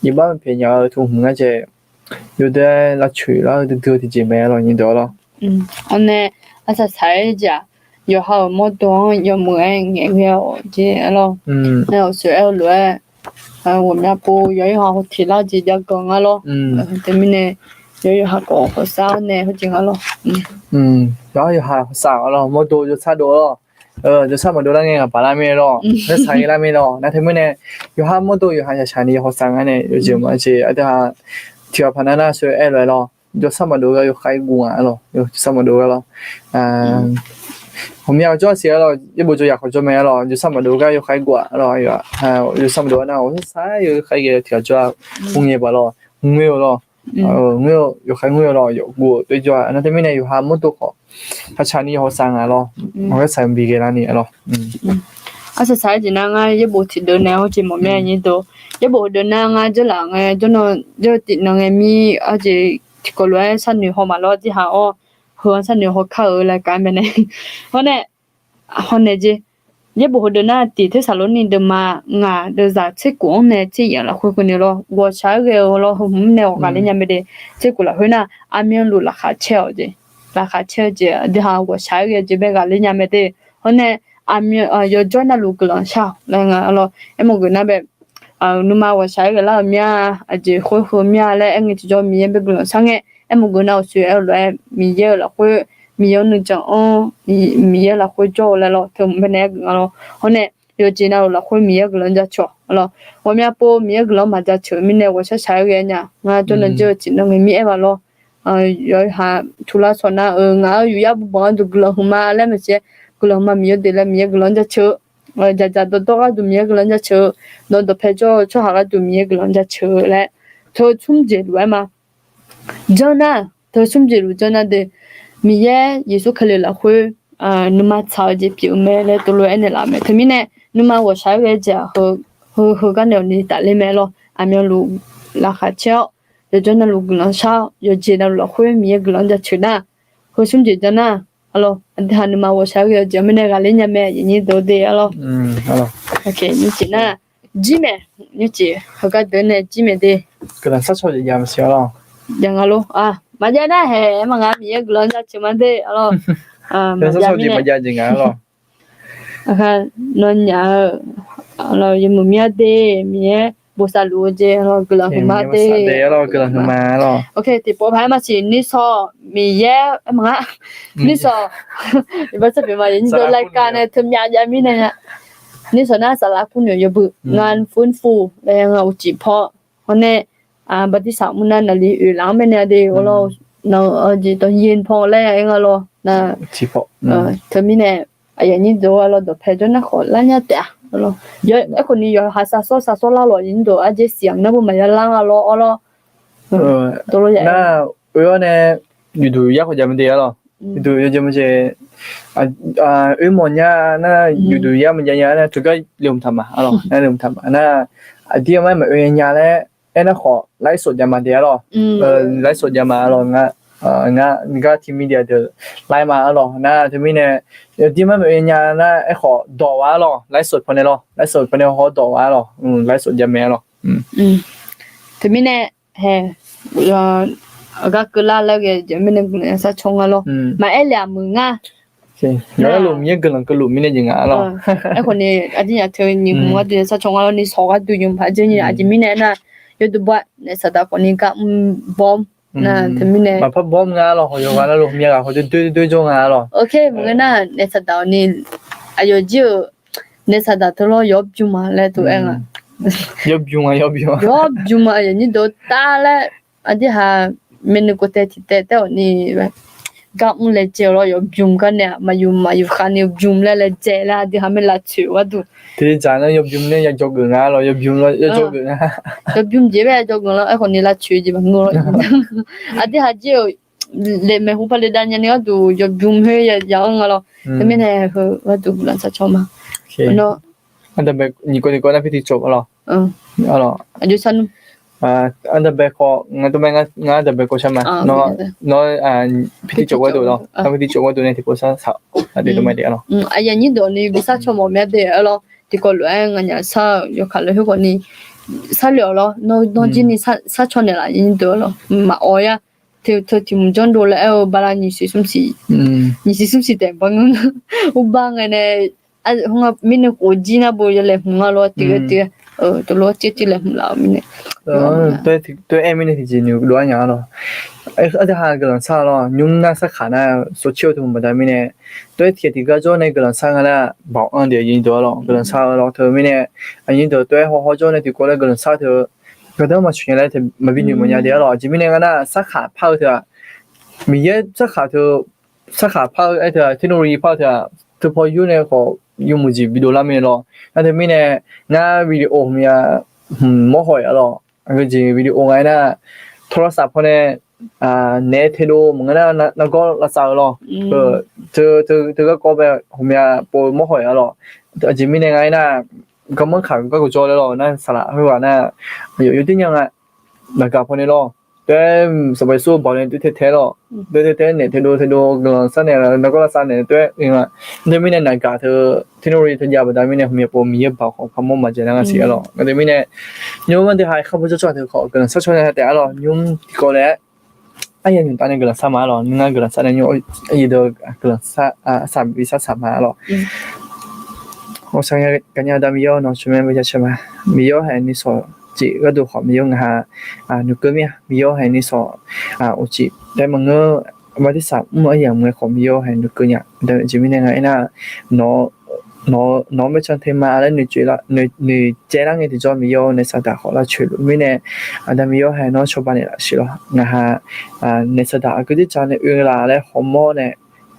iqbax maqpyaeq nya-eu teu hmq ngar jae, yawdoer lavcoeq lar-eu duidui-eu tiqjeq mae lawr, nyirdeuq lawr. Awr nae, arsaq saq-aer jeq-aq, yawqha-euq mawrdo-anr yawmuiq-aer ngaeqghae-awq jeq-a lawr. Nae aqsoer aer-eu lof-aer, ghawqmya pov yawqha-anr hawtiq lar-eu jeq jav ganq nga lawr. Teumirnae, yawqha khawf hawsar-awr nae hawjeq nga lawr. Yawqha yawqha hawsar-awq lawr, mawrdo jawrsar dov lawr. Jawrsar maqdov lar ngae ngaq baq lar mir lawr, narsaq ghae lar mir lawr. Nar teumirnae, yawqha mawrdo yawqha yashaq ni yawhawsar ngar nae yawjeq maqjeq ardui ha tiqghaq paq nar nar aqsoer aer lof-aer lawr. Jawrsar maqdov gar yawkhav-aer guv nga lawr, jawrsar maqdov gar lawr. Ghawqmya ghawqjawr siq-a lawr, yaerbof jawryaq khawf jawr mae-a lawr, jawrsar maqdov gar yawkhav-aer guv-a lawr. Jawrsar maqdov gar nar ghawqshaq saq-aer yawkhav ghae tiqghaq jawr-a. Hmq ngae baq lawr, hmq ngae-eu lawr. Hmq ngae-eu, yawkhav ngae-eu lawr, yawf guv-eu doer jawr-a. Nar teumirnae yawqha mawrdo khawf taqcaq ni yawhawsar nga lawr. Hawsar saq-aer bi ghae lar ni-a lawr. Arsaq saq-aer jeq nar ngar yaerbof tiqdeuv nae hawjeq mawf mir-a nyirdeuq. Yaerbof heudeuq nar ngar jawrlaf ngae jawrnan jawr tif nan ngae mir-a jeq tiqkawv lof-aer sharnoeq haw maqlawr tiqha-awr, heu-anr sharnoeq haw kar-euq laer kar mae nae. Hawr nae, hawnaeq jeq, yaerbof heudeuq nar tiq Tersaqlorni deuvma ngaq deuvzaq tserkhof-anr nae tser yaf lafkhoer keuvni lawr, ghawqshaq-aer ghae-eu lawr, heu hmq nae ghawqghaq ler nya mae de. Tserkhof lafkhoer nar, aqmyanluf laqkhaq caer-awq jeq. laqkhaq caer-eu jeq, aqdui ha ghawqshaq-aer ghae-eu jeq bae ghaqler nya mae de. Hawr nae, aqmyan yawjawr navluf guiqlanq shar-awq laer nga arlawr. Aermawf geuf nar bae, nuima ghawqshaq-aer ghaelar-euq mya, aqjeq khoer heu mya laer aer ngae tiqjawr Miqyaer bae guiqlanq shar ngae, aermawf geuf nar-awq soeq aer-eu lof-aer Miqyaer-euq lafkhoer, Miqyaer-anr nuijan-anr, Miqyaer lafkhoer jawr-eu laer lawr, teu bae nae aer geuf nga lawr. Hawr nae, yawqjeq navluf lafkhoer Miqyaer guiqlanq jaceuq-awq lawr. Ghawqmya pov Miqyaer guiqlanq maqjaceuq mirnae ghawqshaq shaq-aer ghae nya. Ngar jawrnan jawr-eu tiqnan ngae mir aer ma lawr. Yawqha tulaq sawq nar-eu ngaq-euq yufyar bubanq gharduq guiqlanq huiqma laer maqsiq-aer, guiqlanq huiqma Miqyaer de laer Miqyaer guiqlanq jaceuq-eu, dzaqdzaq dawqdawr gharduq Miqyaer guiqlanq jaceuq-eu, nawr dawqpae jawr-eu tsawrhaq gharduq Miqyaer guiqlanq jaceuq-eu laer, teu smr jeq luf-aer ma. Janr nar, teu smr jeq luf janr nar de, Miqyaer Yeqsur Kali lafkhoer nuima tsaq-eu jeq pyeuf-eu mae laer teulof aernaeq laf mae. Teumirnae, nuima ghawqshaq-aer ghae-eu jeq-aq, heu, heu garnaeq-awq ni tafler mae lawr. Aqmyanluf laqkhaq caer-awr, yawjawr navluf guiqlanq shar-awr, yawqjeq navluf lafkhoer Miqyaer guiqlanq jaceuq nar, heu smr jeq janr nar, arlawr, aqdui ha nuima ghawqshaq-aer ghae-eu jeq mirnae ghaqler nya mae, aqyuif aqnyir deuq de arlawr. Nymrcif nar, jir mae, nymrcif heugar deuq nae jir mae de. Guiqlanq shar caw jeq jav maqsiq arlawr. Jav nga lor. Maqjav nar haeq, aer maqnga Miqyaer guiqlanq jaceuq ma de arlawr. Maqjav mirnae nawnyaf-eu yawmuiq mir-a de, Miqyaer bosav luf-eu jeq guiqlanq huiqma de. Tiqpov paq-aer maqsiq nishawq Miqyaer aer maqnga, nishawq, iqbax tsawrpyeuf ma yawnyir deuq laika nae teumyav jav mirnae nya. Nishawq nar saflar kur noeq yawbui nga fur fur laer nga uqcif paw. Hawr nae, bartirsaq mr nar naqli oeq laf-anr baenae de arlawr. Naq-eu jeq dawq yen paw laer aer nga lawr. Teumirnae, aqyuif aqnyir deuq arlawr dawqpae jawr nar khawf lar nya taef-a. Aerkhawf ni yawqha sar sawr sar sawr lar lawq aqyuif aqnyir deuq arjeq siq-aq nar bu maqya lar nga lawr arlawr. Nar oe-awr nae, yufduq yar khawf jav mae de arlawr. Yufduq yawjeq maqjeq, oermawf nya nar yufduq yar maqjav nya nar teugar le hmq taq ma arlawr. Nar le hmq taq ma nar, aqdir-eu mar maqoe nya laer aernar khawf ไลฟ์สด jav ma de arlawr. ไลฟ์สด jav ma arlawr. Ngar, ngar gar tiq miqdia deuq ไลฟ์ ma arlawr. Nar teumirnae, aqdir mar maqoe nya nar aerkhawf dawq gha arlawr. ไลฟ์สด pawnae lawr, ไลฟ์สด pawnae haw dawq gha arlawr. ไลฟ์สด jav mae arlawr. Teumirnae, hae, gar keuvlar laer ghae jeq mirnae guiqlanq sar caw nga lawr. Maqaer le-aq muiq nga. Yawqha luf Miqyaer guiqlanq keuvluf mirnae jeq nga arlawr. Aerkhawf ni aqdir nyaf teu nyiq hmq gharduq sar caw nga lawr ni shawq gharduq yawmuiq paq dzer nyi aqjeq mirnae aernar, yawduq baw naef saqdaq khawf ni gar mr bawr nar teumirnae maqpar bawr nga arlawr. Hawq yawqghaq nar luf myav ghaq khawf doer doer jawr nga arlawr. Maqngeur nar naef saqdaq-awq ni aqyawf jir-euq naef saqdaq teu lawr yawbymr ma laer tov-aer nga. Yawbymr ma, yawbymr ma aqyawf nyir deuq tar laer, aqdir ha, myavnuiv kov taev tiq taev taer-awq ni gar mr laejae-awq lawr yawbymr gar nae-aq maqyuf maqyuf khav ni yawbymr laer laejae laer aqdui ha mae lavtsoeq gharduq. Tiqjeqzaq nar yawbymr nae ya jawrgeuf nga lawr, yawbymr lawr ya jawrgeuf nga. Yawbymr jeq bae ya jawrgeuf lawr aerkhawf ni lavtsoeq jeq maqngeur lawr. Aqdir ha jir-euq laeqmaeq hu pale dav nyani gharduq yawbymr khoer ya ya-anr nga lawr. Teumirnae heu gharduq guiqlanq sar caw ma. Aqdaq bae nyiq kawv tiqkawv nar พิธีจบ arlawr. Aqjox sar nmr. Aqdaq bae kawv nga tov mae, ngar aqdaq bae kawv shar ma. Nawr พิธีจบ gharduq lawr, nar พิธีจบ gharduq nae tiqkawv sar saq-awq. Aqdaq bae de arlawr. Aqyuif aqnyir deuq ni bi sar caw mawf mya de arlawr. Tiqkawv lof-aer nganyaf sar-eu yawkaq lof khoerkhawf ni sarle-awq lawr. Nawr jir ni sar caw naeqlaf nyir deuq arlawr. Maqawq-a. Teu teu tiq hmq janrdov laer aer-eu bala nyiq siq smr siq, nyiq siq smr siq taef ba ngeur. Urbar ngae nae, mirnae khof jir nar bo yawlaeq hmq nga lawr tiq ghae tiq ghae, tov lawr tir tir laeq hmq laf-euq mirnae. Tov-aer mirnae tiqjeq noeqdov-aer nya lawr. Aqdui ha guiqlanq sar lawr, nymr nar sarkaq nar sawrcaer-eu teu hmq baqda mirnae, tov-aer tiq ghaq tiq gar jawr nae guiqlanq sar nga nar, baoq anr deuq aqnyir deuq arlawr guiqlanq sar lawr teu mirnae, aqnyir deuq tov-aer haw haw jawr nae tiqkawv laer guiqlanq sar teu, gardanr maqtsoeq nya laer teu maqbi noeq mawf nya de arlawr. Aqjeq mirnae nga nar sarkaq par-eu teu-aq, Miqyaer sarkaq teu, sarkaq par-eu aer teu-aq, technology par-eu teu-aq, teu paw yur nae khawf yawmuiq jeq bi dovlar mae lawr. Nar teu mirnae, ngar video hmq ya, hmq mawr haw-iq arlawr. Aqgeujeq video nga aernar, โทรศัพท์ pawnae naeq-aer taedov maqngeur nar, nargawr lavsav-eu lawr. Teu, teu garkawv bae hmq ya pov mawr haw-iq arlawr. Aqjeq mirnae nga aernar, garmanr kaq garkawv jawr laer lawr nar saqlaq khoerghaq nar, aqyawf yawdir nya nga, naqgaq pawnae lawr. Tov-aer sanqpaq Yeqsur-eu baoq nae tov tae tae lawr. Tov tae tae naeq taedov taedov guiqlanq sar naeq nargawr lavsav naeq tov-aer nga. Teu mirnae naqgaq teu technology teujav baqda mirnae hmq ya pov Miqyaer baoq khawf par mawr maqjaeq nar ngar siq arlawr. Nga teu mirnae, nymr aqdui ha kharbo jawr tsawrhaq teu khawf guiqlanq sar caw nya taef arlawr. Nymr tiqkawv laer-aer aryamq nymq taf nae guiqlanq shar ma-a lawq. Nuingar guiqlanq shar nae nymr-eu guiqlanq shar, saqbi sar saq ma-a lawq. Awqsaq gaqnya Aqda Miqyaer-awr, nawq tsawrmyanr bae jaceuq ma. Miqyaer-awr haeq nuisawq cif gharduq khawf Miqyaer ngaq ha nuikeuv mir-a. Miqyaer-awr haeq nuisawq uqcif taef maqngeur, bartirsaq mr-eu aryamq ngae khawf Miqyaer-awr haeq nuikeuv nya. Aqjeq mirnae nga aernar, nawq-awr baercan te ma laer noeqcaev lar ngae tiqjawr Miqyaer-awr naeq saqdaq khawf lavcoeq luf mirnae, Aqda Miqyaer-awr haeq nawr cawba naeqlaf siq lawq. Ngaq ha naeq saqdaq aqgeu dzerdzaq nae oe laf laer hawmawr nae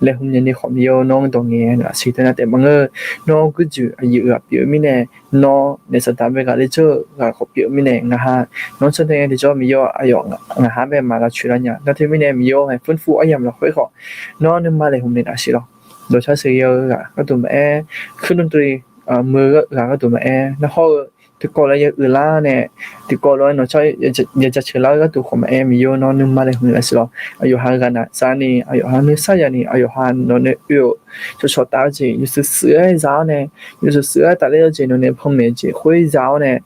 laeqhmq nya ni khawf Miqyaer nawr dawq ngaeq naeqlaf siq. Teunav taef maqngeur, nawr gurjoeq aqyuif ghaq pyeuf-eu mirnae, nawr naeq saqdaq bae ghaqler dzeur-eu ghaq khawf pyeuf-eu mirnae, ngaq ha nawr cantae ngae tiqjawr Miqyaer aqyawf ngaq ha bae maq lavcoeq lar nya. Nar teumirnae Miqyaer-awr haeq furfur aryamq lafkhoer khawf nawr nuima laeqhmq naeqlaf siq lawq. Dawqcar sheuq ghae-eu ghaq gharduq maqaer, kuirlmr dui meuq-eu ghaq gharduq maqaer, nar hawr-eu tiqkawv lof-aer ya uiqlar nae, tiqkawv lof-aer nawq tsawr ya jaceuq lar-eu gharduq khawf maqaer, Miqyaer nawr nuima laeqhmq naeqlaf siq lawq. Aqyawf ha ghaqnaq za ni, aqyawf ha nuisar ya ni, aqyawf ha nawq nae oe-euq cawqcawq taf-eu jeq yawshuif shuif-aer za-awr nae, yawshuif shuif-aer tafler-eu jeq nawq nae panmaeq jeq khoer za-awr nae,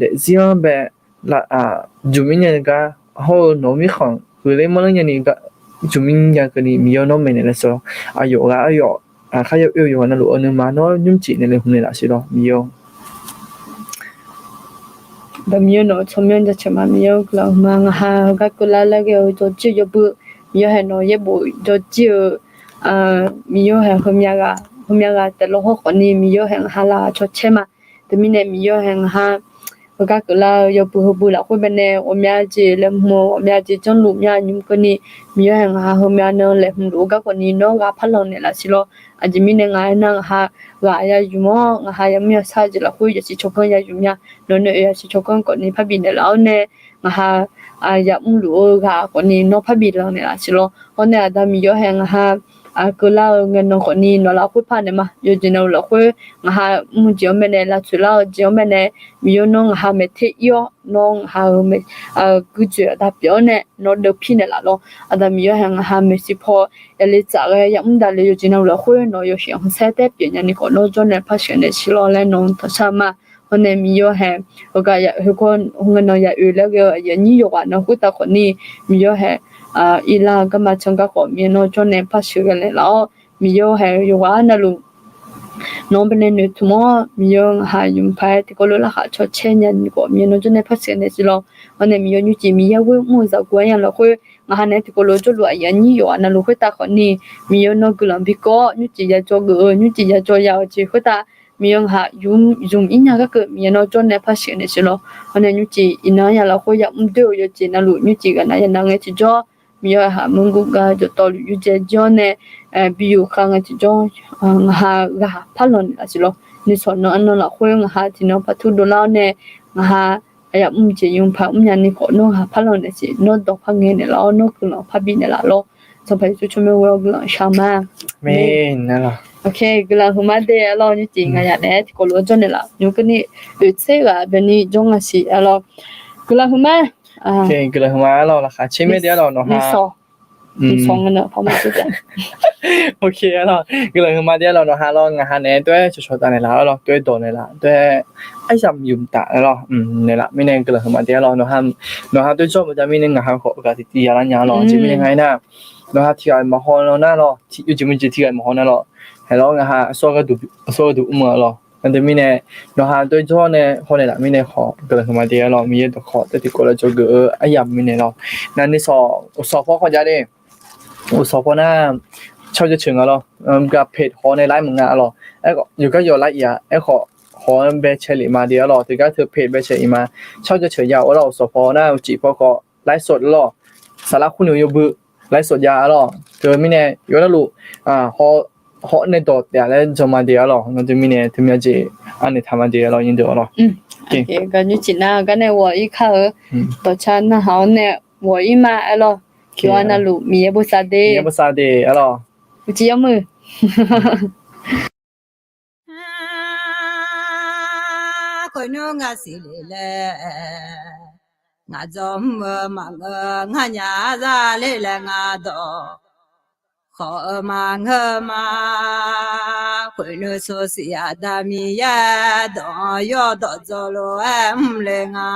daefzir-anr bae juq mir nya gar, hawr-eu nawq-eu mirkhanq huiqler manrler nya ni gar, juq mir nya keuvni Miqyaer nawr maeqnaeq laf siq lawq. Aqyawf ghaq aryawf kharya oe-eu yawqghaq navluf-eu nuima nawr nymrcif naeq laeqhmq naeqlaf siq lawq Miqyaer-awr. Aqda Miqyaer nawq-eu tsawrmyanr jaceuq ma Miqyaer-awr guiqlanq huiqma ngaq ha heugar keuvlar laer ghae-eu jawrjir-eu yawbui Miqyaer haeq nawq yaerbof jawrjir-eu Miqyaer haeq heumya ghaq heumya ghaq taef lawr hawr khawfni Miqyaer haeq ngaq ha laqkhaq caw caer ma. Teumirnae Miqyaer haeq ngaq ha heugar keuvlar-eu yawbui heubui lafkhoer baenae ghawqmya jeq laeqhmq-eu ghawqmya jeq janrluf mya nymr keuvni Miqyaer haeq ngaq ha heumya nan laeqhmq luf-eu gar khawfni nawr ghaq parlanq naeqlaf siq lawr. Aqjeq mirnae ngaq aernar ngaq ha ghaq ya yumq-awr ngaq ha yamr yashar jeq lafkhoer yasiq tsawrganr ya yumq mya. Nawq nae oe yasiq tsawrganr khawfni parbi naeqlaf-awr nae ngaq ha yamr luf-eu ghaq khawfni nawr parbi lanq naeqlaf siq lawr. Hawr nae Aqda Miqyaer haeq ngaq ha keuvlar-eu ngae nan khawfni nawq lafkhoer par naeq ma. Yawjeq navluf lafkhoer ngaq ha mr-eu jeq-anr baenae lavtsoeq lar-eu jeq-anr baenae Miqyaer nawr ngaq ha maeqter ir-awr nawr ngaq ha-eu gurjoeq aqda pyeuf-awr nae nawr deuvpir naeqlaf lawr. Aqda Miqyaer haeq ngaq ha maeqshi paw yale tsaf ghae yamr daqle yawjeq navluf lafkhoer nawq yawshaef khanqsaer taer pyeuf nya ni khawf nawr jawr nae par sheuq naeq siq lawr laer nawq-anr tanqshar ma. Hawr nae Miqyaer haeq heugar ya oe khoer ngae nan ya oe laer ghae-eu aqyuif aqnyir yawqghaq navluf khoertav khawfni Miqyaer haeq irlar-eu garma can gar khawf Miqyaer nawr jawr nae par sheuq ghae naeqlaf-awr Miqyaer haeq yawqghaq navluf nawq-anr baenae noeqtmq-awr Miqyaer ngaq ha yumq paq-aer tiqkawv lof laqkhaq caw caer nya ni khawf Miqyaer nawr jawr nae par sheuq naeq siq lawr. Hawr nae Miqyaer nymrcif Miqyaer ghoer mr-eu zaqguq aryamq lafkhoer ngaq ha nae tiqkawv lof jawrluf aqyuif aqnyir yawqghaq navluf khoertav khawfni Miqyaer nawr guiqlanq bi kawv-awr nymrcif ya jawr geuf-eu nymrcif ya jawr ya-eu jeq khoertav Miqyaer ngaq ha yumq ir nya garkeuv Miqyaer nawr jawr nae par sheuq naeq siq lawr. Hawr nae nymrcif iqnan aryamq lafkhoer yamr doer-eu yawjeq navluf nymrcif ghaqnav yanav ngae tiqjawr Miqyaer ha murgur gar jawqtawvluf yurdzae jir-awr nae bi yuf khav ngae tiqjawr ngaq ha ghaq parlanq naeqlaf siq lawr. Nuisawq nan arnan lafkhoer ngaq ha tiqnan par tur dovlar-awr nae ngaq ha aqyawf mr jeq yumq paq mrnya ni khawf nawr ghaq parlanq naeqsiq nawr dawq par ngae naeqlaf-awr nawr guiqlanq parbi naeqlaf lawr. Sanqpaq Yeqsur tsawrmyanr ghoe-awr guiqlanq shar ma. Guiqlanq huiqma de arlawr nymrcif ngaq yaf naeq-aer tiqkawv lof-aer jawr naeqlaf nymr keuvni oeqtser ghaq baqni jawr nga siq arlawr. Guiqlanq huiqma. Guiqlanq huiqma arlawr laqkhaq caer mir de arlawr nawq ha. Guiqlanq huiqma de arlawr nawq ha lawr ngaq ha naeq-aer toer cawqcawq taf naeqlaf arlawr toer dawq naeqlaf toer aryamq yumq taf arlawr naeqlaf mirnae guiqlanq huiqma de arlawr nawq ha toer jawr baqda mirnae ngaq ha khawf ghaq tiqtiv ya lar nya arlawr jeq mirnae nga aernar nawq ha tiqghaq maqhaw nar lawr yawjeq maqjeq tiqghaq maqhaw nar lawr. Haeqlawr ngaq ha aqsur gharduq mr-eu arlawr. Nar deuq mirnae nawq ha toer jawr nae haw naeqlaf mirnae khawf guiqlanq huiqma de arlawr Miqyaer dawqkawq taef tiqkawv lof jawrgeuf-eu aryamq mirnae lawr. Navni sawq uqsawq paw khawf jav de. Uqsawq paw nar tsawr jaceuq nga lawr. Gaq page haw nae lar maqnga arlawr. Yawqgar yawq lar-ir-a aerkhawf haw-anr bae cae lef ma de arlawr teugar teu page bae cae-ir ma. Tsawr jaceuq jav-awr lar uqsawq paw nar uqcif paw khawf lar-ir sawq lawr. Saflar khur noeq yawbui lar-ir sawq jav arlawr teumirnae yawqgar navluf haw nae dawq taef-a laer jan ma de arlawr. Ngar teumirnae teumya jeq arnaeq taq ma de arlawr nymr deuq arlawr. Gaq nymrcif nar gar nae ghawq-ir kar-eu dawqca narhaq-awr nae ghawq-ir ma arlawr. Tiqghaq navluf Miqyaer bosav de. Uqcif yawmuiq. Khoernmr nga siqle laer, ngaq dzawr mr-eu maqngeur ngar nya za le laer ngar dawq khawf-eu maqngeur ma. Khoernmr sawr siq Aqda Miqyaer dawq-anr yawdawq dzaw lof-aer mr le nga.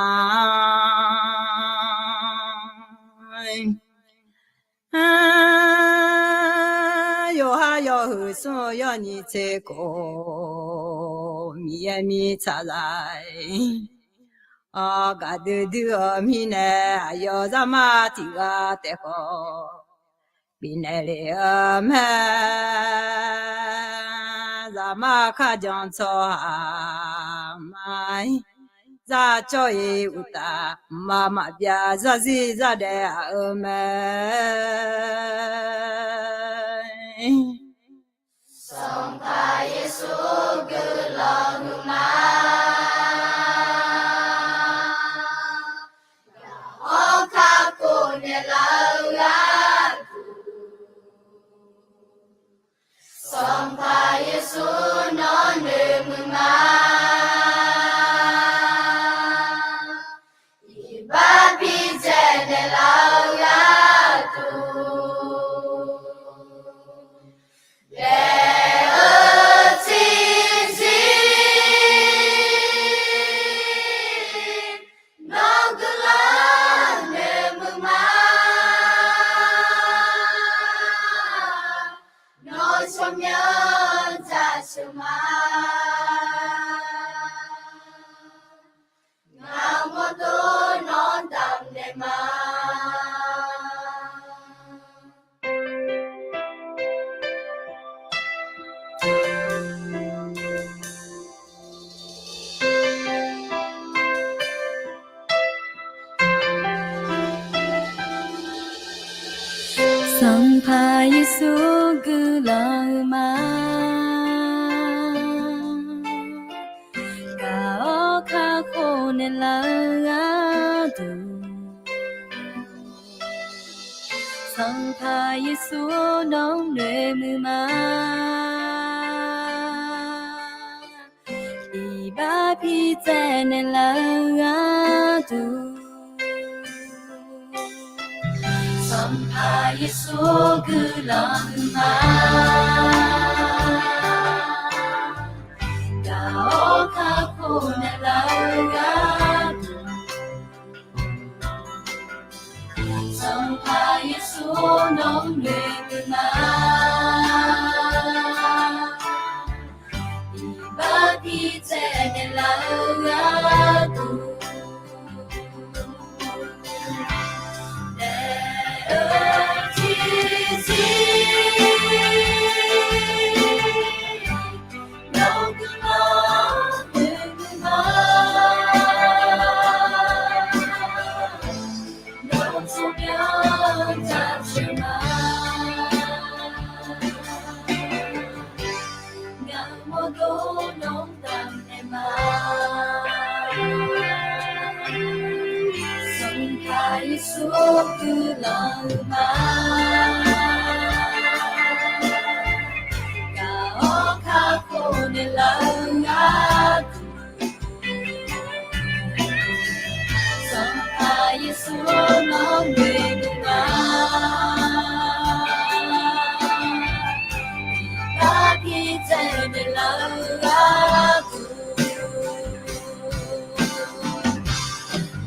Yawqha yawhuiq smr-eu yawnyiq tser khof, Miqyaer mirtsaqzaq-aer gaqdui dui-eu mirnae, aqyawf zaqmar tiq ghaq taef khawf bifnaeq lef-eu mae. Zaqmar kharjan tsawrhaq ma-ir, zar cawr-iq uqtaf, mqmaq maqbyav zarzir zardaef aq-eu mae. Sanqpaq Yeqsur guiqlanq huiqma. Gaq-awr kakhof naeqlaf-eu gharduq, Sanqpaq Yeqsur nawr noeqmuiq ma. Iqbax bidzaeq naeqlaf-eu gharduq, daef-eu tiqzir nawr guiqlanq noeqmuiq ma. Nawr tsawrmyanr jaceuq ma. Ngaq-euq mawrdo nawr damqnaeq ma. Sanqpaq Yeqsur guiqlanq huiqma. Gaq-awr kakhof naeqlaf-eu gharduq, Sanqpaq Yeqsur nawr noeqmuiq ma. Iqbax bidzaeq naeqlaf-eu gharduq, Sanqpaq Yeqsur guiqlanq huiqma. Gaq-awr kakhof naeqlaf-eu gharduq, Sanqpaq Yeqsur nawr noeqmuiq ma. Iqbax bidzaeq naeqlaf-eu gharduq, daef-eu tiqzir nawr guiqlanq noeqmuiq ma. Nawr tsawrmyanr jaceuq ma. Ngaq-euq mawrdo nawr damqnaeq ma. Sanqpaq Yeqsur guiqlanq huiqma. Gaq-awr kakhof naeqlaf-eu gharduq, Sanqpaq Yeqsur nawr noeqmuiq ma. Iqbax bidzaeq naeqlaf-eu gharduq,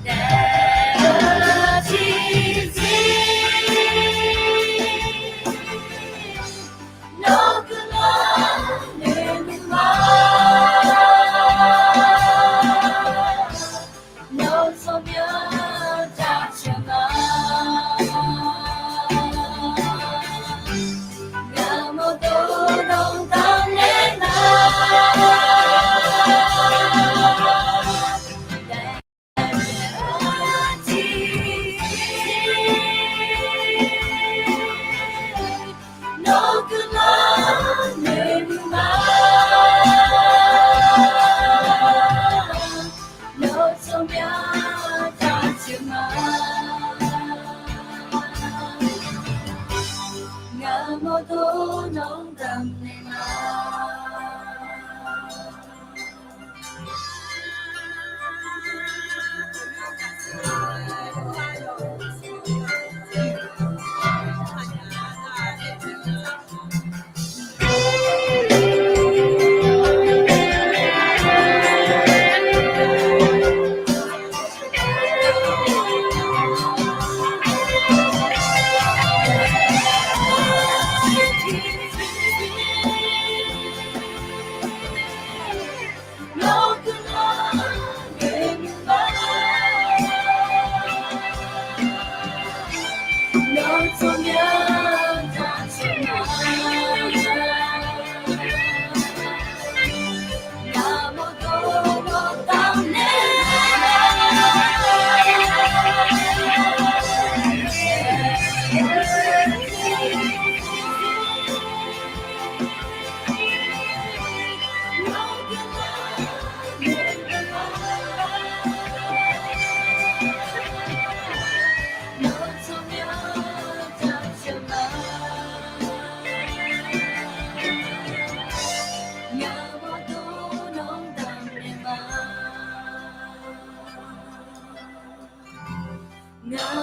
daef-eu tiqzir nawr guiqlanq noeqmuiq ma. Nawr tsawrmyanr jaceuq ma.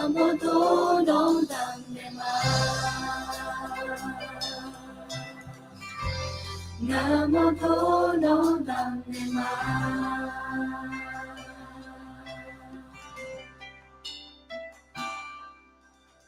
Ngaq mawrdawr nawr damq naeq ma. Ngaq mawrdawr nawr damq naeq ma.